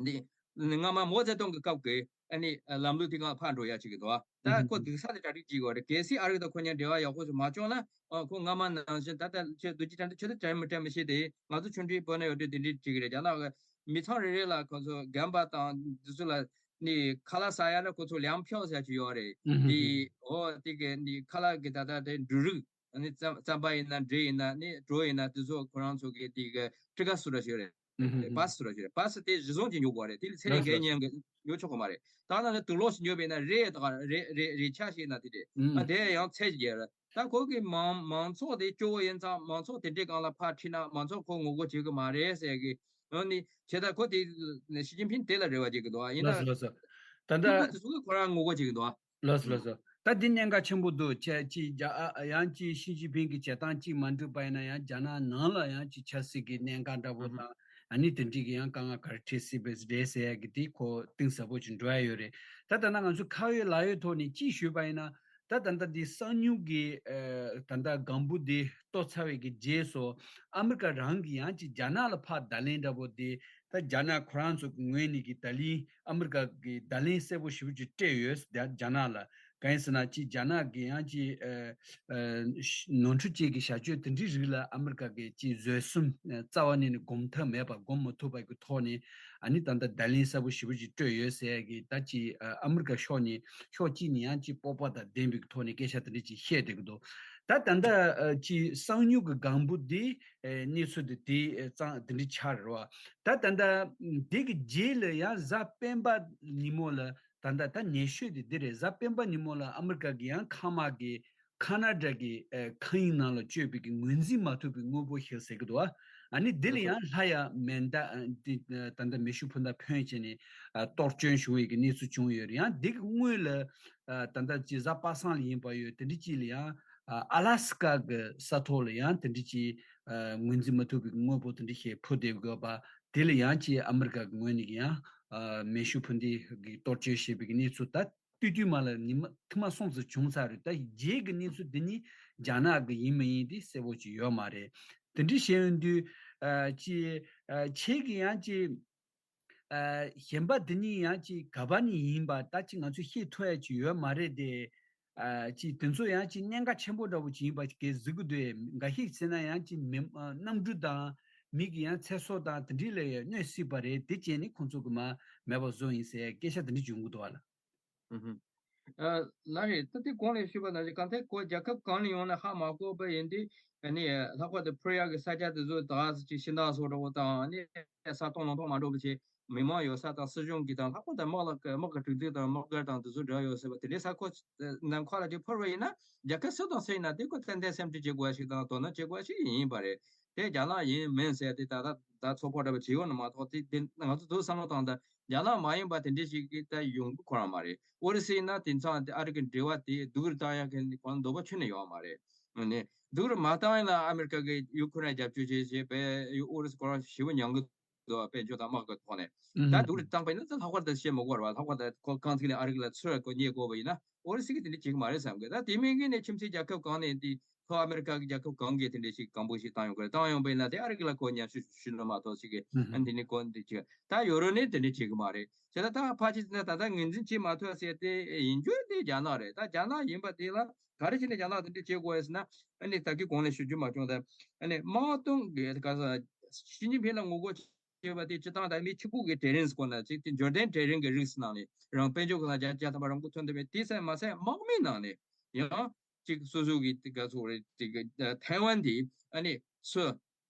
འདི་སྔ་མ་མའོ་ཙེ་ཏུང་གི་སྐབས་ཀྱི་ཨ་ནི་ལམ་ལུགས་དེ་ག་ཕར་འགྲོ་ཡ་ཅིག་གི་འདུག་ད་ཁོ་སྡུག་ས་དེ་གྲ་སྒྲིག་བྱེད་དགོས་རེད། གལ་སྲིད་ཨ་རི་དང་ཁོ་གཉིས་འབྲེལ་བ་ཡག་པོ་ཞིག་མ་བྱུང་ན་ཨ་ཁོ་སྔ་མ་ནང་བཞིན་ད་ལྟ་ཁྱོད་རྡོ་རྗེ་དྲན་ཁྱོད་ད་དྲན་མི་དྲན་མི་ཤེས་ཏེ་ང་ཚོ་ཆུང་དུས་བོད་ན་ཡོད་དུས་དེ་འདྲའི་བྱེད་གི་རེད། རྒྱ་ནག་གི་མི་ཚང་རེ་རེ་ལ་ཁོ་ཚོ་རྒན་པ་དང་དེ་ཚོ་ལ་ནི་ཁ་ལག་ཟ་ཡ་ན་ཁོ་ཚོ་ལིའང་ཕྱོགས་ཟེར་ཡ་ཅིག་ཡོད་རེད། དེ་ཨོ་དེ་གི་ནི་ཁ་ལག་གི་ད་ལྟ་དེ་འབྲུ་རིགས་ཨ་ནི་རྩམ་རྩམ་པ་ཡིན་ན་འབྲས་ཡིན་ན་ནི་གྲོ་ཡིན་ན་དེ་ཚོ་ཁོ་རང་ཚོ་གི་དེ་གི་ཁྲི་ཀ་སུ་ར་ཞིག་རེད། པ་སི་སུ་ར་ཞིག་རེད། པ་སི་དེ་གཞི་བཟུང་གི་ཉོ་དགོས་རེད། དེ་ལ་ཚེ་རིང་རྒས་ཉེན་གི་ཉོ་ཆོག་གི་མ་རེད། ད་ནང་ནས་དུག་ལོག་ཞིག་ཉོས་པ་ཡིན་ན་རས་དང་རས་རས་རས་ཆ་ཞིག་ཡིན་ན་དེ་རེད། ཨ་དེ་ཡང་ཚད་ཀྱི་རེད། ད་ཁོ་གི་མང་མང་ཚོགས་དེ་སྐྱོ་བོ་ཡིན་ཙང་མང་ཚོགས་དེ་འདྲའི་སྒང་ལ་ཕར་ཁྲིད་ན་མང་ཚོགས་ཁོ་ངོ་རྒོལ་བྱེད་གི་མ་རེད་ཟེར་གི་ཡང་ནི་བྱས་ད་ཁོ་དེ་ཞི་ཅིན་ཕིང་དེ་ལ་རེ་བ་བྱེད་གི་འདུག་ཡིན་ན་ལགས་སོ་ལགས་སོ། ད་ལྟ་ཕྲུ་གུ་དེ་ཚོ་གི་ཁོ་རང་ངོ་རྒོལ་བྱེད་གི་འདུག་ལགས་སོ་ལགས་སོ། ད་འདི་གནད་འགག་ཆེན་པོ་འདུག་ཅེས་ཅིག་རྒྱ་ཨ་ཡང་ཅིག་ཞི་ཅིན་ཕིང་གི་བྱེད་སྟངས་ཅིག་མ་འགྲིག་པ་ཡིན་ན་ཡང་རྒྱ་ནག་ནང་ལ་ཡང་ཅིག་ཆབ་སྲིད་ཀྱི་གནད་འགག་འདྲ་པོ་དང་ཨ་ནི་དེ་འདྲའི་གི་ཡང་དཀའ་ངལ་ག་རེ་འཕྲད་སྲིད་པས་རེད་ཟེར་ཡ་གི་དེ་ཁོ་གཏིང་ཟབ་པོ་ཅིག་འགྲོ་ཡ་ཡོད་རེད། ད་ད་ལྟ་ང་ཚོ་ཁ་ཡོད་ལག་ཡོད་ཐོག་ནས་ཅིག་ཞུས་པ་ཡིན་ན་ད་ད་ལྟ་འདི་གསང་མྱུལ་གྱི་ད་ལྟ་སྒང་འབུ་འདི་གཏོར་ཚར་བའི་གི་རྗེས་སུ་ཨ་མི་རི་ཀ་རང་གི་ཡང་ཅིག་རྒྱ་ནག་ལ་ཕར་བརྡ་ལན་འདྲ་པོ་འདི། ད་རྒྱ་ནག་ཁོ་རང་ཚོ་གི་ངོས་ནས་ཀྱི་བརྡ་ལན་ཨ་མི་རི་ཀ་གི་བརྡ་ལན་གསལ་པོ་ཞེ་པོ་ཅིག་སྤྲད་ཡོད་རྒྱ་རྒྱ་ནག་ལ། གང་ཡིན་ཟེར་ན་ཅིག་རྒྱ་ནག་གི་ཡང་ཅིག་ཨ་ཨ་ནོར་འཁྲུལ་ཅན་གྱི་བྱ་སྤྱོད་དེ་འདྲའི་རིགས་ལ་ཨ་མི་རི་ཀ་གི་ཅིག་བཟོད་གསོལ་རྩ་བ་ཉིད་ནས་སྒོམ་ཐབས་མེད་པ་སྒོམ་མ་ཐུབ་པ་གི་ཐོག་ནས་ཨ་ནི་ད་ལྟ་བརྡ་ལན་གསལ་པོ་ཞེ་པོ་ཅིག་སྤྲོད་ཡོད་ཟེར་ཡ་གི་ད་ཅིག་ཨ་ཨ་མི་རི་ཀ་ཕྱོགས་ནས་ཕྱོགས་གཅིག་ནས་ཡང་ཅིག་སྤོབས་པ་དང་ལྡན་པའི་ཐོག་ནས་སྐད་ཆ་དེ་འདྲ་ཅིག་བཤད་བསྡད་ཀྱི་འདུག་ད་ད་ལྟ་ཨ་ཅིག་གསང་མྱུལ་གྱི་སྒང་འབུ་འདི་ཨེ་གནས་ཚུལ་དེ་དེ་ཨེ་གཙང་དེ་འདྲ་ཆགས་རེད་བ། ད་ད་ལྟ་དེ་གི་རྗེས་ལ་ཡང་གཟའ་སྤེན་པ་ཉིན་མོ་ལ་ད་ལྟ་ད་ཉེ་ཤོས་དེ་འདི་རེད། གཟའ་སྤེན་པ་ཉིན་མོ་ལ་ཨ་མི་རི་ཀ་གི་ཡང་མཁའ་དམག་གི་ཁ་ན་ཌ་གི་ཨེ་མཁའ་དབྱིངས་ནང་ལ་སྤྱོད་པའི་གི་ངོས་འཛིན་མ་ཐུབ་པའི་དངོས་པོ་ཞིག་ཟེར་གི་འདུག་ཨ་ནི་འདི་ལ་ཡང་ལྷ་ཡ་མེ་མདའ་ཨ་འདི་ད་ལྟ་མེ་ཤུགས་འཕུར་མདའ་འཕེན་བྱས་ནས་ཨ་གཏོར་སྐྱོན་བྱུང་བའི་གི་གནས་ཚུལ་བྱུང་ཡོད་རེད། ཡང་འདི་གི་སྔོན་ལ་ཨ་ད་ལྟ་ཅི་གཟའ་པ་སངས་ལ་ཡིན་པ་ཡོད་དེ་འདྲ་ཅིག་ལ་ཡང་ཨ་ཨ་ལ་སི་ཀ་གི་ས་ཐོག་ལ་ཡང་དེ་འདྲ་ཅིག་ཨ་ངོས་འཛིན་མ་ཐུབ་པའི་དངོས་པོ་དེ་འདྲ་ཞིག་འཕུར་བསྡད་ཡོད་པ་དེ་ལ་ཡང་ཅིག་ཨ་མི་རི་ཀ་གི་ངོས་ནས་ཀྱི་ཡང་ཨ་མེ་ཤུགས་འཕུར་མདའ་གི་གཏོར་སྐྱོན་བྱས་པའི་གི་གནས་ཚུལ་ད་ཏུས་ཏུས་མ་ལ་ཉི་མ་ཐུན་མ་སོང་ཙམ་བྱུང་ཚར་རེད། ད་རྗེས་ཀྱི་གནས་ཚུལ་འདི་ནི་རྒྱ་ནག་གི་ཡིན་མི་ཡིན་དེ་གསལ་པོ་ཅིག་ཡོད་མ་རེད། དེ་འདྲ་བྱས་ཡོང་དུས་ཨ་ཅིག་ཨ་ཁྱེད་ཀྱི་ཡང་ཅིག་ཨ་གཞན་པ་འདི་གཉིས་ཡང་ཅིག་ག་པ་ནས་ཡིན་པ་ད་ཅིག་ང་ཚོས་ཤེས་ཐུབ་ཡ་ཅིག་ཡོད་མ་རེད་དེ། ཨ་ཅིག་དེ་ཚོ་ཡང་ཅིག་གནད་འགག་ཆེན་པོ་འདྲ་བོ་ཅིག་ཡིན་པ་ཞིག་གཟིགས་གི་འདུག་འགའ་ཤས་ཟེར་ན་ཡང་ཅིག་མི་ཨ་གནམ་གྲུ་དང་མི་གི་ཡང་ཚེ་སྲོག་དང་དེ་འདྲའི་ལ་ཡང་གནོད་སྲིད་པ་རེད། དེ་བྱས་ནས་ཁོང་ཚོ་གི་མ་མེད་པ་བཟོ་ཡིན་ཟེར་སྐད་ཆ་དེ་འདྲ་བྱུང་གི་འདུག་བ་ལ། ཨུ་ཧུ། ཨ་ལགས་རེད། ད་དེ་གོང་ལ་ཞུས་པ་ནང་བཞིན་གང་ལྟར་ཁོ་རྒྱལ་ཁབ་གང་ལ་ཡོང་ན་ཧ་མ་གོ་བ་ཡིན་དུས་ཨ་ནི་ལྷག་པར་དུ་ཕུར་ཡག་གི་ས་ཆ་དེ་ཚོ་ད་ཅིག་ཤིང་ནགས་བཟོ་འདྲ་བོ་དང་ཨ་ནི་ས་སྟོང་ལུང་སྟོང་མ་འགྲོ་བ་བྱས། མི་མང་ཡོད་ས་དང་སྲིད་གཞུང་གི་དང་ལྷག་པར་དུ་དམག་ལ་དམག་གི་སྒྲིག་འཛུགས་དང་དམག་སྒར་དང་དེ་ཚོ་འབྲེལ་ཡོད་ཟེར་བ་དེ་འདྲའི་ས་ཁོངས་ནང་ཁོག་ལ་ཅིག་ཕུར་བ་ཡིན་ན་རྒྱལ་ཁབ་སུ་དང་སུ་ཡིན་ན་དེ་ཁོ་ཏན་ཏན་སེམས་ཁྲལ་བྱེད་དགོས་ཤིག་དང་དོ་སྣང་བྱེད་དགོས་ཤིག་ཡིན་པ་རེད། དེ་རྒྱ་ནག་ཡིན་མིན་ཟེར་དེ་ད་ལྟ་ད་ཚོད་དཔག་འདྲ་པོ་བྱེད་ཡོད་ནི་མ་གཏོགས། དེ་དེ་ང་ཚོ་ཚོ་བསམ་བློ་བཏང་ད་རྒྱ་ནག་མ་ཡིན་པ་དེ་འདྲ་ཞིག་གི་ད་ཡོང་གི་ཁོ་རང་མ་རེད། ཨོ་རི་སི་ཡིན་ན་དེང་སང་དེ་ཨ་རི་གི་འབྲེལ་བ་དེ་སྡུག་རུ་བཏང་ཡག་གི་ཁོ་རང་འདོད་པ་ཁྱོན་ནས་ཡོད་མ་རེད། ཨ་ནི་སྡུག་རུ་མ་བཏང་ཡིན་ལ་ཨ་མི་རི་ཀ་གི་ཡུ་ཁུ་རེན་རྒྱབ་སྐྱོར་བྱེད་བྱེད་པས་ཨོ་རི་སི་ཁོ་རང་ཞེ་པོ་མྱང་གི་འདུག་དཔལ་འབྱོར་དང་དམག་གི་ཐོག་ནས། ད་ཨ་སྡུག་རུ་བཏང་པ་ཡིན་ན་ད་ལྷག་པར་དུ་བཤད་མི་དགོས་རེད་བ། ལྷག་པར་དུ་ཁོ་རྐང་ཚིག་ནས་ཨ་རི་ལ་ཚུར་ཁོ་རྙེད་དགོས་པ་ཡིན་ན་ཨོ་རི་སི་གིས་དེ་འདྲ་བྱེད་ཀྱི་མ་རེད་བསམ་གི། ད་དེ་མིན་གི་ནས་ཁྱིམ་མཚེས་རྒྱལ་ཁབ་གང་ནས་འདི་ལྷོ་ཨ་མི་རི་ཀ་གི་རྒྱལ་ཁབ་གང་གིས་དེ་འདྲ་ཞིག་གང་པོ་ཞིག་བཏང་ཡོང་གི་རེད། བཏང་ཡོང་པ་ཡིན་ན་དེ་ཨ་རི་གི་ལ་ཁོ་ཉམས་ཞིབ་ཞུ་ནི་མ་གཏོགས་ཞིག་གི་ཨ་འདི་ནི་ཁོ་འདི་བྱེད་ད་ཡོ་རོབ་ནས་དེ་འདྲ་བྱེད་གི་མ་རེད། བྱས་ད་ད་ཕལ་ཆེར་ན་ད་ལྟ་ངོས་འཛིན་བྱེད་མ་ཐུབ་ཟེར་དེ་ཡིན་རྒྱུ་དེ་རྒྱ་ནག་རེད། ད་རྒྱ་ནག་ཡིན་པ་དེ་ལ་ག་རེ་བྱས་ནས་རྒྱ་ནག་དེ་འདྲ་བྱེད་དགོས་ཟེར་ན། ཨ་ནི་ད་གི་གོང་ནས་ཞུ་རྒྱུ་མ་བྱུང་ད། ཨ་ནི་དམག་དོན་གི་ག་ས་ཞི་ཅིན་ཕིང་ལ་ངོ་རྒོལ་བྱས་པ་དེ་སྤྱི་བཏང་ད་མི་ཕྱུག་པོ་གི་གྲལ་རིམ་སྐོར་ན་ཅིག་དེ་འབྱོར་ལྡན་གྲལ་རིམ་གི་རིགས་ནང་ནས་རང་དཔལ་འབྱོར་གི་ལ་རྒྱ་རྒྱ་ཐམ་པ་རང་མགོ་ཐོན་ཐུབ་པའི་དེ་ཚད་མ་ཚད་དམག་མི་ནང་ནས་ཡང་ཅིག་སོ་སོ་གི་དེ་ག་ཚོ་རེད་དེ་གི་ཐའེ་ཝན་དེ་ཨ་ནི་སུ་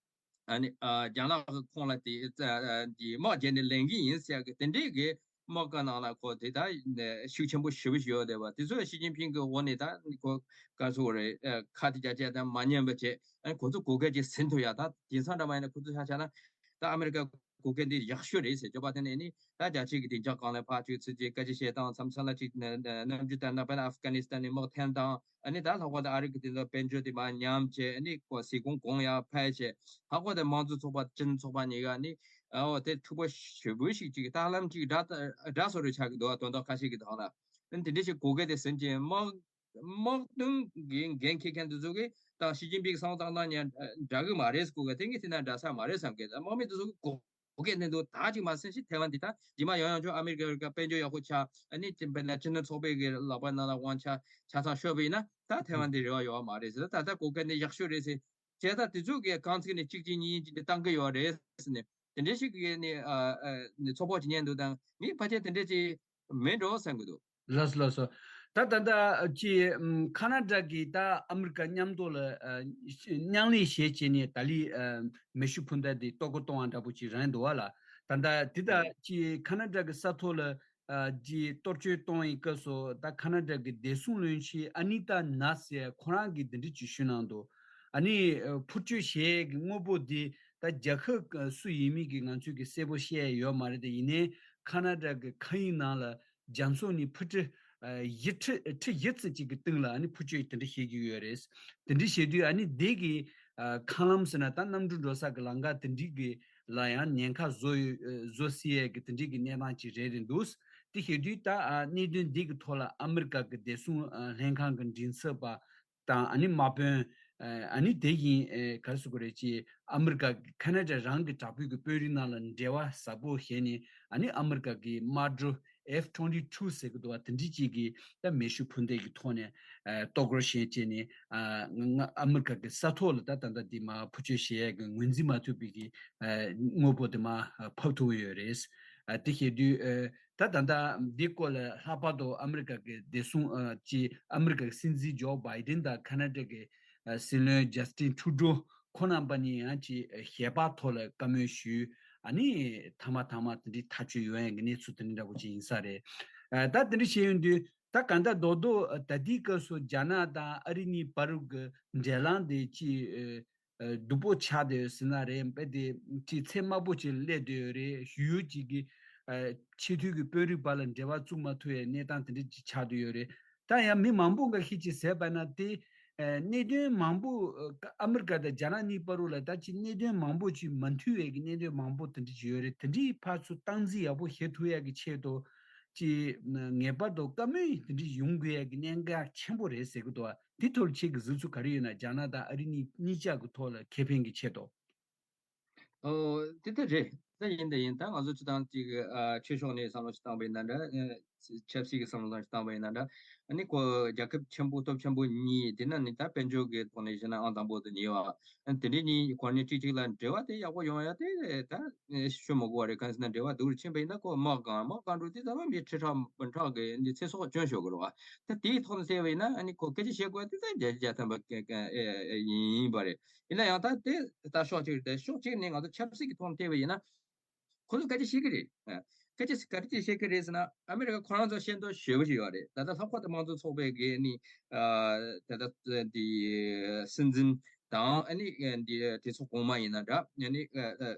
ཨ་ནི་ཨ་རྒྱ་ནག་གི་ཁོངས་ལ་དེ་ཨ་ཨ་དེ་དམག་རྒྱག་ནས་ལེན་གི་ཡིན་ཟེར་གི་དེ་འདྲས་གི་དམག་སྒར་ནང་ལ་ཁོ་དེ་ད་ཤུགས་ཆེན་པོ་ཞེ་པོ་ཞིག་ཡོད་བསྡད་པ་དེ་ཚོ་ཞི་ཅིན་ཕིང་གི་འོག་ནས་ད་ཁོ་ག་ཚོད་རེད་ཁ་དེ་རྒྱ་ཆེ་ད་མ་ཉན་པ་བྱས། ཨ་ནི་ཁོ་ཚོ་གོ་སྐབས་ཅིག་ཟིན་ཐུབ་ཡ། ད་དེང་སང་འདྲ་མ་ཡིན་ན་ཁོ་ཚོ་ཆ་བཞག་ན་ད་ཨ་མི་རི་ཀ་གོ་སྐབས་འདི་ཡག་ཤོས་རེད་ཟེར་བརྗོད་པ་དེ་ནས་ནི་ད་རྒྱ་ཆེ་གི་བདེ་འཇགས་སྒང་ལ་ཕར་ཅིག་ཚུར་ཅིག་སྐད་ཆ་བཤད་སྟངས་མཚམས་མཚམས་ལ་ཅིག་རྣམ་འགྱུར་ལྟར་ན་དཔེར་ན་ཨབ་གྷ་ནི་སི་ཐན་ནས་དམག་འཐེན་སྟངས། ཨ་ནི་ད་ལྷག་པར་དུ་ཨ་རི་གི་དེ་ཚོ་དཔལ་འབྱོར་དེ་མར་ཉམས་བྱས། ཨ་ནི་ཁོ་ཟས་གོང་གོང་ཡར་འཕར་བྱས། ལྷག་པར་དུ་དམངས་གཙོ་ཚོགས་པ་སྤྱི་མཐུན་ཚོགས་པ་གཉིས་ཀ་ནི་ཨ་འོ་དེ་འཁྲུག་པ་ཞེ་པོ་ཞིག་ཅིག་ལྟ་ལམ་ཅིག་འདྲ་འདྲ་བཟོ་འདྲ་ཆགས་ཀྱི་འདུག་དོན་དག་ཁ་ཤས་ཀྱི་ཐོག་ལ། ཨ་ནི་དེ་འདྲ་ཞིག་གོ་སྐབས་དེ་ཟིན་ཅིང་དམག་དམག་དོན་གྱི་འགན་འཁྱེར་མཁན་དེ་ཚོ་གིས་ད་ཞི་ཅིན་ཕིང་གི་བསམ་བློ་བཏང་སྟངས་ཡང་འདྲ་གི་མ་རེད། གོ་སྐབས་དེ་གི་དེ་ན་འདྲ་ས་མ་རེད་བསམ་གི། དམག་མི་དེ་ཚོ་གི་གོ་གོ་སྐབས་ནས་འདུག་ད་ཅིག་མ་ཟིན་ཞིག་ཐའེ་ཝན་འདི་ད་རྗེས་མ་ཡང་ཡང་ཅུང་ཨ་མི་རི་ཀ་དཔལ་འབྱོར་ཡག་པོ་ཆགས། ཨ་ནི་ཅིན་པེ་ན་སྤྱི་མཐུན་ཚོགས་པའི་གི་ལག་པ་ནང་ལ་དབང་ཆ་ཆ་ཚང་ཤོར་བ་ཡིན་ན་ད་ཐའེ་ཝན་འདི་རེ་བ་ཡོད་མ་རེད་ཟེར། ད་ལྟ་གོ་སྐབས་འདི་ཡག་ཤོས་རེད་ཟེར། བྱས་ད་དེ་ཚོ་གི་རྐང་ཚིག་ནས་གཅིག་གཅིག་གཉིས་གཉིས་ཅིག་འདི་བཏང་གི་ཡོད་རེད་ཟེར་ནས་དེ་འདྲ་ཞིག་གི་ནི་ཨ་ཨ་ནི་ཚོགས་ཕོགས་ཅིག་ཉན་འདུག་དང་ངས་ཕལ་ཆེར་དེ་འདྲ་ཅིག་མེད་འགྲོ་བསམ་གི་འདུག་ལགས་སོ་ལགས་སོ། ད་ད་ལྟ་ཅི་ཁ་ན་ཌ་གི་ད་ཨ་མི་རི་ཀ་མཉམ་དུ་ལ་མཉམ་ལས་བྱས་བྱས་ནས་ད་ལི་མེ་ཤུགས་འཕུར་མདའ་འདི་ལྟོ་གོས་གཏོང་བ་འདྲ་པོ་ཅིག་རང་འདུག་བ་ལ། ད་ད་འདི་ད་ཅི་ཁ་ན་ཌ་གི་ས་ཐོག་ལ་ཅི་གཏོར་སྐྱོན་གཏོང་བའི་སྐབས་སུ་ད་ཁ་ན་ཌ་གི་བདེ་སྲུང་བློན་ཆེན་ཨ་ནི་ཏཱ་ནཱ་ཟེར་ཁོ་རང་གིས་འདི་འདྲ་ཅིག་ཞུས་གནང་འདུག་ཨ་ནི་འཕུར་སྐྱོད་བྱེད་ཀྱི་དངོས་པོ་འདི་ད་རྒྱལ་ཁབ་སུ་ཡིན་མིན་གྱི་ང་ཚོས་ཀྱི་གསལ་པོ་བཤད་ཡོད་མ་རེད་དེ། ཡིན་ནའི་ཁ་ན་ཌ་གི་མཁའ་དབྱིངས་ནང་ལ་རྒྱ་མཚོ་ནས་ཕུ་ཁྲི་བཞི་ཁྲི་ཁྲི་བཞི་ཙམ་ཅིག་གི་སྟེང་ལ་ཨ་ནི་ཕུ་ཁྲི་དེ་འདྲ་བྱེད་ཀྱི་ཡོད་རེད། དེ་འདྲ་བྱེད་དུས་ཨ་ནི་དེ་གི་མཁའ་ལམ་ཟེར་ན་ད་གནམ་གྲུ་འགྲོ་ས་གི་ལམ་ཁ་དེ་འདྲའི་གི་ལ་ཡང་ཉེན་ཁ་བཟོ་ཡོད་བཟོ་སྲིད་ཡས་གི་དེ་འདྲའི་གི་གནས་སྟངས་ཅིག་རེད་རེད་འདུག་དེ་བྱེད་དུས་ད་གནད་དོན་འདི་གི་ཐོག་ལ་ཨ་མི་རི་ཀ་གི་བདེ་སྲུང་ལྷན་ཁང་གི་མགྲིན་ཚབ་པ་དང་ཨ་ནི་དམག་དཔོན་ཨ་ནི་དེ་བཞིན་ག་རེ་ཟེར་དགོས་རེད། ཅེས་ཨ་མི་རི་ཀ་གི་ཁ་ན་ཌ་རང་གི་དྲག་པོའི་གི་དཔོན་རིགས་ནང་ལ་འབྲེལ་བ་ཟབ་པོ་བྱས་ནས་ཨ་ནི་ཨ་མི་རི་ཀ་གི་དམག་གྲུ་ཨེཕ་ཊུ་ཝེན་ཊི་ཊུ་ཟེར་གི་འདུག་བ། དེ་འདྲི་གཅིག་གི་ད་མེ་ཤུགས་འཕུར་མདའ་གི་ཐོག་ནས་ཨ་གཏོར་རྒོལ་བྱས་བྱས་ནས་ཨ་ང་ཨ་མི་རི་ཀ་གི་ས་ཐོག་ལ་ད་ད་ལྟ་འདི་མ་འཕུར་སྐྱོད་བྱེད་ཡས་གི་ངོས་འཛིན་མ་ཐུབ་པའི་གི་ཨ་དངོས་པོ་དེ་མ་ཕབ་ཐུབ་ཡོད་རེད། ཨ་དེ་བྱེད་དུས་ཨ་ད་ད་ལྟ་འདི་སྐོར་ལ་ལྷག་པར་དུ་ཨ་མི་རི་ཀ་གི་བདེ་སྲུང་ཨ་ཅི་ཨ་མི་རི་ཀ་གི་སྲིད་འཛིན་ཇོ་བྷའི་ཌེན་དང་ཁ་ན་ཌ་གི་ཨ་སྲིད་བློན་ཇ་སི་ཊིན་ཊུ་ཌོ་ཁོང་རྣམ་པ་གཉིས་ཡང་ཅི་ཞལ་པར་ཐོག་ལ་བཀའ་མོལ་ཞུས། ཨ་ནི་ཐ་མ་ཐ་མ་དེ་འདྲའི་ཐག་གཅོད་ཡོང་ཡག་གི་གནས་ཚུལ་དེ་འདྲ་འདྲ་པོ་ཅིག་ཡིན་ས་རེད། ཨ་ད་དེ་འདྲ་བྱས་ཡོང་དུས་ད་གང་ལྟར་རྡོག་རྡོག་ད་ལྟའི་སྐབས་སུ་རྒྱ་ནག་དང་ཨ་རི་གཉིས་བར་གྱི་འབྲེལ་ལམ་དེ་ཅི་ཨ་སྡུག་པོ་ཆགས་བསྡད་ཡོད་ཟེར་ན་རེད། དཔེ་དེ་ཅི་ཚད་དམའ་པོ་ཅིག་སླེབས་བསྡད་ཡོད་རེད། ཞུ་ཡུལ་ཅིག་གི་ཨ་ཆེས་མཐོའི་གི་དཔོན་རིགས་བར་ལ་འབྲེལ་བ་བཙུགས་མ་ཐུབ་ཡའི་གནས་སྟངས་དེ་འདྲ་ཅིག་ཆགས་བསྡད་ཡོད་རེད། ད་ཡང་མི་མང་པོ་འགའ་ཤས་ཀྱིས་ཟེར་བ་ན་དེ་ཨ་གནད་དོན་མང་པོ་ཨ་ཨ་མི་རི་ཀ་དང་རྒྱ་ནག་གཉིས་བར་ལ་ད་ཅི་གནད་དོན་མང་པོ་ཅིག་མ་མཐུན་བའི་གི་གནད་དོན་མང་པོ་དེ་འདྲ་ཅིག་ཡོད་རེད། དེ་འདྲའི་ཕར་ཚུར་སྟངས་འཛིན་ཡག་པོ་བྱེད་ཐུབ་ཡག་གི་ཆེད་དུ་ཅི་ངེས་པར་དུ་བཀའ་མོལ་དེ་འདྲ་ཡོང་དགོས་ཡག་གི་གནད་འགག་ཆེན་པོ་རེད་ཟེར་གི་འདུག་བ། དེ་ཐོག་ལ་ཁྱེད་ཀྱི་གཟིགས་ཚུལ་ག་རེ་ཡོད་ན། རྒྱ་ནག་དང་ཨ་རི་གཉིས་གཉིས་ཆ་གི་ཐོག་ལ་ཁེ་ཕན་གྱི་ཆེད་དུ། ཨོ། དེ་ལྟར་རེད། ད་ཡིན་ད་ཡིན། ད་ང་ཚོ་སྤྱི་བཏང་ཅིག་ཨ་ཆོས་ཕྱོགས་ནས་བསམ་བློ་ཞིག་བཏང་བ་ཡིན་ན་འདྲ། ཨ་ཆབ་སྲིད་ཀྱི་བསམ་བློ་ཞིག་བཏང་བ་ཡིན་ན་འདྲ། ཨ་ནི་ཁོ་རྒྱལ་ཁབ་ཆེན་པོ་སྟོབས་ཆེན་པོ་གཉིས་དེ་ན་ནི་ད་དཔལ་འབྱོར་གྱི་ཐོག་ནས་བཤད་ན་ཨང་དང་པོ་དེ་གཉིས་པ། ཨ་དེ་འདྲའི་གཉིས་ཁོ་གཉིས་གཅིག་གཅིག་ལ་འབྲེལ་བ་དེ་ཡག་པོ་ཡོང་ཡ་དེ་ད་ཞུ་མི་དགོས་པ་རེད། གང་ཟེར་ན་འབྲེལ་བ་སྡུག་རུ་ཕྱིན་པ་ཡིན་ན་ཁོ་དམག་སྒང་དམག་སྒང་འགྲོ་དེ་ད་མ་མི་ཁྲི་ཕྲག་འབུམ་ཕྲག་གི་འདི་ཚེ་སྲོག་སྐྱོན་ཤོར་གི་རེད་བ། ད་དེའི་ཐོག་ནས་བལྟས་པ་ཡིན་ན་ཨ་ནི་ཁོ་སྐད་ཆ་བཤད་དགོས་དེ་ད་རྒྱ་རྒྱ་ཐམ་པ་ཡིན་པ་རེད། ཡིན་ན་ཡང་ད་དེ་ད་ཕྱོགས་གཅིག་རེད། ཕྱོགས་གཅིག་ནས་ང་ཚོ་ཆབ་སྲིད་ཀྱི་ཐོག་ནས་བལྟས་པ་ཡིན་ན། ཁོ་ཚོ་སྐད་ཆ་བཤད་ཀྱི་རེད། ཨ་སྐད་ཆ་ག་རེ་བཤད་ཀྱི་རེད་ཟེར་ན། ཨ་མི་རི་ཀ་ཁོ་རང་ཚོ་ཤེས་འདོད་ཞེ་པོ་ཞིག་ཡོད་རེད། ད་ལྟ་ལྷག་པར་དུ་དམངས་གཙོ་ཚོགས་པའི་གི་ནི་ཨ་ད་ལྟ་དེ་སྲིད་འཛིན་ དང་ཨ་ནི་འདི་གྲོས་ཚོགས་གོང་མ་ཡིན་ན་འདྲ། ཨ་ནི་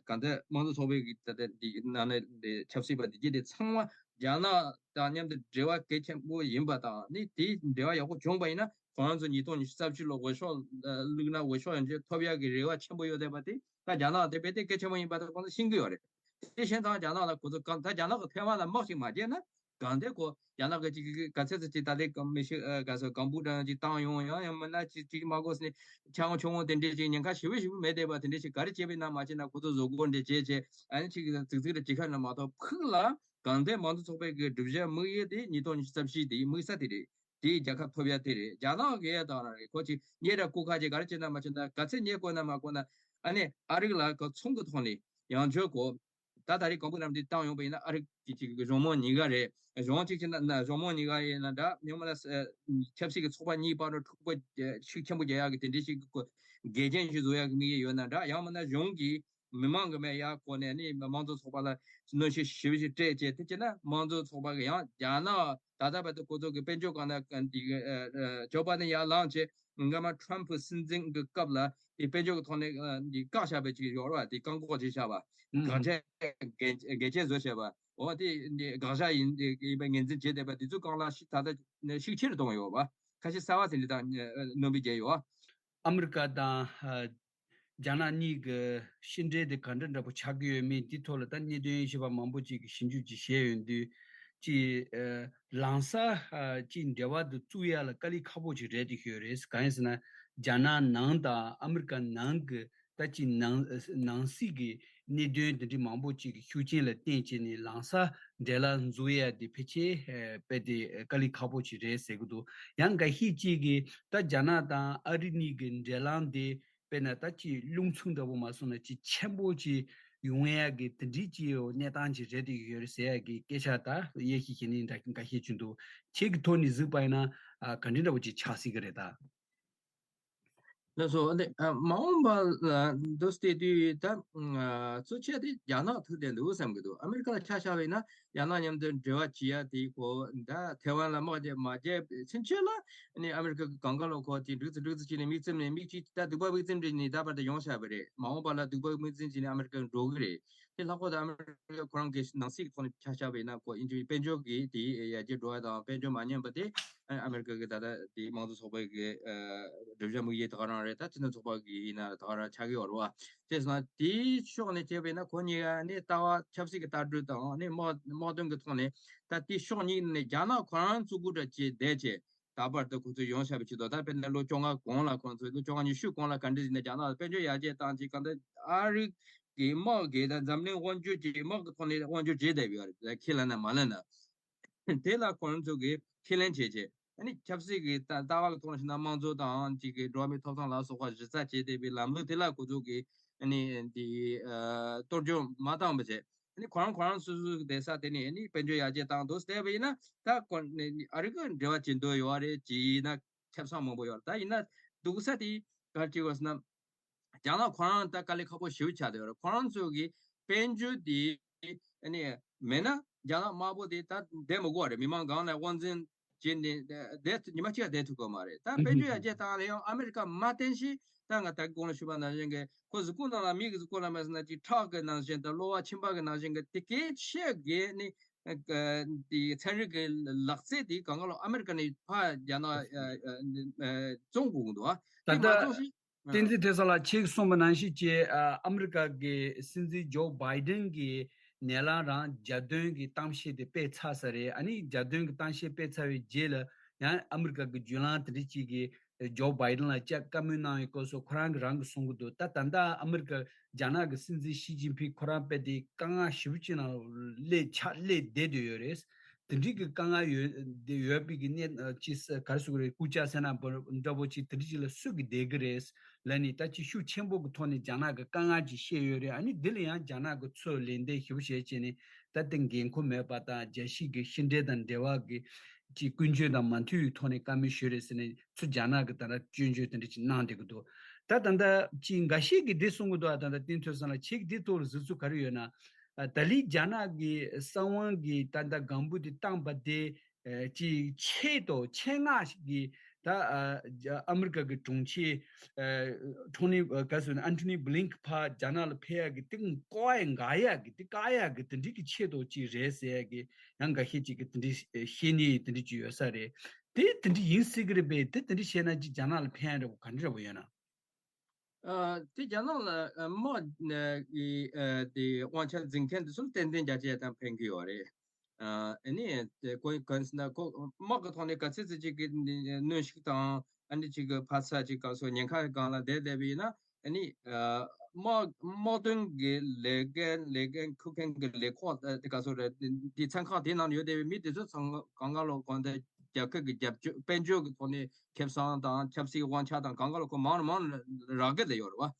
གང་ལྟར་དམངས་གཙོ་ཚོགས་པའི་གི་ད་ལྟ་འདི་ནང་ནས་འདི་ཆབ་སྲིད་པ་འདི་གྱད་དེ་ཚང་མ་རྒྱ་ནག་དང་མཉམ་དུ་འབྲེལ་བ་གལ་ཆེན་པོ་ཡིན་པ་དང་ནི་དེའི་འབྲེལ་བ་ཡག་པོ་བྱུང་པ་ཡིན་ན་ཁོ་རང་ཚོ་ཉིས་སྟོང་ཉི་ཤུ་རྩ་བཞི་ལོ་འོས་ཤོག་བླུགས་ན་འོས་ཤོག་ཡོང་ཆེད་ཐོབ་ཡག་གི་རེ་བ་ཆེན་པོ་ཡོད་བསྡད་པ་དེ་ད་རྒྱ་ནག་དེ་རྦད་དེ་གལ་ཆེན་པོ་ཡིན་པ་དེ་ཁོང་ཚོ་ཤེས་ཀྱི་ཡོད་རེད། དེ་བཞིན་དང་རྒྱ་ནག་ལ་ཁོ་ཚོ་གང་ད་རྒྱ་ནག་གི་ཐེ་ཝན་ལ་དམག་ཅིག་མ་བརྒྱབ་ན་གང་ལྟར་ཁོ་རྒྱ་ནག་གི་ཅིག་ག་ཚད་ཚད་ཅིག་ད་ལྟའི་ག་མི་ཤི་ག་ཚོད་གང་བུ་དང་ཅིག་བཏང་ཡོང་ཡང་ཡང་མིན་ན་ཅིག་ཅིག་མ་དགོས་ནས་ཆ་ངོ་ཆུང་ངོ་དེ་འདྲས་ཅིག་ཉེན་ཁ་ཞེ་པོ་ཞེ་པོ་མེད་བསྡད་པ་དེ་འདྲས་ཅིག་ག་རེ་བྱས་པས་ན་མ་བྱས་ན་ཁོ་ཚོ་བཟོ་སྒོ་འདྲས་བྱས་བྱས་ཨ་ནི་ཅིག་ཙིག་ཙིག་རེ་ཅིག་ཁ་ན་མ་གཏོགས་ཕུགས་ལ་གང་ལྟར་དམངས་གཙོ་ཚོགས་པའི་གི་སྒྲུབ་བྱ་དམིགས་ཡུལ་དེ་ཉིས་སྟོང་ཉི་ཤུ་རྩ་བཞི་དེ་དམིགས་ས་དེ་རེད། དེའི་རྒྱལ་ཁ་ཐོབ་ཡ་དེ་རེད། རྒྱ་ནག་གི་ཡ་དང་རང་རེད། ཁོ་ཅིག་གཉེར་ར་སྐུ་ཁ་ཅིག་ག་རེ་བྱེད་ན་མ་བྱེད་ན་ག་ཚད་གཉེར་དགོས་ན་མ་དགོས་ན་ཨ་ནི་ཨ་རིག་ལ་ཁོ་ཚོང་གི་ཐོག་ནས་ཡང་བསྐྱར་ཁོ་ད་ད་རེས་གང་པོ་རམ་འདི་བཏང་ཡོང་པ་ཡིན་ན་ཨ་རིག་གི་ཅིག་གི་གཞུང་མང་གཉིས་ཀ་རེད། གཞུང་གཅིག་བྱས་ན་ན་གཞུང་མང་གཉིས་ཀ་ཡིན་ན་འདྲ་ཡང་མིན་ན་ཆབ་སྲིད་ཀྱི་ཚོགས་པ་གཉིས་བར་དུ་འཁྲུག་པ་ཤུགས་ཆེན་པོ་རྒྱག་ཡག་གི་དེ་འདྲའི་ཞིག་གི་འགལ་རྐྱེན་ཞིག་བཟོ་ཡག་གི་དམིགས་ཡུལ་ཡོད་ན་འདྲ་ཡང་མིན་ན་གཞུང་གིས་མི་མང་གི་མེད་ཡག་སྐོར་ནས་ནི་དམངས་གཙོ་ཚོགས་པ་ལ་གནོན་ཤུགས་ཞེ་པོ་ཞིག་སྤྲད་བྱས་དེ་བྱས་ན་དམངས་གཙོ་ཚོགས་པ་གི་ཡང་རྒྱ་ནག་ད་ལྟ་བར་དུ་ཁོ་ཚོ་གི་དཔལ་འབྱོར་སྒང་ན་འདི་ཇོ་བྷའི་ཌེན་ཡར་ལངས་བྱས་སྔ་མ་ཊརམ་ཕུ་སྲིད་འཛིན་གི་སྐབས་ལ་དེ་དཔལ་འབྱོར་གི་ཐོག་ནས་འདི་བཀག་བཞག་པའི་ཅིག་ཡོད་རེད་བ། དེ་བཀག་འགོག་བྱས་བཞག་པ་གང་ཆེ་འགན་འགན་ཆེ་བཟོ་བྱས་པ་འོ་དེ་འདི་དགག་བཞག་ཡིན་ཡིན་པའི་ངོས་འཛིན་བྱས་བསྡད་པ་དེ་ཚོ་སྒང་ལ་ཤི་ད་ལྟ་ཤུགས་ཆེ་རུ་གཏོང་ཡོད་བ། ཁ་ཤས་གསར་བ་ཟིན་ལི་དང་སྣོན་པའི་རྒྱལ་ཡོད་བ། ཨ་མི་རི་ཀ་དང་ཨ་རྒྱ་ནག་གཉིས་ཀྱི་ཕྱི་འབྲེལ་དེ་ག་འདྲ་འདྲ་པོ་ཆགས་ཀྱི་ཡོད་མེད་འདི་ཐོག་ལ་ད་གནད་དོན་ཞིབ་པ་མང་པོ་ཅིག་གིས་ཞིབ་འཇུག་ཅིག་བྱས་ཡོད་དུས་ཅིག་ཨ་ལངས་ས་ཨ་ཅིག་འབྲེལ་བ་དེ་བཙུགས་ཡ་ལ་དཀའ་ལས་ཁག་པོ་ཅིག་རེད་དེ་ཤོད་རེད། གང་ཡིན་ཟེར་ན་རྒྱ་ནག་ནང་དང་ཨ་མི་རི་ཀ་ནང་གི་ད་ཅིག་ནང་ནང་སྲིད་ཀྱི་གནད་དོན་དེ་འདྲའི་མང་པོ་ཅིག་གི་ཤུགས་རྐྱེན་ལ་བརྟེན་བྱས་ནས་ལངས་ས་འབྲེལ་ལམ་འཛུགས་ཡ་དེ་ཕལ་ཆེར་ཨ་དཔེ་དེ་དཀའ་ལས་ཁག་པོ་ཅིག་རེད་ཟེར་གི་འདུག་ཡང་འགའ་ཤས་ཅིག་གིས་ད་རྒྱ་ནག་དང་ཨ་རི་གཉིས་ཀྱི་འབྲེལ་ལམ་དེ་དཔེར་ན་ད་ཅིག་རླུང་འཚུབ་འདྲ་པོ་མ་སོང་ན་ཅིག་ཆེན་པོ་ཅིག་ཡོང་ཡ་གི་དེ་འདྲའི་ཅིག་གནས་སྟངས་ཅིག་རེད་དེ་ཡོད་རེད་ཟེར་ཡ་གི་སྐད་ཆ་ད་དབྱེ་ཞིབ་བྱེད་མཁན་འདྲ་འགའ་ཤས་ཅིག་འདུག་ཁྱེད་ཀྱི་ཐོག་ནས་གཟིགས་པ་ཡིན་ན་ཨ་ག་འདྲ་འདྲ་པོ་ཅིག་ཆགས་སྲིད་ཀྱི་རེད་ད། ལགས་སོ། ཨ་ནི་ཨ་མ་འོངས་པ་ལ་འདུག་བལྟས་དུས་ད་ཨ་གཙོ་ཆེ་དེ་རྒྱ་ནག་ཐུག་བསྡད་འདུག་བསམ་གྱི་འདུག་ཨ་མི་རི་ཀ་ལ་ཆ་བཞག་པ་ཡིན་ན་རྒྱ་ནག་མཉམ་དུ་འབྲེལ་བ་བྱེད་ཡ་དེ་ཁོ་ད་ཐེ་ཝན་ལ་དམག་རྒྱག་མ་རྒྱག་ཕྱིན་ཆད་ལ་ཨ་ནི་ཨ་མི་རི་ཀ་གི་གང་ག་ལོ་ཁོ་དེ་འགྲིག་ཙམ་འགྲིག་ཙམ་བྱས་ནས་དམིགས་བརྩམས་ནས་དམིགས་ཅིག་ད་སྡུག་པ་དམིགས་བརྩམས་བྱས་ནས་ད་བར་དུ་ཡོང་བཞག་པ་རེད། མ་འོངས་པ་ལ་སྡུག་པ་དམིགས་བརྩམས་བྱས་ནས་ཨ་མི་རི་ཀ་འགྲོ་གི་རེད། དེ་ལྷག་པར་དུ་ཨ་མི་རི་ཀ་ཁོ་རང་གི་ནང་སྲིད་ཀྱི་ཐོག་ནས་ཆ་བཞག་པ་ཡིན་ན་ཁོ་ཨིན་ཇི་དཔལ་འབྱོར་གྱི་དེ་ཡར་རྒྱས་འགྲོ་བ་དང་དཔལ་འབྱོར་མ་ཉམས་པ་དེ་ཨ་མི་རི་ཀ་གི་ད་ལྟ་དེ་དམངས་གཙོ་ཚོགས་པའི་གི་སྒྲུབ་བྱ་དམིགས་ཡུལ་ད་ག་རང་རེད། ད་སྤྱི་མཐུན་ཚོགས་པ་གི་ཡིན་ན་ད་ག་རང་ཆགས་ཀྱི་ཡོད་རེད་བ། དེ་སོང་ན་དེའི་ཕྱོགས་ནས་བྱས་པ་ཡིན་ན་ཁོ་གཉིས་ཀ་ནི་ལྟ་བ་ཆབ་སྲིད་ཀྱི་ལྟ་གྲུབ་དང་ནི་དམག་དམག་དོན་གྱི་ཐོག་ནས་ད་དེ་ཕྱོགས་གཉིས་ནས་རྒྱ་ནག་ཁོ་རང་གཙོ་བོ་འདྲ་བྱས་བསྡད་བྱས། ད་བར་དུ་ཁོ་ཚོས་ཡོང་བཞག་པའི་ཆེད་དུ་ད་དཔེར་ན་ལོ་བཅོ་ལྔ་གོང་ལ་ཁོ་ཚོས་ལོ་བཅོ་ལྔ་ཉི་ཤུ་གོང་ལ་ག་འདྲ་ཟེར་ན་རྒྱ་ནག་ལ་དཔལ་འབྱོར་ཡར་རྒྱས་བཏང་ཅིག་གང་ལྟར་ཨ་རི་གི་དམག་གིས་ད་འཛམ་གླིང་དབང་སྒྱུར་གྱི་དམག་གི་ཐོག་ནས་དབང་སྒྱུར་བྱེད་བསྡད་ཡོད་རེད། ཁས་ལེན་ན་མ་ལེན་ན་དེ་ལ་ཁོ་ཚོ་གིས་ཁས་ལེན་བྱས་བྱས་ཨ་ནི་ཆབ་སྲིད་ཀྱི་ལྟ་ལྟ་བ་གི་ཐོག་ནས་བཤད་ན་དམངས་གཙོ་དང་ཅིག་གི་འགྲོ་བ་མིའི་ཐོབ་ཐང་ལ་སོགས་པ་གཞི་རྩ་བྱས་བསྡད་པའི་ལམ་ལུགས་དེ་ལ་ཁོ་ཚོ་གིས་ཨ་ནི་འདི་གཏོར་སྐྱོན་མ་བཏང་བ་བྱས། ཨ་ནི་ཁོ་རང་ཁོ་རང་སོ་སོའི་བསྡད་ས་དེ་ནས་ཨ་ནི་དཔལ་འབྱོར་ཡར་རྒྱས་བཏང་འདུག་བལྟས་པ་ཡིན་ན་ད་ཁོ་ནི་ཨ་རི་གི་འབྲེལ་བ་བྱེད་འདོད་ཡོད་རེད་ཅེས་ཡིན་ན་ཁེ་བཟང་མང་པོ་ཡོད་རེད། ད་ཡིན་ན་སྡུག་ས་དེ་ག་རེ་བྱེད་དགོས་ཟེར་ན་རྒྱ་ནག་ཁོ་རང་ད་དཀའ་ལས་ཁག་པོ་ཞེ་པོ་ཆགས་བསྡད་ཡོད་རེད། ཁོ་རང་ཚོ་གི་དཔལ་འབྱོར་དེ་ཨ་ནི་མེད་ན་རྒྱ་ནག་དམར་པོ་དེ་ད་བསྡད་མི་དགོས་རེད། མི་མང་སྒང་ལ་དབང་འཛིན་བྱས་ནས་བསྡད་ཉི་མ་གཅིག་ལ་བསྡད་ཐུབ་ཀྱི་མ་རེད། ད་དཔལ་འབྱོར་ཡར་རྒྱས་བཏང་ལ་ཡང་ཨ་མི་རི་ཀ་མ་བརྟེན་ཞིག་ད་ང་ད་གོང་ལ་ཞུས་པ་ནང་བཞིན་གྱི་ཁོ་གཟུགས་པོ་ནང་ལ་མི་གི་གཟུགས་པོ་ལ་མ་ཟེར་ན་ཅིག་ཁྲག་གི་ནང་བཞིན་དང་གློ་བ་མཆིན་པ་གི་ནང་བཞིན་གྱི་དེ་གལ་ཆེ་གི་ནི་དེ་ཚན་རིག་གི་ལག་རྩལ་དེ་གང་ག་ལོ་ཨ་མི་རི་ཀ་ནས་ཕར་རྒྱ་ནག་བཙོང་དགོས་ཀྱི་འདུག་ད་དེ་མ་ལྟ་བཙོང་ཞིག་བསྟན་འཛིན་ཐོས་བསམ་ལགས་ཁྱེད་ཀྱིས་གསུངས་པ་ནང་བཞིན་བྱས་ཨ་ཨ་མི་རི་ཀ་གི་སྲིད་འཛིན་ཇོ་བྷའི་ཌེན་གྱིས་ནད་ལམ་རང་འཇར་འདོན་གྱི་གཏམ་བཤད་དེ་སྤེལ་ཚར་ས་རེད། ཨ་ནི་འཇར་འདོན་གྱི་གཏམ་བཤད་སྤེལ་ཚར་བའི་རྗེས་ལ་ཡང་ཨ་མི་རི་ཀ་གི་བརྒྱུད་ལམ་དེ་འདྲ་ཅིག་གིས་ཇོ་བྷའི་ཌེན་ལ་བཅར་བཀའ་མོལ་གནང་བའི་སྐབས་སུ་ཁོ་རང་གིས་རང་གིས་གསུང་གི་འདུག་ད་ད་ལྟ་ཨ་མི་རི་ཀ་རྒྱ་ནག་གི་སྲིད་འཛིན་ཞི་ཅིན་ཕིང་ཁོ་རང་དཔེ་དེ་དཀའ་ངལ་ཞེ་པོ་ཅིག་ནང་སླེབས་ཆགས་སླེབས་བསྡད་དུ་ཡོད་རེད། དེ་འདྲའི་གི་དཀའ་ངལ་ཡོད་དེ་ཡོད་པའི་གི་གནས་ཅིག་ག་རེ་ཟེར་དགོས་རེད། སྐུ་ལྕགས་ཟེར་ན་འདྲ་པོ་ཅིག་དེ་འདྲ་ཅིག་ལ་སུ་གིས་བསྡད་གི་རེད་ལབ་ནས་ད་ཅིག་ཤུགས་ཆེན་པོ་གི་ཐོག་ནས་རྒྱ་ནག་གི་དཀའ་ངལ་ཅིག་བཤད་ཡོད་རེད། ཨ་ནི་འདི་ལ་ཡང་རྒྱ་ནག་གི་ཚུར་ལན་འདེབས་ཞེ་པོ་བྱས་བྱས་ནས་ད་དེ་འགན་ཁུར་མེད་པ་དང་རྒྱལ་སྤྱི་གི་ཕྱི་འབྲེལ་དང་འབྲེལ་བ་གི་ཅིག་ཀུན་སྤྱོད་དང་མ་མཐུན་པའི་ཐོག་ནས་བཀའ་མོལ་ཞུས་རེད་ཟེར་ནས་ཚུར་རྒྱ་ནག་གི་ད་ལྟ་སྐྱོན་བརྗོད་དེ་འདྲ་ཅིག་གནང་བསྡད་ཀྱི་འདུག་ད་ད་ལྟ་ཅིག་འགའ་ཤས་ཀྱིས་འདི་གསུང་གི་འདུག་ཨ་ད་ལྟ་བསྟན་ཐོས་བསམ་ལགས་ཁྱེད་ཀྱི་འདི་ཐོག་ལ་གཟིགས་ཚུལ་ག་རེ་ཡོད་ན། ཨ་ད་ལི་རྒྱ་ནག་གི་གསང་བ་གི་ད་ལྟ་སྒམ་པོ་དེ་བཏང་པ་དེ་ཨ་ཅིག་ཆེད་དུ་ཆེད་མངགས་ཤིག་གི་ ད་ཨ་རྒྱ་ཨ་མི་རི་ཀ་གི་དྲུང་ཆེ་ཨ་ཐོ་ནི་ཨ་ག་ཟེར་ན་ཨན་ཐོ་ནི་བྷི་ལིན་ཁེན་ཕར་རྒྱ་ནག་ལ་ཕེབས་ཡག་གི་དེ་བཀག་ཡག་འགག་ཡག་གི་དེ་བཀག་ཡག་གི་དེ་འདྲའི་གི་ཆེད་དུ་ཅིག་རེད་ཟེར་ཡག་གི་ཡང་འགའ་ཤས་ཅིག་གི་དེ་འདྲའི་བཤད་ནི་དེ་འདྲ་ཅིག་ཡོད་ས་རེད། དེ་དེ་འདྲ་ཡིན་སྲིད་གི་རེད་པས། དེ་དེ་འདྲ་བཤད་ན་ཅིག་རྒྱ་ནག་ལ་ཕན་ཡག་འདྲ་པོ་ག་འདྲ་འདྲ་པོ་ཡོད་ན། ཨ་དེ་རྒྱ་ནག་ལ་ཨ་དམག་ཨ་གི་ཨ་དེ་དབང་ཆ་འཛིན་མཁན་དེ་ཚོ་ལ་ཏན་ཏན་རྒྱ་ཆེ་ཡ་དང་ཕན་གི་ཡོད་རེད། ཨ་ཨ་ནི་དེ་ཁོ་གང་ཟེར་ན་ཁོ་དམག་གི་ཐོག་ནས་ག་ཚོད་ཙམ་ཅིག་གི་གནོན་ཤུགས་དང་ཨ་ནི་ཅིག་གི་ཕར་ཚུར་ཅིག་ག་ཚོད་ཉེན་ཁ་སྒང་ལ་བསྡད་བསྡད་པ་ཡིན་ན་ཨ་ནི་ཨ་དམག་དམག་དོན་གི་ལས་འགན་ལས་འགན་འཁུར་མཁན་གི་ལས་ཁུངས་དེ་ག་ཚོད་རེད། དེ་ཚན་ཁག་དེ་ནང་ཡོད་བསྡད་པའི་མི་དེ་ཚོ་ཚང་གང་ག་ལོ་གང་དེ་རྒྱལ་ཁབ་ཀྱི་རྒྱབ་སྐྱོར་དཔལ་འབྱོར་གྱི་ཐོག་ནས་ཁེ་བཟང་དང་ཆབ་སྲིད་དབང་ཆ་དང་གང་ག་ལ་ཁོ་མང་རུ་མང་རུ་རག་གི་བསྡད་ཡོད་རེད་བ།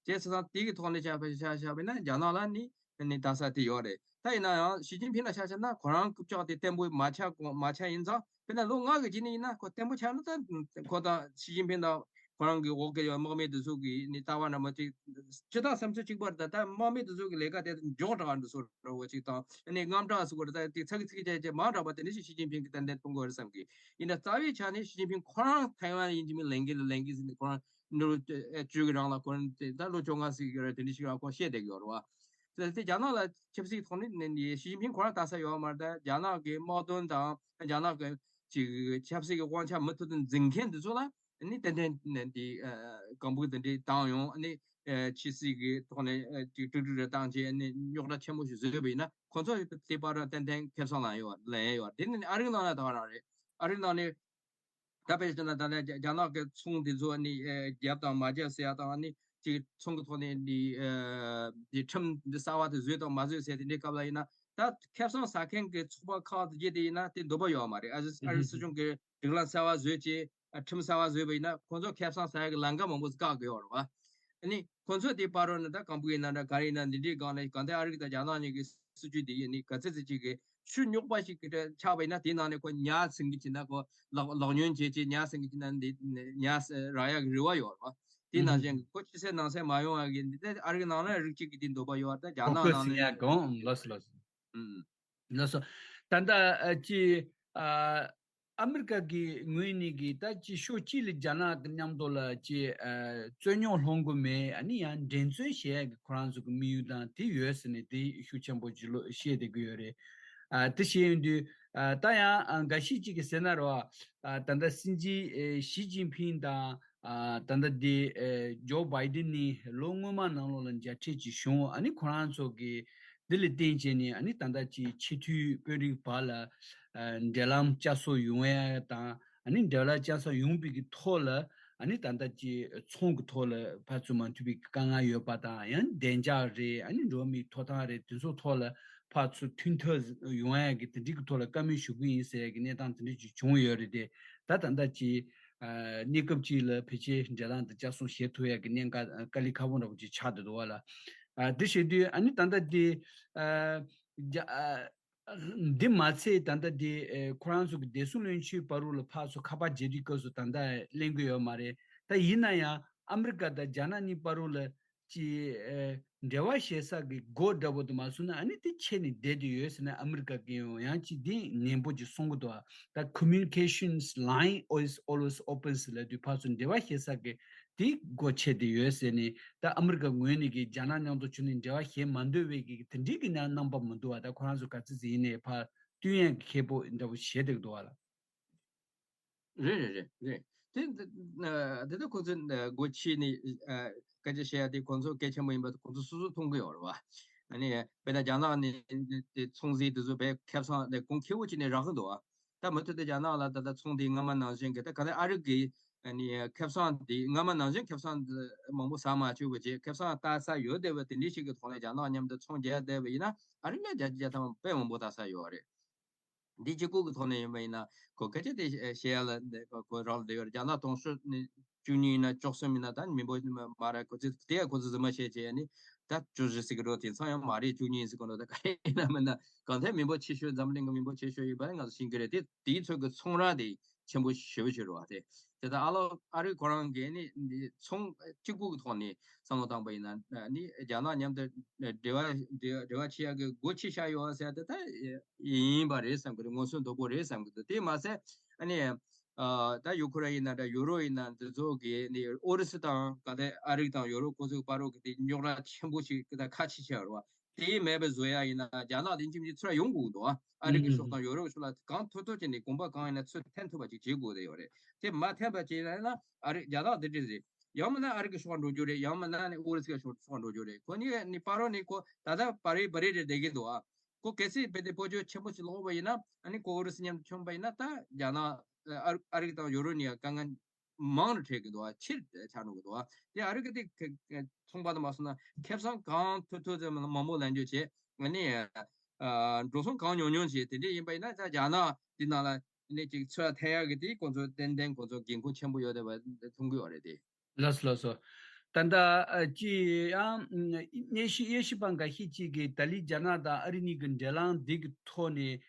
བྱས་ཙང་དེ་གི་ཐོག་ནས་ཆ་བཞག་བཞག་པ་ཡིན་ན་རྒྱ་ནག་ལ་ནི་ནི་ལྟ་ས་དེ་ཡོད་རེད། ད་ཡིན་ན་ཡང་ཞི་ཅིན་ཕིང་ལ་ཆ་བཞག་ན་ཁོ་རང་རྐུབ་ཀྱག་དེ་བརྟན་པོ་མ་ཆགས་གོང་མ་ཆགས་ཡིན་ཙང་དཔེར་ན་ལོ་ལྔ་གི་རྗེས་ནས་ཡིན་ན་ཁོ་བརྟན་པོ་ཆགས་ན་ད་ཁོ་དང་ཞི་ཅིན་ཕིང་དང་ཁོ་རང་གི་འོག་གི་ཡོད་དམག་མི་དེ་ཚོ་གི་ནི་ལྟ་བ་འདྲ་མོ་ཅིག་སྤྱི་བཏང་བསམ་ཚུལ་གཅིག་པ་རེད། ད་ད་དམག་མི་དེ་ཚོ་གི་ལས་ཀ་དེ་མགྱོགས་དྲགས་འདུག་སོ་འདྲ་བོ་ཅིག་དང་ནི་དངངས་སྐྲག་སོ་འདྲ་ད་དེ་ཚ་གི་ཚིག་གི་ཅན་ཅན་མང་དྲགས་པ་དེ་འདྲ་ཞིག་ཞི་ཅིན་ཕིང་གི་ཏན་ཏན་མཐོང་གི་ཡོད་རེད་བསམ་གི། ཡིན་ན་རྩ་བའི་ཆ་ནས་ཞི་ཅིན་ཕིང་ཁོ་རང་ཐའེ་ཝན་ཡིན་གཅིག་མིན་ལེན་གི་ལེན་གི་ཟེར་ནས་ཁོ་རང་ནུ་བཅུ་གི་རིང་ལ་ཁོ་རང་དེ་ད་ལོ་བཅོ་ལྔ་ཟིག་གི་རེད། དེ་འདྲ་ཞིག་རང་ཁོ་བཤད་བསྡད་ཀྱི་ཡོད་རེད་བ། དེ་དེ་རྒྱ་ནག་ལ་ཆབ་སྲིད་ཐོག་ནས་ནས་ཞི་ཅིན་ཕིང་ཁོ་རང་ལྟ་ས་ཡོད་མ་རེད། ད་རྒྱ་ནག་གི་དམག་དོན་དང་རྒྱ་ནག་གི་ཅིག་ཆབ་སྲིད་ཀྱི་དབང་ཆ་མུ་མཐུད་དུ་འཛིན་མཁན་འདི་ཚོ་ལ་ནི་ཏན་ཏན་ནས་འདི་གང་བུ་དེ་འདྲའི་བཏང་ཡོང་ནི་ཕྱི་སྲིད་ཀྱི་ཐོག་ནས་ཅིག་དཀྲུག་དཀྲུག་རེ་བཏང་བྱས་ནི་རྙོག་དྲ་ཆེན་པོ་ཞིག་བཟོས་པ་ཡིན་ན་ཁོ་ཚོ་དེ་པར་ཏན་ཏན་ཁེ་བཟང་ལེན་ཡོད་ལེན་ཡོད། དེ་ནི་ཨ་རིའི་ནང་ལ་ད་ག་རང་རེད། ཨ་རིའི་ནང་ནས། ད་དཔེ་བྱས་ན་ད་ལྟ་རྒྱ་རྒྱ་ནག་གི་ཚོང་དེ་ཚོ་ནི་ཨེ་རྒྱབ་དང་མ་རྒྱབ་ཟེར་ཡ་དང་ནི་ཅིག་ཚོང་གི་ཐོག་ནས་ནི་ཨེ་དེ་ཁྲིམས་འདི་གསར་བ་དེ་བཟོས་དང་མ་བཟོས་ཟེར་དེ་འདྲའི་སྐབས་ལ་ཡིན་ན་ད་ཁེ་བཟང་ཟ་མཁན་གྱི་ཚོགས་པ་ཁག་དེ་རྗེས་དེ་ཡིན་ན་དེ་འདོད་པ་ཡོད་མ་རེད། ཨ་ཨ་རི་སྲིད་གཞུང་གི་སྒྲིག་ལམ་གསར་བ་བཟོས་ཅེ་ཨ་ཁྲིམས་གསར་བ་བཟོས་པ་ཡིན་ན་ཁོང་ཚོ་ཁེ་བཟང་ཟ་ཡ་གི་ལམ་ཁ་མང་པོ་བཀག་གི་ཡོད་རེད་བ། ཨ་ནི་ཁོང་ཚོས་དེ་པར་རོ་ནི་ད་གང་པོ་ཡིན་ན་འདྲ་ག་རེ་ཡིན་ན་འདི་འདྲའི་སྒང་ནས་གང་ལྟར་ཨ་རི་གི་དང་རྒྱ་ནག་གཉིས་ཀྱི་སྲིད་ཇུས་འདི་ཡིན་ནི་ག་ཚོད་ཚོད་ཅིག་གི་ཆུ་རྙོག་པ་ཞིག་གི་ཆགས་པ་ཡིན་ན་དེའི་ནང་ནས་ཁོ་ཉ་ཟིན་གི་བྱེད་ན་ཁོ་ལག་ལག་ཉོན་བྱེད་ཅེས་ཉ་ཟིན་གི་བྱེད་ན་འདི་ཉ་རག་ཡག་གི་རེ་བ་ཡོད་རེད་བ། དེ་ནང་བཞིན་གི་ཁོ་ཕྱི་གསལ་ནང་གསལ་མ་ཡོང་བ་གི་འདི་ད་ཨ་རི་གི་ནང་ལ་རིགས་གཅིག་གི་དེ་འདོད་པ་ཡོད་བ། ད་རྒྱ་ནག་ནང་ནས་ཡ་གང་ལོས་ལོས། ཨུམ། ལགས་སོ། ད་ལྟ་ཨ་ཅི་ཨ་ཨ་མི་རི་ཀ་གི་ངོས་ནས་གི་ད་ཅི་ཤོག་ཅི་ལ་རྒྱ་ནག་གི་མཉམ་དུ་ལ་ཅི་ཨ་རྩོད་རྙོག་སློང་གི་མེད། ཨ་ནི་ཡང་འགྲན་རྩོད་བྱེད་ཡ་གི་ཁོ་རང་ཚོ་གི་དམིགས་ཡུལ་དང་དེ་ཡོད་ཟེར་ནས་དེ་ཤུགས་ཆེན་པོ་ཅིག་ལོ་བཤད་བསྡད་གི་ཡོད་རེད། ཨ་དེ་བཤད་ཡོང་དུས་ཨ་ད་ཡང་ཨ་འགའ་ཤས་ཅིག་གི་ཟེར་ན་རོ། ཨ་ད་ལྟ་སྲིད་འཛིན་ཨེ་ཞི་ཅིན་ཕིང་དང་ཨ་ད་ལྟ་དེ་ཨེ་ཇོ་བྷའི་ཏིན་ནི་ལོ་སྔོན་མ་ནང་ལོགས་ལ་མཇལ་འཕྲད་ཅིག་བྱུང་། ཨ་ནི་ཁོ་རང་ཚོ་གི་འདི་ལ་བརྟེན་བྱས་ནས་ཨ་ནི་ད་ལྟ་ཅིག་ཆེས་མཐོའི་དཔོན་རིགས་བར་ལ་ཨ་འབྲེལ་ལམ་བསྐྱར་གསོ་ཡོང་ཡ་དང་ཨ་ནི་འབྲེལ་ལམ་བསྐྱར་གསོ་ཡོང་བའི་གི་ཐོག་ལ་ཨ་ནི་ད་ལྟ་ཅིག་ཚོང་གི་ཐོག་ལ་ཕར་ཚུར་མ་མཐུན་པའི་དཀའ་ངལ་ཡོད་པ་དང་ཡང་བདེ་འཇགས་རེད། ཨ་ནི་འགྲོ་བ་མིའི་ཐོབ་ཐང་རེད། དེ་ཚོ་ཐོག་ལ་ཕར་ཚུར་མཐུན་ཐབས་ཡོང་ཡ་གི་དེ་འདྲའི་གི་ཐོག་ལ་བཀའ་མོལ་ཞུ་གི་ཡིན་ཟེར་ཡ་གི་གནས་སྟངས་དེ་འདྲ་ཅིག་བྱུང་ཡོད་རེད་དེ། ད་ད་ལྟ་ཅིག་ཨ་གནས་སྐབས་ཅིག་ལ་ཕལ་ཆེར་འབྲེལ་ལམ་དེ་བསྐྱར་གསོ་བྱེད་ཐུབ་ཡ་གི་གནད་འགག་དཀའ་ལས་ཁག་པོ་འདྲ་པོ་ཅིག་ཆགས་བསྡད་འདུག་བ་ལ། ཨ་དེ་བྱེད་དུས་ཨ་ནི་ད་ལྟ་དེ་ཨ་རྒྱ་ཨ་འདི་མ་ཚད་ད་ལྟ་དེ་ཨེ་ཁོ་རང་ཚོ་གི་བདེ་སྲུང་བློན་ཆེན་བར་དུ་ལ་ཕར་ཚུར་ཁ་པར་བརྗེ་དུས་སྐབས་སུ་ད་ལྟ་གླེང་གི་ཡོད་མ་རེད། ད་ཡིན་ན་ཡང་ཨ་མི་རི་ཀ་དང་རྒྱ་ནག་གཉིས་བར་དུ་ལ་ཅིག་ཨེ་འབྲེལ་བ་བྱེད་ས་གི་སྒོ་འདྲ་པོ་དེ་མ་བཟོས་ན་ཨ་ནི་དེ་ཆད་ནས་བསྡད་དེ་ཡོད་ཟེར་ན་ཨ་མི་རི་ཀ་གི་ཡང་ཡང་ཅིག་དེ་ནན་པོ་ཅིག་གསུང་གི་འདུག་ད་communications line is always open ཟེར་ལབ་དུས་ཕར་ཚུར་འབྲེལ་བ་བྱེད་ས་གི་དེ་སྒོ་ཕྱེ་བསྡད་ཡོད་ཟེར་ནས་ད་ཨ་མི་རི་ཀ་ངོས་ནས་ཀྱི་རྒྱ་ནག་མཉམ་དུ་ཕྱོགས་ནས་འབྲེལ་བ་བྱེད་མ་འདོད་པའི་གི་དེ་འདྲའི་གི་ནང་རྣམ་པ་མི་འདུག་བ། ད་ཁོ་རང་ཚོ་ག་ཚོད་ཙམ་ཡིན་ནའི་ཕར་བསྟུན་ཡག་གི་མཁས་པོ་འདྲ་པོ་བྱེད་བསྡད་ཀྱི་འདུག་བ་ལ། རེད་རེད་རེད་རེད། དེ་དེ་ད་ཁོ་ཚོས་སྒོ་ཕྱེ་ནས་སྐད་ཆ་བཤད་ཡ་དེ་ཁོ་ཚོ་གལ་ཆེན་པོ་ཡིན་པ་ཁོ་ཚོ་སོ་སོ་མཐོང་གི་ཡོད་རེད་བ། ཨ་ནི་དཔེར་ན་རྒྱ་ནག་ནས་དེ་ཚོང་རྫས་དེ་ཚོ་དཔེ་ཁེ་བཟང་དེ་གོང་ཁེ་པོ་བྱས་ནས་རག་གི་འདུག་བ། ད་མུ་མཐུད་དུ་རྒྱ་ནག་ལ་ད་ལྟ་ཚོང་དེ་སྔ་མ་ནང་བཞིན་གི་ད་ག་ནས་ཨ་རི་གི་ཨ་ནི་ཁེ་བཟང་དེ་སྔ་མ་ནང་བཞིན་ཁེ་བཟང་མང་པོ་ཟ་མ་བཅུག་པ་བྱས་ཁེ་བཟང་ལྟ་ས་ཡོད་བསྡད་པ་དེ་འདྲའི་ཞིག་གི་ཐོག་ནས་རྒྱ་ནག་མཉམ་དུ་ཚོང་རྒྱག་བསྡད་པ་ཡིན་ན་ཨ་རི་ལ་རྒྱ་རྒྱ་ཐམ་དཔེ་མང་པོ་ལྟ་ས་ཡོད་རེད། འདི་གཅིག་པུ་གི་ཐོག་ནས་ཡིན་པ་ཡིན་ན་ཁོ་སྐད་ཆ་དེ་བཤད་ཡ་ལ་འདི་ཁོ་ཁོ་རག་ལ་ཡོད་རེད། རྒྱ་ནག་དོན་གཅོད་ནི་བཅུ་གཉིས་ཡིན་ན་བཅུ་གསུམ་ཡིན་ན་ད་མི་འབོར་མ་རེད། ཁོ་ཚོས་དེ་ཡ་ཁོ་ཚོས་རྫུན་མ་བཤད་བྱས་ནི་ད་བཅུ་བཞི་ཟེར་གི་འགྲོ། དེང་སང་ཡང་མ་རེད། བཅུ་གཉིས་ཟེར་གི་འགྲོ། ད་ག་རེ་ཡིན་ན་མིན་ན་གང་ཐད་མི་འབོར་ཆེ་ཤོས་འཛམ་གླིང་གི་མི་འབོར་ཆེ་ཤོས་ཡིན་པ་ང་ཚོ་ཤེས་ཀྱི་རེད། དེ་དེའི་ཚོད་ཀྱི་ཚོང་ར་དེ་ཆེན་པོ་ཞེ་པོ་ཅིག་རེད་བ། དེ་དེ་ད་ཨ་ལོ་ཨ་རི་ཁོ་རང་གིས་ནི་འདི་ཚོང་གཅིག་པུ་གི་ཐོག་ནས་བསམ་བློ་བཏང་པ་ཡིན་ན་ནི་རྒྱ་ནག་མཉམ་དུ་འབྲེལ་བ་འབྲེལ་བ་བྱེད་ཡག་གི་སྒོ་ཕྱེ་བཞག་ཡོད་ཟེར་ཡ་དེ་ད་ཡིན་པ་རེད་བསམ་གི་རེད། མངོན་གསལ་དོད་པོ་རེད་བསམ་གི་འདུག་དེ་མ་ཟད་ཨ་ནི་ ཨ་ད་ཡུ་ཁུ་རེན་ཡིན་ན་འདྲ། ཡུ་རོབ་ཡིན་ན་འདི་ཚོ་གི་ནི་ཨུ་རུ་སུ་དང་ག་ད་ཨ་རི་དང་ཡུ་རོབ་ཁོ་ཚོའི་བར་རུ་གི་དེ་རྙོག་དྲ་ཆེན་པོ་ཞིག་གི་ད་ཁ་ཕྱེ་ཆེ་བ་རེད་བ། དེ་མེད་པའི་བཟོ་ཡ་ཡིན་ན། རྒྱ་ནག་དེ་ཁྱིམ་གྱི་ཚུར་ཡོང་དགོས་འདུག་ཨ་རི་གི་ཕྱོགས་དང་ཡུ་རོབ་ཕྱོགས་ལ་གང་ཐུབ་ཐུབ་བྱས་ནས་གོམ་པ་གང་ཡིན་ན་ཚུར་འཐེན་ཐུབ་པ་ཅིག་བྱེད་དགོས་དེ་ཡོད་རེད། དེ་མ་འཐེན་པ་བྱས་ན་ཨ་རི་རྒྱ་ནག་དེ་འདྲ་རེད། ཡང་མིན་ན་ཨ་རི་གི་ཕྱོགས་འགྲོ་རྒྱུ་རེད། ཡང་མིན་ན་ནི་ཨུ་རུ་སུ་གི་ཕྱོགས་ཕྱོགས་འགྲོ་རྒྱུ་རེད། ཁོ་གཉིས་ནི་བར་རོ་ནི་ཁོ་ད་ལྟ་བར་རེ་བར་རེ་རེ་བསྡད་ཀྱི་འདུག་ཨ། ཁོ་གལ་སྲིད་རྦད་དེ་བོད་ཆོས་ཆེན་པོ་ཞིག་ལོག་པ་ཡིན་ན། ཨ་ནི་ཁོ་ཨུ་རུ་སུ་མཉམ་དུ་མཚུངས་པ་ཡིན་ན། ད་རྒྱ་ནག་ཨ་ཨ་རི་དང་ཡུ་རོབ་གཉིས་ཀ་དཀའ་ངལ་མང་རུ་འཕྲད་ཀྱི་འདུག་ཨ། ཆེར་ཆགས་འགྲོ་གི་འདུག་ཨ། དེ་ཨ་རི་གི་དེ་ཁ་ཁ་མཚུངས་པ་དང་མ་སོང་ན་ཁེ་བཟང་གང་ཐུབ་ཐུབ་ཙམ་མང་པོ་ལེན་རྒྱུ་བྱས། ཨ་ནི་ཨ་འགྲོ་སོང་གང་ཉུང་ཉུང་བྱས། དེ་འདྲས་ཡིན་པ་ཡིན་ན་ད་རྒྱ་ནག་འདི་ནང་ལ་ནི་ཅིག་ཚུར་འཐེན་ཡག་གི་དེ་ཁོང་ཚོ་ཏན་ཏན་ཁོང་ཚོ་འགན་ཁུར་ཆེན་པོ་ཡོད་བསྡད་པ་མཐོང་གི་ཡོད་རེད་དེ། ལགས་སོ་ལགས་སོ། ད་ལྟ་ཨ་ཅི་ཡང་ཨ་དབྱེ་ཞིབ་དབྱེ་ཞིབ་པ་འགའ་ཤས་ཅིག་གིས་ད་ལི་རྒྱ་ནག་དང་ཨ་རི་གཉིས་ཀྱི་འབྲེལ་ལམ་འདི་གི་ཐོག་ནས་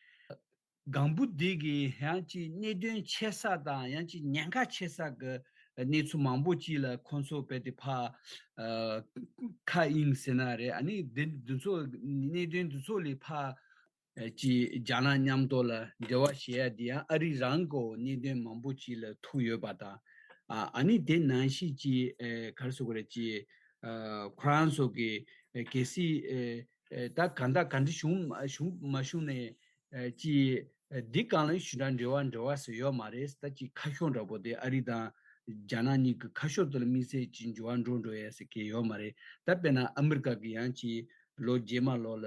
སྒང་བུ་འདི་གི་ཡང་ཅིག་གནད་དོན་ཆེ་ས་དང་ཡང་ཅིག་ཉེན་ཁ་ཆེ་ས་གི་གནས་ཚུལ་མང་པོ་ཅིག་ལ་ཁོང་ཚོ་རྦད་དེ་ཕར་ཨ་ཁ་གཡེང་ཟེར་ན་རེད། ཨ་ནི་འདི་འདི་ཚོ་གནད་དོན་འདི་ཚོ་ལས་ཕར་ཨ་ཅིག་རྒྱ་ནག་མཉམ་དུ་ལ་འབྲེལ་བ་བྱེད་ཡ་འདི་ཡང་ཨ་རི་རང་གི་གནད་དོན་མང་པོ་ཅིག་ལ་ཐུག་ཡོད་པ་དང་། ཨ་ཨ་ནི་དེ་ནང་བཞིན་ཅིག་ཨ་ག་རེ་ཟེར་དགོས་རེད། ཅིག་ཨ་ཁོ་རང་ཚོ་གི་ཨ་གལ་སྲིད་ཨ་ཨ་ད་གང་ལྟར་ག་འདྲ་བྱུང་བྱུང་མ་བྱུང་ནས་ཨ་ཅིག་ཨ་འདི་སྒང་ལ་ཞུ་དག་འབྲེལ་བ་འབྲེལ་བ་ཟེར་ཡོད་མ་རེད། ད་ཅིག་ཁ་ཕྱོགས་འདྲ་པོ་དེ་ཨ་རི་དང་རྒྱ་ནག་གཉིས་ཀྱི་ཁ་ཕྱོགས་དེ་ལ་དམིགས་བསལ་ཅིག་འགྱུར་བ་འགྲོ་འགྲོ་ཡ་ཟེར་གྱི་ཡོད་མ་རེད། ད་དཔེར་ན་ཨ་མི་རི་ཀ་གི་ཡང་ཅིག་ལོ་རྗེས་མ་ལོ་ལ།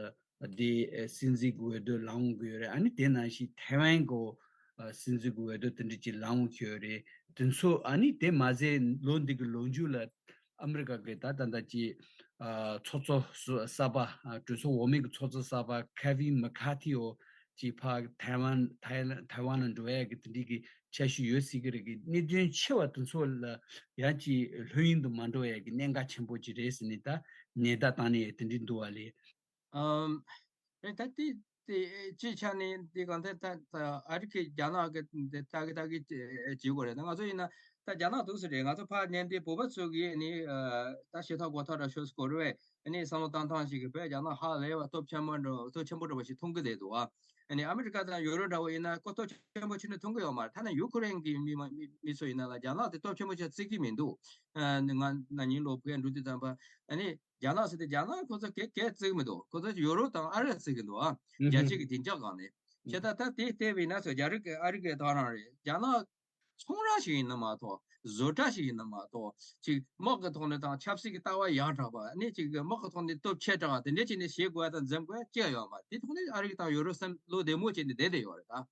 དེ་ཨ་སྲིད་འཛིན་གྱི་འོས་བསྡུ་ལངས་ཡོང་གི་ཡོད་རེད། ཨ་ནི་དེ་ནང་བཞིན་ཐའེ་ཝན་གྱི་ཨ་སྲིད་འཛིན་གྱི་འོས་བསྡུ་དེ་འདྲ་ཅིག་ལངས་ཡོང་གི་ཡོད་རེད། དེ་ཚོ་ཨ་ནི་དེ་མ་ཟད་ལོ་འདི་གི་ལོ་མཇུག་ལ་ཨ་མི་རི་ཀ་གི་ད་ད་ལྟ་ཅིག་ཨ་ཚོགས་གཙོ་གསར་པ། ཨ་གྲོས་ཚོགས་འོག་མའི་གི་ཚོགས་གཙོ་གསར་པ་ཁེ་ཝིན་མེ་ཁ་ཐི་འོ་ཅིག་ཕར་ཐའེ་ཝན་ཐའེ་ཐའེ་ཝན་ལ་འགྲོ་ཡ་གི་དེ་འདྲའི་གི་འཆར་གཞི་ཡོད་སྲིད་ཀྱི་རེད། གི་གནད་དོན་ཆེ་བ་དེ་ཚོ་ལ་ཡང་ཅིག་ལྷོད་གཡེང་དུ་མ་འགྲོ་ཡ་གི་གནད་འགག་ཆེན་པོ་ཅིག་རེད་ཟེར་ནས་ད་ཉེན་བརྡ་བཏང་ནས་དེ་འདྲའི་འདུག་བ་ལས། ཨམ། ཨེ་ད་དེ་དེ་སྤྱིའི་ཆ་ནས་དེ་གང་ལྟར་ད་ད་ཨ་རི་གི་རྒྱ་ནག་གི་དེ་ད་གི་ད་གི་བྱེད་དགོས་རེད། ད་ང་ཚོ་ཡིན་ན་ད་རྒྱ་ནག་འདུག་སེ་རེད། ང་ཚོ་ཕར་ཉན་དེ་བོད་པ་ཚོ་གི་ནི་ད་ཞེ་ཐག་གོ་ཐག་ར་ཤོས་སྐོར་བས་ནི་བསམ་བློ་བཏང་སྟངས་ཤིག་གི་བོད་རྒྱ་ནག་ཧ་ལས་པ་སྟོབས་ཆེན་པོ་འདྲ་སྟོབས་ཆེན་པོ་འདྲ་བ་ཞིག་མཐོང་གི་བསྡད་འདུག་ཨ། ཨ་ནི་ཨ་མི་རི་ཀ་དང་ཡུ་རོབ་འདྲ་བོ་ཡིན་ན་ཁོ་སྟོབས་ཆེན་པོ་ཕྱིན་ནས་མཐོང་གི་ཡོད་མ་རེད། ཐ་ན་ཡུ་ཁུ་རེན་གྱི་མི་མ་མི་མི་ཚོ་ཡིན་ན་ལ་རྒྱ་ནག་དེ་སྟོབས་ཆེན་པོ་ཞིག་བརྩི་གི་མི་འདུག་ཨ་ནི་ང་ན་ནིང་ལོ་ཕར་འགྲོ་དུས་ཙམ་པ་ཨ་ནི། རྒྱ་ནག་ཟེར་ཏེ་རྒྱ་ནག་ཁོ་ཚོ་གས་གས་བརྩི་གི་མི་འདུག་ཁོ་ཚོ་ཡུ་རོབ་དང་ཨ་རི་བརྩི་གི་འདུག་ཨ། རྒྱལ་སྤྱི་གི་བདེ་འཇགས་སྒང་ནས། བྱས་ཙང་ད་དེ་བལྟས་པ་ཡིན་ན་ཚོ་རྒྱ་རིགས་ཀྱི་ཨ་རི་གའི་ཐག་རང་རེད། རྒྱ་ནག་ཚོང་ར་ཞིག་ཡིན་ན་མ་གཏོགས། བཟོ་གྲྭ་ཞིག་ཡིན་ན་མ་གཏོགས། ཅིག་དམག་གི་ཐོག་ནས་དང་ཆབ་སྲིད་ཀྱི་ལྟ་བ་ཡང་དྲག་པ། ཨ་ནི་ཅིག་དམག་གི་ཐོག་ནས་སྟོབས་ཆེ་དྲགས་དེ་འདྲས་བྱས་ནས་བྱེད་དགོས་ཡ་དང་འཛེམ་དགོས་ཡ་ཅི་ཡང་ཡོད་མ་རེད། དེ་ཐོག་ནས་ཨ་རི་དང་ཡུ་རོབ་སེམས་བློ་བདེ་མོ་བྱས་ནས་བསྡད་བསྡད་ཡོད་རེད་ད།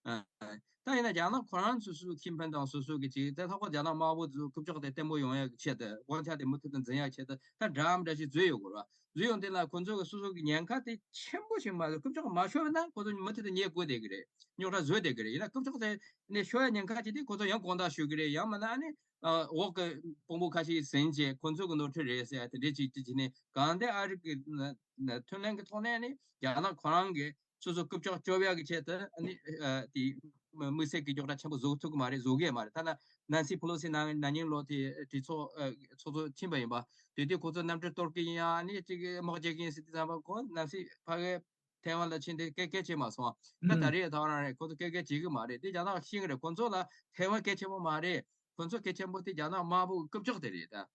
ཨ། ད་ཡིན་ན་རྒྱ་ནག་ཁོ་རང་སོ་སོའི་ཁེ་ཕན་དང་སོ་སོ་གི་ཅིག་དེ་ལྷག་པར་རྒྱ་ནག་དམར་པོ་ཚོ་རྐུབ་ཀྱོག་དེ་བརྟན་པོ་ཡོང་ཡག་གི་ཆེད་དུ། དབང་ཆ་དེ་མུ་མཐུད་དུ་འཛིན་ཡག་ཆེད་དུ་ད་འདྲ་མི་འདྲ་ཞིག་བཟོས་ཡོད་དགོས་ར། བཟོས་ཡོང་དེ་ལ་ཁོ་ཚོ་གི་སོ་སོ་གི་ཉེན་ཁ་དེ་ཆེན་པོ་ཞིག་མ་བཟོས། རྐུབ་ཀྱོག་མ་ཤོར་བ་ན་ཁོ་ཚོ་མུ་མཐུད་དུ་ཉེས་དགོས་བསྡད་ཀྱི་རེད། རྙོག་དྲ་བཟོས་བསྡད་ཀྱི་རེད། ཡིན་ན་རྐུབ་ཀྱོག་དེ་ནས་ཤོར་ཡག་ཉེན་ཁ་ཅིག་དེ་ཁོ་ཚོ་ཡང་དགོངས་དག་ཞུ་གི་རེད། ཡང་མིན་ན་ཨ་ནི་འོག་གི་དཔོན་པོ་ཁ་ཤས་ཟིན་བྱས་ཁོ་ཚོ་གི་ནོར་འཁྲུལ་རེད་ཟེར་ཡ་དེ་འདྲས་ཅིག་ཅིག་བྱས་ནས་གང་ལྟར་ཨ་རི་གི་མཐུན་ལན་གི་ཐོག་ནས་ཨ་ནི་རྒྱ་ནག་ཁོ་རང་གི་སོ་སོ་རྐུབ་ཀྱོག་སྐྱོབ་ཡག་གི་ཆེད་དུ་ཨ་ནི་ཨ་དེ་དམིགས་བསལ་གྱི་རྙོག་དྲ་ཆེན་པོ་བཟོ་ཐུབ་ཀྱི་མ་རེད། བཟོ་གི་མ་རེད། ཐ་ན་ནན་སི་ཕེ་ལོ་སི་ན་ན་ནིང་ལོ་དེ་གྲོས་ཚོགས་ཨ་ཚོགས་གཙོ་ཕྱིན་པ་ཡིན་པ། དེ་དུས་ཁོ་ཚོ་གནམ་གྲུ་གཏོར་གི་ཡིན་ཡང་ཨ་ནི་ཅིག་དམག་རྒྱག་གི་ཡིན་ཟེར་དུས་ཙམ་པ་ཁོ་ནན་སི་ཕ་གི་ཐའེ་ཝན་ལ་ཕྱིན་ཏེ་སྐད་སྐད་བྱས་མ་སོང་། ད་ད་རེས་ཐའེ་ཝན་རང་རེད། ཁོ་ཚོ་སྐད་སྐད་བྱེད་གི་མ་རེད། དེ་རྒྱ་ནག་ཤེས་གི་རེད། ཁོ་ཚོ་ལ་ཐའེ་ཝན་གལ་ཆེན་པོ་མ་རེད། ཁོ་ཚོ་གལ་ཆེན་པོ་དེ་རྒྱ་ནག་དམར་པོ་གི་རྐུབ་ཀྱོག་དེ་རེད་ད།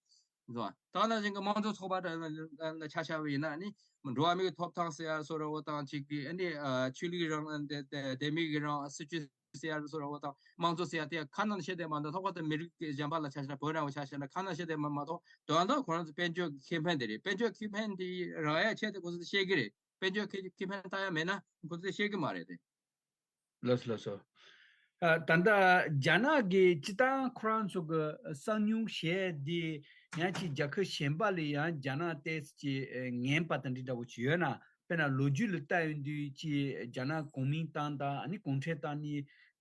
ད་ནང་བཞིན་གྱི་དམངས་གཙོ་ཚོགས་པ་ལ་ཆ་བཞག་པ་ཡིན་ན་ནི་འགྲོ་བ་མིའི་ཐོབ་ཐང་ཟེར་ཡ་བཟོ་འདྲ་བོ་དང་གཅིག་གི་ཨ་ནི་ཆོས་ལུགས་རང་དད་མོས་ཀྱི་རང་སྲིད་ཇུས་ཟེར་ཡ་བཟོ་འདྲ་བོ་དང་དམངས་གཙོ་ཟེར་ཡ་དེ་ཁ་ནང་བཤད་བསྡད་མ་གཏོགས། ལྷག་པར་དུ་མི་རིགས་ཀྱི་གཞན་པ་ལ་ཆ་བཞག་ན་བོད་རང་བ་ཆ་བཞག་ན་ཁ་ནང་བཤད་བསྡད་མ་མ་གཏོགས་དོན་དག་ཁོ་རང་ཚོ་དཔལ་འབྱོར་ཁེ་ཕན་དེ་རེད། དཔལ་འབྱོར་ཁེ་ཕན་དེ་རག་ཡ་ཆེད་དུ་ཁོ་ཚོ་བཤད་ཀྱི་རེད། དཔལ་འབྱོར་ཁེ་ཁེ་ཕན་བཏང་ཡ་མེད་ན་ཁོ་ཚོས་བཤད་ཀྱི་མ་རེད་དེ། ལགས་སོ་ལགས་སོ། ཨ་ད་ལྟ་རྒྱ་ནག་གིས་སྤྱི་བཏང་ཁོ་རང་ཚོ་གི་གསང་མྱུལ་བྱས་དེ་ཡང་ཅིག་རྒྱལ་ཁབ་གཞན་པ་ལ་ཡང་རྒྱ་ནག་ཏོག་ཙམ་ཅིག་ངན་པ་དང་འདྲ་འདྲ་བོ་ཅིག་ཡོད་ན། དཔེར་ན་ལོ་རྒྱུས་ལ་ལྟ་ཡོང་དུས་ཅིག་རྒྱ་ནག་གོང་མིང་བཏང་དང་ཨ་ནི་གུང་ཁྲན་ཏང་ནི་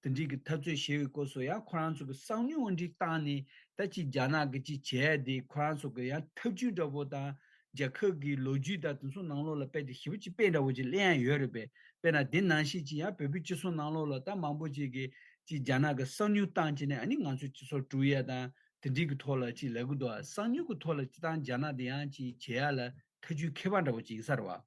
དེ་འདྲའི་གི་འཐབ་རྩོད་བྱས་པའི་སྐབས་སུ་ཡང་ཁོ་རང་ཚོ་གི་གསང་མྱུལ་འདི་བཏང་ནས་ད་ཅིག་རྒྱ་ནག་གི་ཅིག་བྱས་དེ་ཁོ་རང་ཚོ་གི་ཡང་ཐབས་ཇུས་འདྲ་བོ་དང་། རྒྱལ་ཁབ་ཀྱི་ལོ་རྒྱུས་དང་དེ་ཚོ་ནང་ལོགས་ལ་དཔེ་དེ་ཞེ་པོ་ཅིག་དཔེ་འདྲ་བོ་ཅིག་ལེན་ཡ་ཡོད་རེད་པས། དཔེར་ན་དེ་ནང་བཞིན་ཅིག་ཡང་བོད་པའི་སྤྱི་ཚོགས་ནང་ལོགས་ལ་ད་མང་པོ་ཅིག་གིས་ཅིག་རྒྱ་ནག་གི་གསང་མྱུལ་བཏང་བྱས་ནས་ཨ་ནི་ང་ཚོའི་སྤྱི་ཚོགས་དཀྲུག་ཡ་དང་དེ་འདྲའི་གི་ཐོག་ལ་ཅིག་ལབ་གི་འདུག་གསང་མྱུལ་གི་ཐོག་ལ་སྤྱི་བཏང་རྒྱ་ནག་དེ་ཡང་ཅིག་བྱེད་ཡ་ལ་ཐབས་ཇུས་མཁས་པ་འདྲ་བོ་ཅིག་ཡིན་ས་རེད་བ།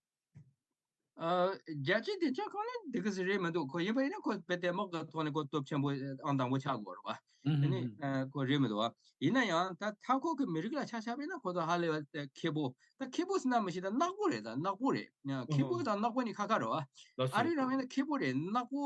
ཨ། རྒྱལ་སྤྱིའི་བདེ་འཇགས་ཁང་ནི་འདི་ག་ཟིག་རེད་མི་འདུག་ཁོ་ཡིན་པ་ཡིན་ན་ཁོ་རྦད་དེ་དམག་གི་ཐོག་ནས་ཁོ་སྟོབས་ཆེན་པོ་ཨང་དང་པོ་ཆགས་དགོས་རེད་བ། ཨ་ནི་ཨ་ཁོ་རེད་མི་འདུག་བ། ཡིན་ན་ཡང་ད་མཐའ་འཁོར་གྱི་མི་རིགས་ལ་ཆ་བཞག་པ་ཡིན་ན་ཁོ་ཚོ་ཧ་ལས་པ་ཁེ་པོ། ད་ཁེ་པོ་ཟེར་ན་མི་ཤེས། ད་ནག་པོ་རེད། ད་ནག་པོ་རེད། ཁེ་པོ་དང་ནག་པོ་གཉིས་ཁ་ཁ་རེད་བ། ལགས་སོ། ཨ་རི་རང་ཡིན་ན་ཁེ་པོ་རེད། ནག་པོ་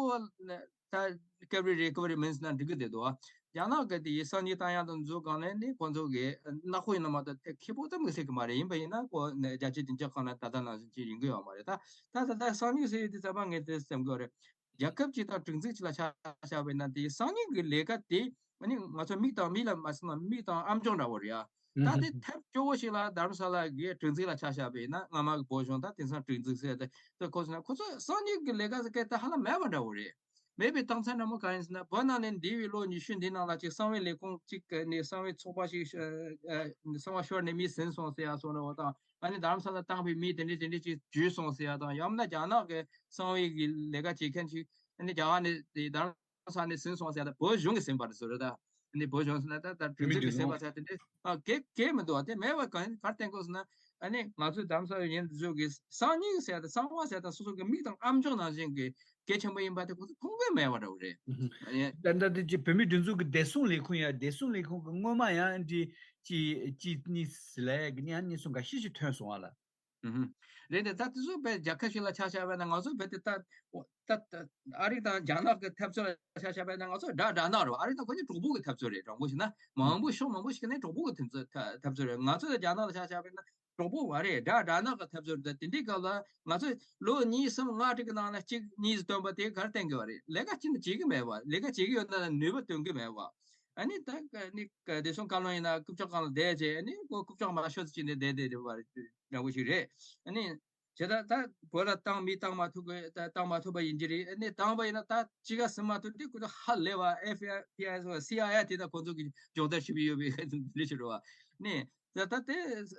ད་Recovery Recovery མིན་ཟེར་ན་འགྲིག་གི་བསྡད་འདུག་བ། རྒྱ་ནག་གི་དེ་ཡི་སང་ཉིན་བཏང་ཡག་དང་འཛུགས་སྒང་ནས་ནི་ཁོང་ཚོ་གི་ནག་པོ་ཡིན་ན་མ་གཏོགས་དེ་ཁེ་པོ་ཙམ་གྱི་ཟེར་གི་མ་རེད། ཡིན་པ་ཡིན་ན་ཁོ་ནི་རྒྱལ་སྤྱིའི་བདེ་འཇགས་ཁང་ནང་ད་ལྟ་ནང་བཞིན་ཅིག་ཡིན་གི་ཡོད་མ་རེད། ད་ད་ད་ད་སང་ཉིན་ཟེར་ཡོད་དུས་ཙམ་པ་ངས་དེ་སེམས་གི་ཡོད་རེད། རྒྱལ་ཁབ་ཅིག་དང་སྒྲིག་འཛུགས་ཅིག་ལ་ཆ་བཞག་པ་ཡིན་ན་དེ་སང་ཉིན་གི་ལས་ཀ་དེ་ཨ་ནི་ང་ཚོ་མིག་དང་མིག་ལ་མ་སོང་ན་མིག་དང་ཨམ་ཅོག་འདྲ་བོ་རེད་ཡ། ད་དེ་ཐབས་སྐྱོ་བོ་ཞིག་ལ་དྷ་རམ་ས་ལ་གི་སྒྲིག་འཛུགས་ལ་ཆ་བཞག་པ་ཡིན་ན་སྔ་མ་གི་བོད་གཞུང་དང་དེང་སང་སྒྲིག་འཛུགས་ཟེར་ཏེ་དེ་ཁོ་ཚོ་ན་ཁོ་ཚོ་སང་ཉིན་གི་ལས་ཀ་ཟེར་སྐད་ད་ཧ་ལམ་མེད་པ་འདྲ་བོ་རེད། མེད་པའི་རྟགས་མཚན་འདྲ་མོ་གང་ཡིན་ཟེར་ན་བོད་ནང་ནས་འདས་པའི་ལོ་ཉི་ཤུ་འདི་ནང་ལ་ཅིག་གསང་བའི་ལས་ཁུངས་ཅིག་ནས་གསང་བའི་ཚོགས་པ་ཞིག་གསང་བ་ཤོར་ནས་མི་ཟིན་སོང་ཟེར་ཡ་སོགས་འདྲ་བོ་དང་། ཨ་ནི་དྷ་རམ་ས་ལ་བཏང་བའི་མི་དེ་འདྲས་དེ་འདྲས་ཅིག་འཇུས་སོང་ཟེར་ཡ་དང་། ཡང་ན་རྒྱ་ནག་གི་གསང་བའི་གི་ལས་ཀ་བྱེད་མཁན་ཅིག་ཨ་ནི་རྒྱ་གར་ནས་དེ་དྷ་རམ་ས་ནས་ཟིན་སོང་ཟེར་ཡ་དང་། བོད་གཞུང་གིས་ཟིན་པ་རེད་ཟེར་རེད་ད། ཨ་ནི་བོད་གཞུང་ཟེར་ན་ད་ད་སྒྲིག་འཛུགས་ཀྱིས་ཟིན་པ་ཟེར་དེ་འདྲས་ཨ་གེ་གེ་མི་འདུག་བ། དེ་མེད་པ་གང་ག་རེ་བསྟན་དགོས་ཟེར་ན། ཨ་ནི་ང་ཚོའི་དྷ་རམ་ས་ཡོད་ཉན་དུ་ཚོད་ཀྱི་སང་ཉིན་ཟེར་ཡ་དང་གསང་བ་ཟེར་ཡ་དང་སོ་སོ་གི་མིག་དང་ཨམ་ཅོག་ནང་བཞིན་གྱི་གལ་ཆེན་པོ་ཡིན་པ་དེ་ཁོ་ཚོ་མཐོང་གི་མེད་པ་འདྲ་བོ་རེད། ཨ་ནི། ད་ལྟ་དེ་ཅི་བོད་མིའི་སྒྲིག་འཛུགས་ཀྱི་བདེ་སྲུང་ལས་ཁུངས་ཡ། བདེ་སྲུང་ལས་ཁུངས་ཀྱི་སྔོན་མ་ཡང་འདི་ཅི་ཅི་གཉིས་ལས་གཉིས་གཉིས་གསུམ་འགའ་ཤས་ཤིག་ཐོན་སོང་བ་ལ། ཨུ་ཧུམ། རེད་དེ་ད་དེ་ཚོ་དཔེ་རྒྱལ་ཁབ་ཞིག་ལ་ཆ་བཞག་པ་ན་ང་ཚོ་རྦད་དེ་ད་ད་ད་ཨ་རི་དང་རྒྱ་ནག་གི་འཐབ་རྩོད་ལ་ཆ་བཞག་པ་ན་ང་ཚོ་དགྲ་དགྲ་ནག་རེད། ཨ་རི་དང་ཁོ་གཉིས་གྲོགས་པོ་གི་འཐབ་རྩོད་རེད། དྲང་པོ་བཤད་ན་མང་པོ་ཕྱོགས་མང་པོ་ཞིག་ནས་གྲོགས་པོ་གི་འཐབ་རྩོད་འཐབ་རྩོད་རེད། ང་ཚོ་དང་རྒྱ་ནག་ལ་ཆ་བཞག་པ་ན་གྲོགས་པོ་མ་རེད། དགྲ་དགྲ་ནག་གི་འཐབ་རྩོད་རེད། དེ་འདྲའི་སྐབས་ལ་ང་ཚོས་ལོ་གཉིས་གསུམ་ལྔ་དྲུག་གི་ནང་ལ་གཅིག་གཉིས་སུ་བཏོན་པ་དེ་ག་རེ་བསྟན་གི་བ་རེད། ལས་ཀ་གཅིག་ནི་བྱེད་གི་མེད་བ། ལས་ཀ་བྱེད་གི་ཡོད་ན་ནུས་པ་འདོན་གི་མེད་བ། ཨ་ནི་ད་ནི་བདེ་སྲུང་བཀའ་བློན་ཡིན་ན་རྐུབ་ཀྱོག་སྒང་ལ་བསྡད་བྱས། ཨ་ནི་ཁོ་རྐུབ་ཀྱོག་མ་ཤོར་ཙམ་བྱས་ནས་བསྡད་བསྡད་བསྡད་པ་རེད། འདྲ་བོ་ཞིག་རེད། ཨ་ནི་བྱས་ད་ད་བོད་ལ་བཏང་མི་བཏང་མ་ཐུབ་གི་ད་བཏང་མ་ཐུབ་པ་ཡིན་གྱི་རེད། ཨ་ནི་བཏང་པ་ཡིན་ན་ད་ཅི་ག་ཟིན་མ་ཐུབ་དུས་ཁོ་ཚོ་ཧ་ལས་པ། ཨེཕ་བི་ཨའི་སི་ཨའི་ཨེ་དེ་ད་ཁོ་ཚོ་གི་སྦྱོང་བརྡར་ཞུས་པ་ཡོད་པའི་འདི་ཞིག་རེད་བ། ཨ་ནི། ད་ད་དེ་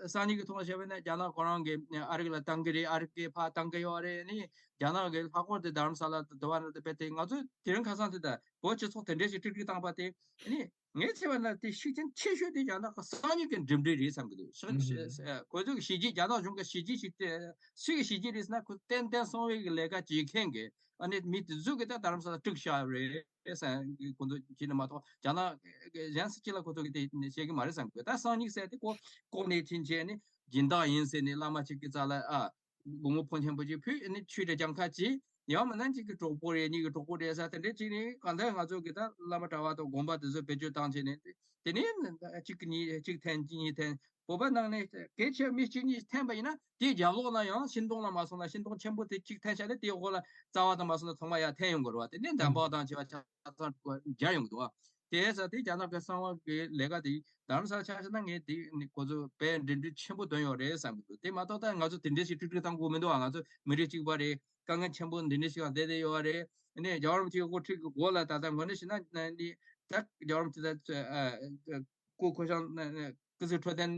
སང་ཉིན་གྱི་ཐོག་ལ་བཤད་པ་ན་རྒྱ་ནག་ཁོ་རང་གིས་ཨ་རི་ལ་བཏང་གི་རེད། ཨ་རི་གིས་ཕར་བཏང་གི་ཡོད་རེད། ཨ་ནི་རྒྱ་ནག་གིས་ལྷག་པར་དུ་དྷ་རམ་ས་ལ་དུ་དུ་བ་ན་དུ་དཔེ་དེ་ང་ཚོས་དེ་རིང་ཁ་སང་དེ་ད་བོད་སྤྱི་ཚོགས་དེ་འདྲས་ཞིག་དཀྲུག་དཀྲུག་བཏང་པ་དེ། ཨ་ནི་ངས་བྱས་པ་ན་དེ་ཤུགས་རྐྱེན་ཆེ་ཤོས་དེ་རྒྱ་ནག་གི་སང་ཉིན་གྱི་འགྲིམ་འགྲུལ་རེད་བསམ་གི་འདུག་ཤག་ཨུ་ཧུམ། ཁོ་ཚོ་གི་བྱས་རྗེས། རྒྱ་ནག་གཞུང་གི་བྱས་རྗེས་ཞིག་དེ་སུ་གི་བྱས་རྗེས་རེད་ཟེར་ན་ཁོ་ཏན་ཏན་གསང་བའི་གི་ལས་ཀ་བྱེད་མཁན་གྱི་ཨ་ནི་མི་དེ་ཚོ་གིས་ད་དྷ་རམ་ས་ལ་དཀྲུག་བཞག་རེད། ཟེར་ཁོ་ཚོ་བྱས་ནས་མ་གཏོགས་རྒྱ་ནག་གཞན་སུ་གཅིག་ལ་ཁོ་ཚོ་གིས་དེ་བྱེད་ཀྱི་མ་རེད་བསམ་གི། ད་སང་ཉིན་ཟེར་དེ་ཁོ་ལྐོག་ནས་ཕྱིན་བྱས་ནས་སྦྱིན་བདག་ཡིན་ཟེར་ནས་བླ་མ་གཅིག་གི་རྩ་ལ་ཨ་སྒོར་མོ་ཕོན་ཆེན་པོ་ཅིག་ཕུལ། ཨ་ནི་ཆོས་དང་གྱངས་ཁ་ཅིག་ཡང་མིན་ན་གཅིག་གི་གྲོགས་པོ་རེད། གཉིས་ཀྱི་གྲོགས་པོ་རེད་ཟེར་དེ་འདྲས་བྱས་ནས་གང་ལྟར་ང་ཚོ་གིས་ད་བླ་མ་གྲྭ་བ་དང་དགོན་པ་དེ་ཚོ་བེད་སྤྱོད་བཏང་བྱས་ནས་དེ་ནས་གཅིག་གཉིས་གཅིག་འཐེན་གཉིས་འཐེན། བོད་པ་ནང་ནས་གལ་ཆེ་བ་མི་གཅིག་གཉིས་འཐེན་པ་ཡིན་ན་དེའི་རྒྱབ་ལོགས་ལ་ཡང་ཤིང་སྡོང་ལ་མ་སོང་ན་ཤིང་སྡོང་ཆེན་པོ་དེ་གཅིག་འཐེན་བཞག་ནས་དེའི་འོག་ལ་རྩ་བ་དང་མ་སོང་ན་ཐོག་མ་ཡར་འཐེན་ཡོང་དགོས་རེད་བ། དེ་ནས་འདམ་བག་དང་བྱས་པ་ཆ་ཚང་སྦྱར་ཡོང་གི་འདུག་བ། དེ་ས་དེ་རྒྱ་ནག་གི་གསང་བ་གི་ལས་ཀ་དེ་དྷ་རམ་ས་ལ་ཆ་བཞག་ན་ངས་དེ་ནི་ཁོ་ཚོ་དཔེ་འགྲིམ་འགྲུལ་ཆེན་པོ་བཏོན་ཡོད་རེད་བསམ་གི་འདུག་དེ་མ་གཏོགས་ད་ང་ཚོ་དེ་འདྲས་ཞིག་དཀྲུག་དཀྲུག་བཏང་དགོས་མི་འདུག་བ། ང་ཚོ་མི་རིགས་གཅིག་པ་རེད། དཀའ་ངལ་ཆེན་པོ་འདི་འདྲས་ཞིག་ལ་བསྡད་བསྡད་ཡོད་རེད། ཨ་ནི་རྒྱལ་བ་རིན་པོ་ཆེའི་དབུ་ཁྲིད་ཀྱི་འོག་ལ་ད་ལྟ་ངོས་ནས་བཤད་ན་ནི་ད་རྒྱལ་བ་རིན་པོ་ཆེ་ད་སྐུ་ཁོ་ཤང་སྐུ་གཟུགས་འཕྲོད་བསྟེན་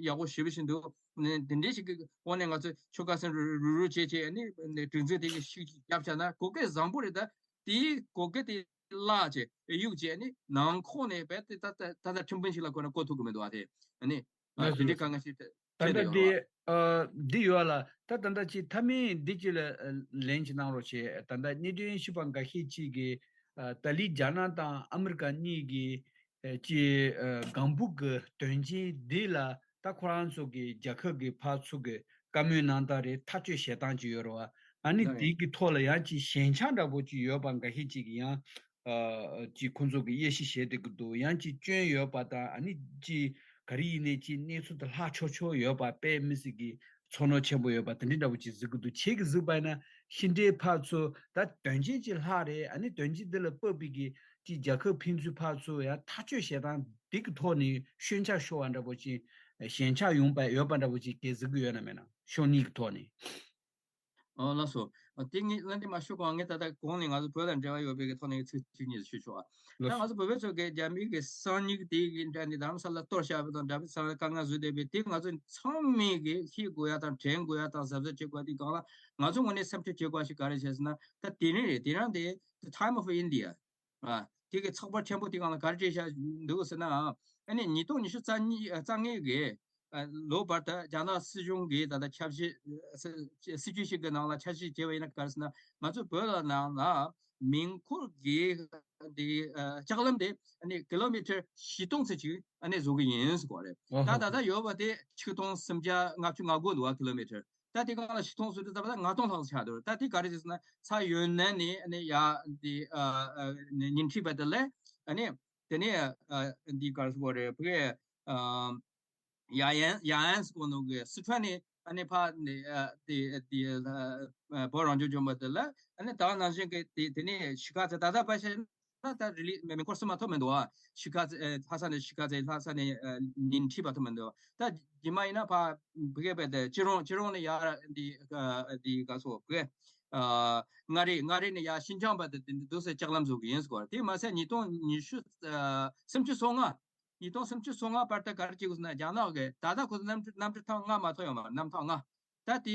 ཡག་པོ་ཞེ་པོ་ཞིག་འདུག་ནི་འདི་འདྲས་ཞིག་གི་འོག་ནས་ང་ཚོས་ཆོལ་ཁ་གསུམ་རུ་རུ་རུ་བྱས་བྱས་ཨ་ནི་སྒྲིག་འཛུགས་དེ་གི་ཤུགས་ཀྱིས་བརྒྱབ་བཞག་ན་གོ་སྐབས་བཟང་པོ་རེད། ད་དེའི་གོ་སྐབས་དེ་བརླག་བྱས་གཡུག་བྱས་ཨ་ནི་ནང་ཁོག་ནས་རྦད་དེ་ད་ད་ད་ད་ཁྲིམས་དཔོན་ཞིག་ལ་ཁོ་ན་བསྐོ་ཐུབ་ཀྱི་མི་འདུག་བ། དེ་ཨ་ནི་ལགས་སོ་འདི་འདྲའི་ལགས་སོ། དཀའ་ངལ་ཞིག་ད་འཕྲད་ལྟ་བསྡད་ཡོད་འདི་རེད་བ། ཨ་འདི་ཡོད་ལ་ད་ད་ལྟ་ཅིག་མཐའ་མའི་འདི་ཅིག་ལ་ཨ་ལན་ཅིག་གནང་རོགས་བྱེད། ད་ལྟ་གནད་དོན་ཞུས་པ་འགའ་ཤས་ཅིག་གིས་ཨ་ཏཱ་ལི་རྒྱ་ནག་དང་ཨ་མི་རི་ཀ་གཉིས་ཀྱིས་ཨ་ཅིག་ཨ་སྒང་སྦུག་གི་དོན་རྐྱེན་འདི་ལ་ད་ཁོ་རང་ཚོ་གི་རྒྱལ་ཁབ་ཀྱི་ཕར་ཚུར་གི་བཀའ་མོལ་གནང་སྟངས་རེད། ཐག་གཅོད་བྱེད་སྟངས་ཅིག་ཡོད་རེད་བ། ཨ་ནི་ལགས་འདི་གི་ཐོག་ལ་ཡང་ཅིག་ཞན་ཆ་འདྲ་པོ་ཅིག་ཡོད་པ་འགའ་ཤས་ཅིག་གིས་ཡང་ཨ་ཅིག་ཁོང་ཚོ་གི་དབྱེ་ཞིབ་བྱེད་བསྡད་ཀྱི་འདུག་ཡང་ཅིག་སྐྱོན་ཡོད་པ་དང་ཨ་ནི་ཅིག་ག་རེ་ཡིན་ནའི་ཅིག་གནས་ཚུལ་དེ་ལྷག་ཆོག་ཆོག་ཡོད་པ། དཔེ་མི་སྲིད་ཀྱི་ཚོར་སྣང་ཆེན་པོ་ཡོད་པ་དེ་འདྲའི་འདྲ་པོ་ཅིག་གཟིགས་ཀྱི་འདུག་ཁྱེད་ཀྱིས་གཟིགས་པ་ཡིན་ན་ཕྱི་འབྲེལ་ཕར་ཚུར་ད་དོན་རྐྱེན་ཅིག་ལྷག་རེད། ཨ་ནི་དོན་རྐྱེན་འདི་ལ་དཔག་པའི་གི་ཅིག་རྒྱལ་ཁབ་ཕན་ཚུན་ཕར་ཚུར་ཡང་ཐག་གཅོད་བྱེད་སྟངས་འདི་གི་ཐོག་ནས་ཤོན་ཆ་ཤོར་བ་འདྲ་པོ་ཅིག་ཞན་ཆ་ཡོང་པ་ཡོད་པ་འདྲ་པོ་ཅིག་གིས་གཟིགས་ཀྱི་ཡོད་ན་མེད་ན། ཕྱོགས་གཉིས་ཀྱི་ཐོག་ནས། ཨོ་ལགས་སོ། ཨ་དེ་ངས་ལན་དེ་མ་ཞུ་གོང་ངས་ད་ལྟ་གོང་ནས་ང་ཚོ་བོད་དང་འབྲེལ་བ་ཡོད་པའི་གི་ཐོག་ནས་ཚིག་གཅིག་གཉིས་ཞུ་ཆོག་ཨ། ད་ལགས་ང་ཚོ་བོད་པའི་ཚོ་གི་རྒྱ་མིའི་གི་གསང་ཉུལ་དེ་གི་འདྲ་ནི་དྷ་རམ་ས་ལ་གཏོར་བཞག་པ་དང་འདྲ་བའི་ས་ལ་དཀའ་ངལ་བཟོས་བསྡད་པའི་དེ་ང་ཚོ་ཚང་མས་གི་ཤེས་དགོས་ཡ་དང་དྲན་དགོས་ཡ་དང་གཟབ་གཟབ་བྱེད་དགོས་ཡ་དེ་སྒང་ལ་ང་ཚོ་ངོས་ནས་སེམས་ཁྲལ་བྱེད་དགོས་ཡ་ཞིག་ག་རེ་བྱས་ཟེར་ན། ད་དེ་རིང་རེད། དེ་རིང་དེ་The Time of India། ཨ་དེ་གི་ཚགས་པར་ཆེན་པོ་དེ་སྒང་ལ་ག་རེ་བྲིས་བཞག་འདུག་ཟེར་ན། ཨ་ནི་ཉིས་སྟོང་ཉི་ཤུ་རྩ་གཉིས་རྩ་ལྔའི་གི་ ལོ་བར་དུ་རྒྱ་ནག་སྲིད་གཞུང་གིས་ད་ལྟ་འཆར་གཞི་སྲིད་ཇུས་ཤིག་གི་ནང་ལ་འཆར་གཞི་བྱས་པ་ཡིན་ན་ག་རེ་ཟེར་ན། ང་ཚོ་བོད་ལ་ནང་ལ་མེ་འཁོར་གྱི་འདི་ལྕགས་ལམ་དེ་ཨ་ནི་ཀི་ལོ་མི་ཊར་བཞི་སྟོང་ཙམ་ཅིག་ཨ་ནི་བཟོ་གི་ཡིན་ཟེར་གོ་རེད། ད་ད་ལྟ་ཡོད་པ་དེ་ཆིག་སྟོང་སུམ་བརྒྱ་ལྔ་བཅུ་ང་དགུ་འདུག་བ། ཀི་ལོ་མི་ཊར། ད་དེ་གང་ལ་བཞི་སྟོང་བཟོ་དུས་ད་བར་ལྔ་སྟོང་ལྷག་ཆགས་འདུག་ད་དེ་ག་རེ་ཟེར་ན། ཚ་ཡོན་ནན་ནས་ཨ་ནི་ཡ་འདི་ཉིང་ཁྲི་བར་དུ་ལས་ཨ་ནི་དེ་ནས་འདི་ག་རེ་ཟེར་གོ་རེད། བོད་ཡ་ཡན་ཡ་ཡན་ཟེར་གོ་ནོ་གི་སི་ཁྲོན་ནས་ཨ་ནི་ཕ་ནི་དེ་དེ་བོད་རང་སྐྱོང་ལྗོངས་པ་དེ་ལ་ཨ་ནི་ད་ནང་བཞིན་གི་དེ་དེ་ནས་ཕྱི་ཁ་ཚ་ད་ལྟ་ཕ་ཤ་ན་ད་རི་ལི་མེ་མེ་འཁོར་སུ་མ་ཐོབ་མི་འདུག་ཨ། ཕྱི་ཁ་ཚ་ལྷ་ས་ནས་ཕྱི་ཁ་ཚ་ལྷ་ས་ནས་ཉིང་ཁྲི་བར་ཐོབ་མི་འདུག་ད་རྗེས་མ་ཡིན་ན་ཕ་བི་གེ་བས་དེ་ཅི་རོང་ཅི་རོང་ནས་ཡར་འདི་འདི་ག་སོ་བི་གེ་མངའ་རིས་མངའ་རིས་ནས་ཡར་ཤིན་ཅང་བར་དུ་དེ་འདི་འདུག་སེ་ལྕགས་ལམ་བཟོ་གི་ཡིན་ཟེར་གོ། དེ་མ་ཟད་ཉིས་སྟོང་ཉི་ཤུ་སུམ་ཅུ་སོ་ལྔ། ཉིས་སྟོང་སུམ་ཅུ་སོ་ལྔ་བར་དུ་ག་རེ་བྱེད་དགོས་ཟེར་ན། རྒྱ་ནག་གི་ད་ལྟ་ཁོ་ཚོ་གནམ་གྲུ་གནམ་གྲུ་ཐེངས་ལྔ་མ་ཐོན་ཡོད་མ་རེད། གནམ་ཐེངས་ལྔ། ད་དེ་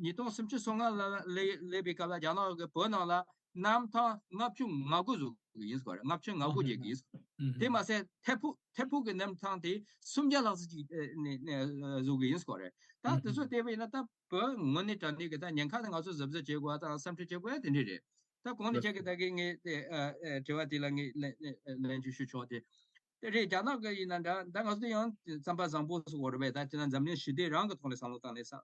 ཉིས་སྟོང་སུམ་ཅུ་སོ་ལྔ་ལ་སླེབས་སླེབས་པའི་སྐབས་ལ་རྒྱ་ནག་གི་བོད་ནང་ལ་གནམ་ཐེངས་ལྔ་བཅུ་ང་དགུ་བཟོ་གི་ཡིན་ཟེར་གོ་རེད། ལྔ་བཅུ་ང་དགུ་བྱེད་ཀྱི་ཡིན་ཟེར་གོ་རེད། དེ་མ་ཟད་ཐད་ཕུག་ཐད་ཕུག་གི་གནམ་ཐེངས་དེ་སུམ་བརྒྱ་ལྷག་ཙམ་ཅིག་ནས་ནས་བཟོ་གི་ཡིན་ཟེར་གོ་རེད། ད་དེ་ཚོ་བལྟས་པ་ཡིན་ན་ད་བོད་དངོས་གནས་དྲང་གནས་ཀྱི་ད་ཉེན་ཁ་དེ་ང་ཚོ་གཟབ་གཟབ་བྱེད་དགོས་པ་དང་བསམ་ཁྲིད་བྱེད་དགོས་ཡ་དེ་འདྲ་རེད། ད་གོང་ནས་ཁྱེད་ཀྱིས་ད་གིན་ངས་དེ་ཨ་ཨ་དྲི་བ་དེ་ལ་ངས་ལན་ལན་ཅིག་ཞུ་ཆོག་དེ། དེ་རེད། རྒྱ་ནག་གི་ཡིན་ན་འདྲ། ད་ང་ཚོ་ཡང་རྩམ་པ་བཟང་པོ་ཟེར་བ་རེད་པས། ད་དེ་ན་འཛམ་གླིང་ཞི་བདེ་རང་གི་ཐོག་ནས་བསམ་བློ་བཏང་ནས་ས་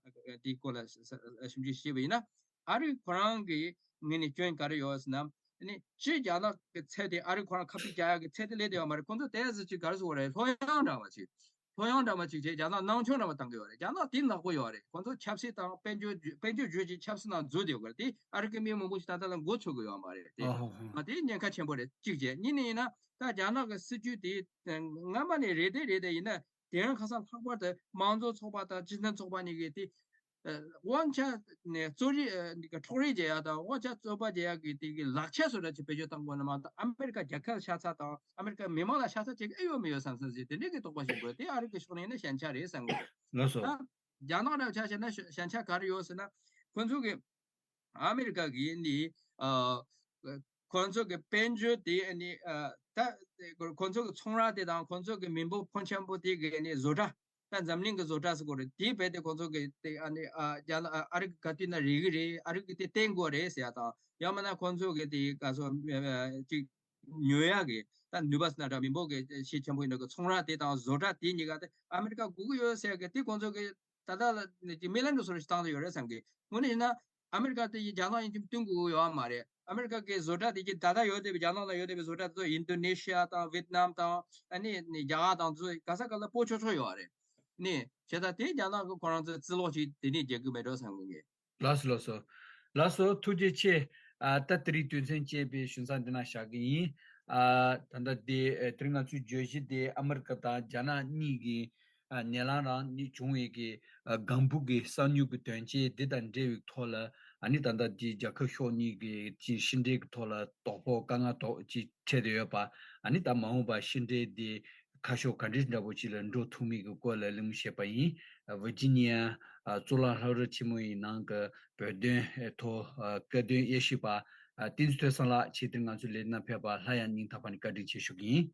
དེའི་སྐོར་ལ་ཞིབ་འཇུག་བྱས་པ་ཡིན་ན། ཨ་རི་ཁོ་རང་གི་ངོས་ནས་སྐྱོན་ག་རེ་ཡོད་ཟེར་ན། ཨ་ནི་སྤྱིར་རྒྱ་ནག་གི་ཚད་དེ་ཨ་རི་ཁོ་རང་ཁ་གཏད་བཅག་ཡག་གི་ཚད་དེ་སླེབས་བསྡད་ཡོད་མ་རེད། ཁོང་ཚོ་དེ་ཟེར་ཅིག་ག་རེ་ཟེར་བ་རེད། ལྷོད་ཡངས་འདྲ་བ་ཅིག་ལྷོད་ཡངས་འདྲ་མ་ཅིག་བྱས། རྒྱ་ནག་སྣང་ཆུང་འདྲ་མ་བཏང་གི་ཡོད་རེད། རྒྱ་ནག་དེ་ནག་པོ་ཡོད་རེད། ཁོང་ཚོ་ཆབ་སྲིད་དང་དཔལ་འབྱོར་དཔལ་འབྱོར་བརྗོད་ཀྱི་ཆབ་སྲིད་ནང་འཛུལ་བསྡད་ཡོད་རེད། དེ་ཨ་རི་གི་མི་མང་པོ་ཞིག་ད་ལྟ་ལ་མགོ་ཚོས་ཀྱི་ཡོད་མ་རེད་དེ། ཨ་ཧོ་ཧོ། ང་དེ་ཉེན་ཁ་ཆེན་པོ་རེད། གཅིག་བྱས། གཉིས་ནས་ཡིན་ན་ད་རྒྱ་ནག་གི་སྲིད་ཇུས་དེ་སྔ་མ་ནས་རེད་དེ་རེད་དེ་ཡིན་ན། དེ་རིང་ཁ་སང་ལྷག་པར་དུ་དམངས་གཙོ་ཚོགས་པ་དང་སྤྱི་མཐུན་ཚོགས་པ་གཉིས་ཀྱིས་དེ་ཨ་དབང་ཆ་ནས་རྩོད་རིག་ཨ་འདི་ག་འཕྲོག་རེས་བྱེད་ཡག་དང་དབང་ཆ་རྩོད་པ་བྱེད་ཡག་གི་དེ་གི་ལག་ཆ་བཟོ་འདྲ་ཅིག་བེད་སྤྱོད་བཏང་དགོས་ན་མ་གཏོགས། ཨ་མེ་རི་ཀ་རྒྱལ་ཁབ་ལ་ཤ་ཚ་དང་ཨ་མེ་རི་ཀ་མི་མང་ལ་ཤ་ཚ་བྱེད་ཀྱི་ཨེ་ཡོད་མི་ཡོད་བསམ་བསམ་ཞིག་དེ་འདྲའི་གི་དོགས་པ་ཞིག་འགོས་ཏེ། ཨ་རི་གི་ཕྱོགས་ནས་ཡིན་ན་ཞན་ཆ་རེད་བསམ་གི་འདུག་ལགས་སོ། ད་རྒྱ་ནག་འདྲ་ཆ་བཞག་ན་ཞན་ཆ་ག་རེ་ཡོད་ཟེར་ན། ཁོ་ཚོ་གི་ཨ་མེ་རི་ཀ་གི་ནི་ཨ་ཁོ་ཚོ་གི་དཔལ་འབྱོར་དེ་ནི་ཨ་ད་ཁོ་ཚོ་གི་ཚོང་ར་དེ་དང་ཁོ་ཚོ་གི་མི་འབོར་ཕོན་ཆེན་པོ་དེ་གི་ནི་བཟོ་གྲྭ། ད་འཛམ་གླིང་གི་བཟོ་གྲྭ་ཟེར་གོ་རེད། དེ་རྦད་དེ་ཁོ་ཚོ་གི་དེ་ཨ་ནི་ཨ་རྒྱ་ནག་ཨ་ཨ་རི་གི་ག་དུས་ན་རེད་གི་རེད། ཨ་རི་གི་དེ་བརྟེན་དགོས་རེད་ཟེར་ཡ་དང་། ཡང་མིན་ན་ཁོ་ཚོ་གི་དེ་ག་ཚོད་ཅིག་ཉོ་ཡ་གི་ད་ནུས་པ་ཟེར་ན་འདྲ། མི་འབོར་གི་ཤས་ཆེན་པོ་ཡིན་ན་གི་ཚོང་ར་དེ་དང་བཟོ་གྲྭ་དེ་གཉིས་ཀ་དེ་ཨ་མེ་རི་ཀ་དགོས་ཀྱི་ཡོད་ཟེར་གི་དེ་ཁོ་ཚོ་གི་ད་ལྟ་ལ་ནི་དེ་མི་ལན་འགྲོ་སོར་ཞིག་བཏང་དུ་ཡོད་རེད་བསམ་གི། དངོས་གནས་ཡིན་ན་ཨ་མེ་རི་ཀ་དེ་ཡི་རྒྱ་ནག་ཡིན་གྱི་བསྟུན་དགོས་ཀྱི་ཡོད་མ་རེད། ཨ་མེ་རི་ཀ་གི་བཟོ་གྲྭ་དེ་གི་ད་ལྟ་ཡོད་བསྡད་པའི་རྒྱ་ནག་ལ་ཡོད་བསྡད་པའི་བཟོ་གྲྭ་དེ་ཚོ་ཨིན་དོ་ནེ་ཤི་ཡ་དང་ཝེད་ནམ་དང་ཨ་ནི་ནི་རྒྱ་གར་དང་དེ་ཚོ་ག་ས་ག་ལ་སྤོ་ཆོག་ཆོག་ཡོད་རེད། ནི་བྱས་ད་དེ་རྒྱ་ནག་གི་ཁོ་རང་ཚོའི་རྩིས་ལོག་ཅིག་དེ་ནས་རྒྱག་གི་མེད་འགྲོ་བསམ་གི་ངས། ལགས་སོ་ལགས་སོ། ལགས་སོ། ཐུགས་རྗེ་ཆེ། ཨ་ད་དེ་རིང་དོན་ཚན་ཅན་པའི་ཞུ་མཚམས་འདི་ན་བཞག་གི་ཡིན། ཨ་ད་ལྟ་དེ་ཨ་དེ་རིང་ང་ཚོའི་བརྗོད་གཞི་དེ་ཨ་མེ་རི་ཀ་དང་རྒྱ་ནག་གཉིས་ཀྱི་ཨ་ནད་ལམ་རང་ནས་བྱུང་བའི་གི་ཨ་ལྒང་བུ་གི་གསང་མྱུལ་གྱི་དོན་རྐྱེན་འདི་དང་འབྲེལ་བའི་ཐོག་ལ། ཨ་ནི་ད་ལྟ་དེ་རྒྱལ་ཁབ་ཕྱོགས་གཉིས་ཀྱི་ཅིག་ཕྱི་འབྲེལ་གྱི་ཐོག་ལ་དོ་ཕོག་དཀའ་ངལ་དོག་ཅིག་འཕྲད་དེ་ཡོད་པ། ཨ་ནི་ད་མ་འོངས་པ་ཕྱི་འབྲེལ་དེ་ཁ་ཕྱོགས་ག་འདྲ་འདྲ་པོ་ཅིག་ལ་འགྲོ་ཐུབ་མིན་གྱི་སྐོར་ལ་གླེང་མོལ་བྱས་པ་ཡིན། ཝི་ཇི་ནི་ཡ་གཙུག་ལག་སློབ་གྲྭ་ཆེན་མོ་ཡི་ནང་གི་བོད་དོན་ཐོག་བཀའ་བསྡུར་དབྱེ་ཞིབ་པ་བསྟན་འཛིན་ཐོས་བསམ་ལགས། ཆེད་དུ་ང་ཚོའི་ལས་རིམ་ནང་ཕེབས་པ་སླར་ཡང་སྙིང་ཐག་པ་ནས་བཀའ་དྲིན་ཆེ་ཞུ་གི་ཡིན།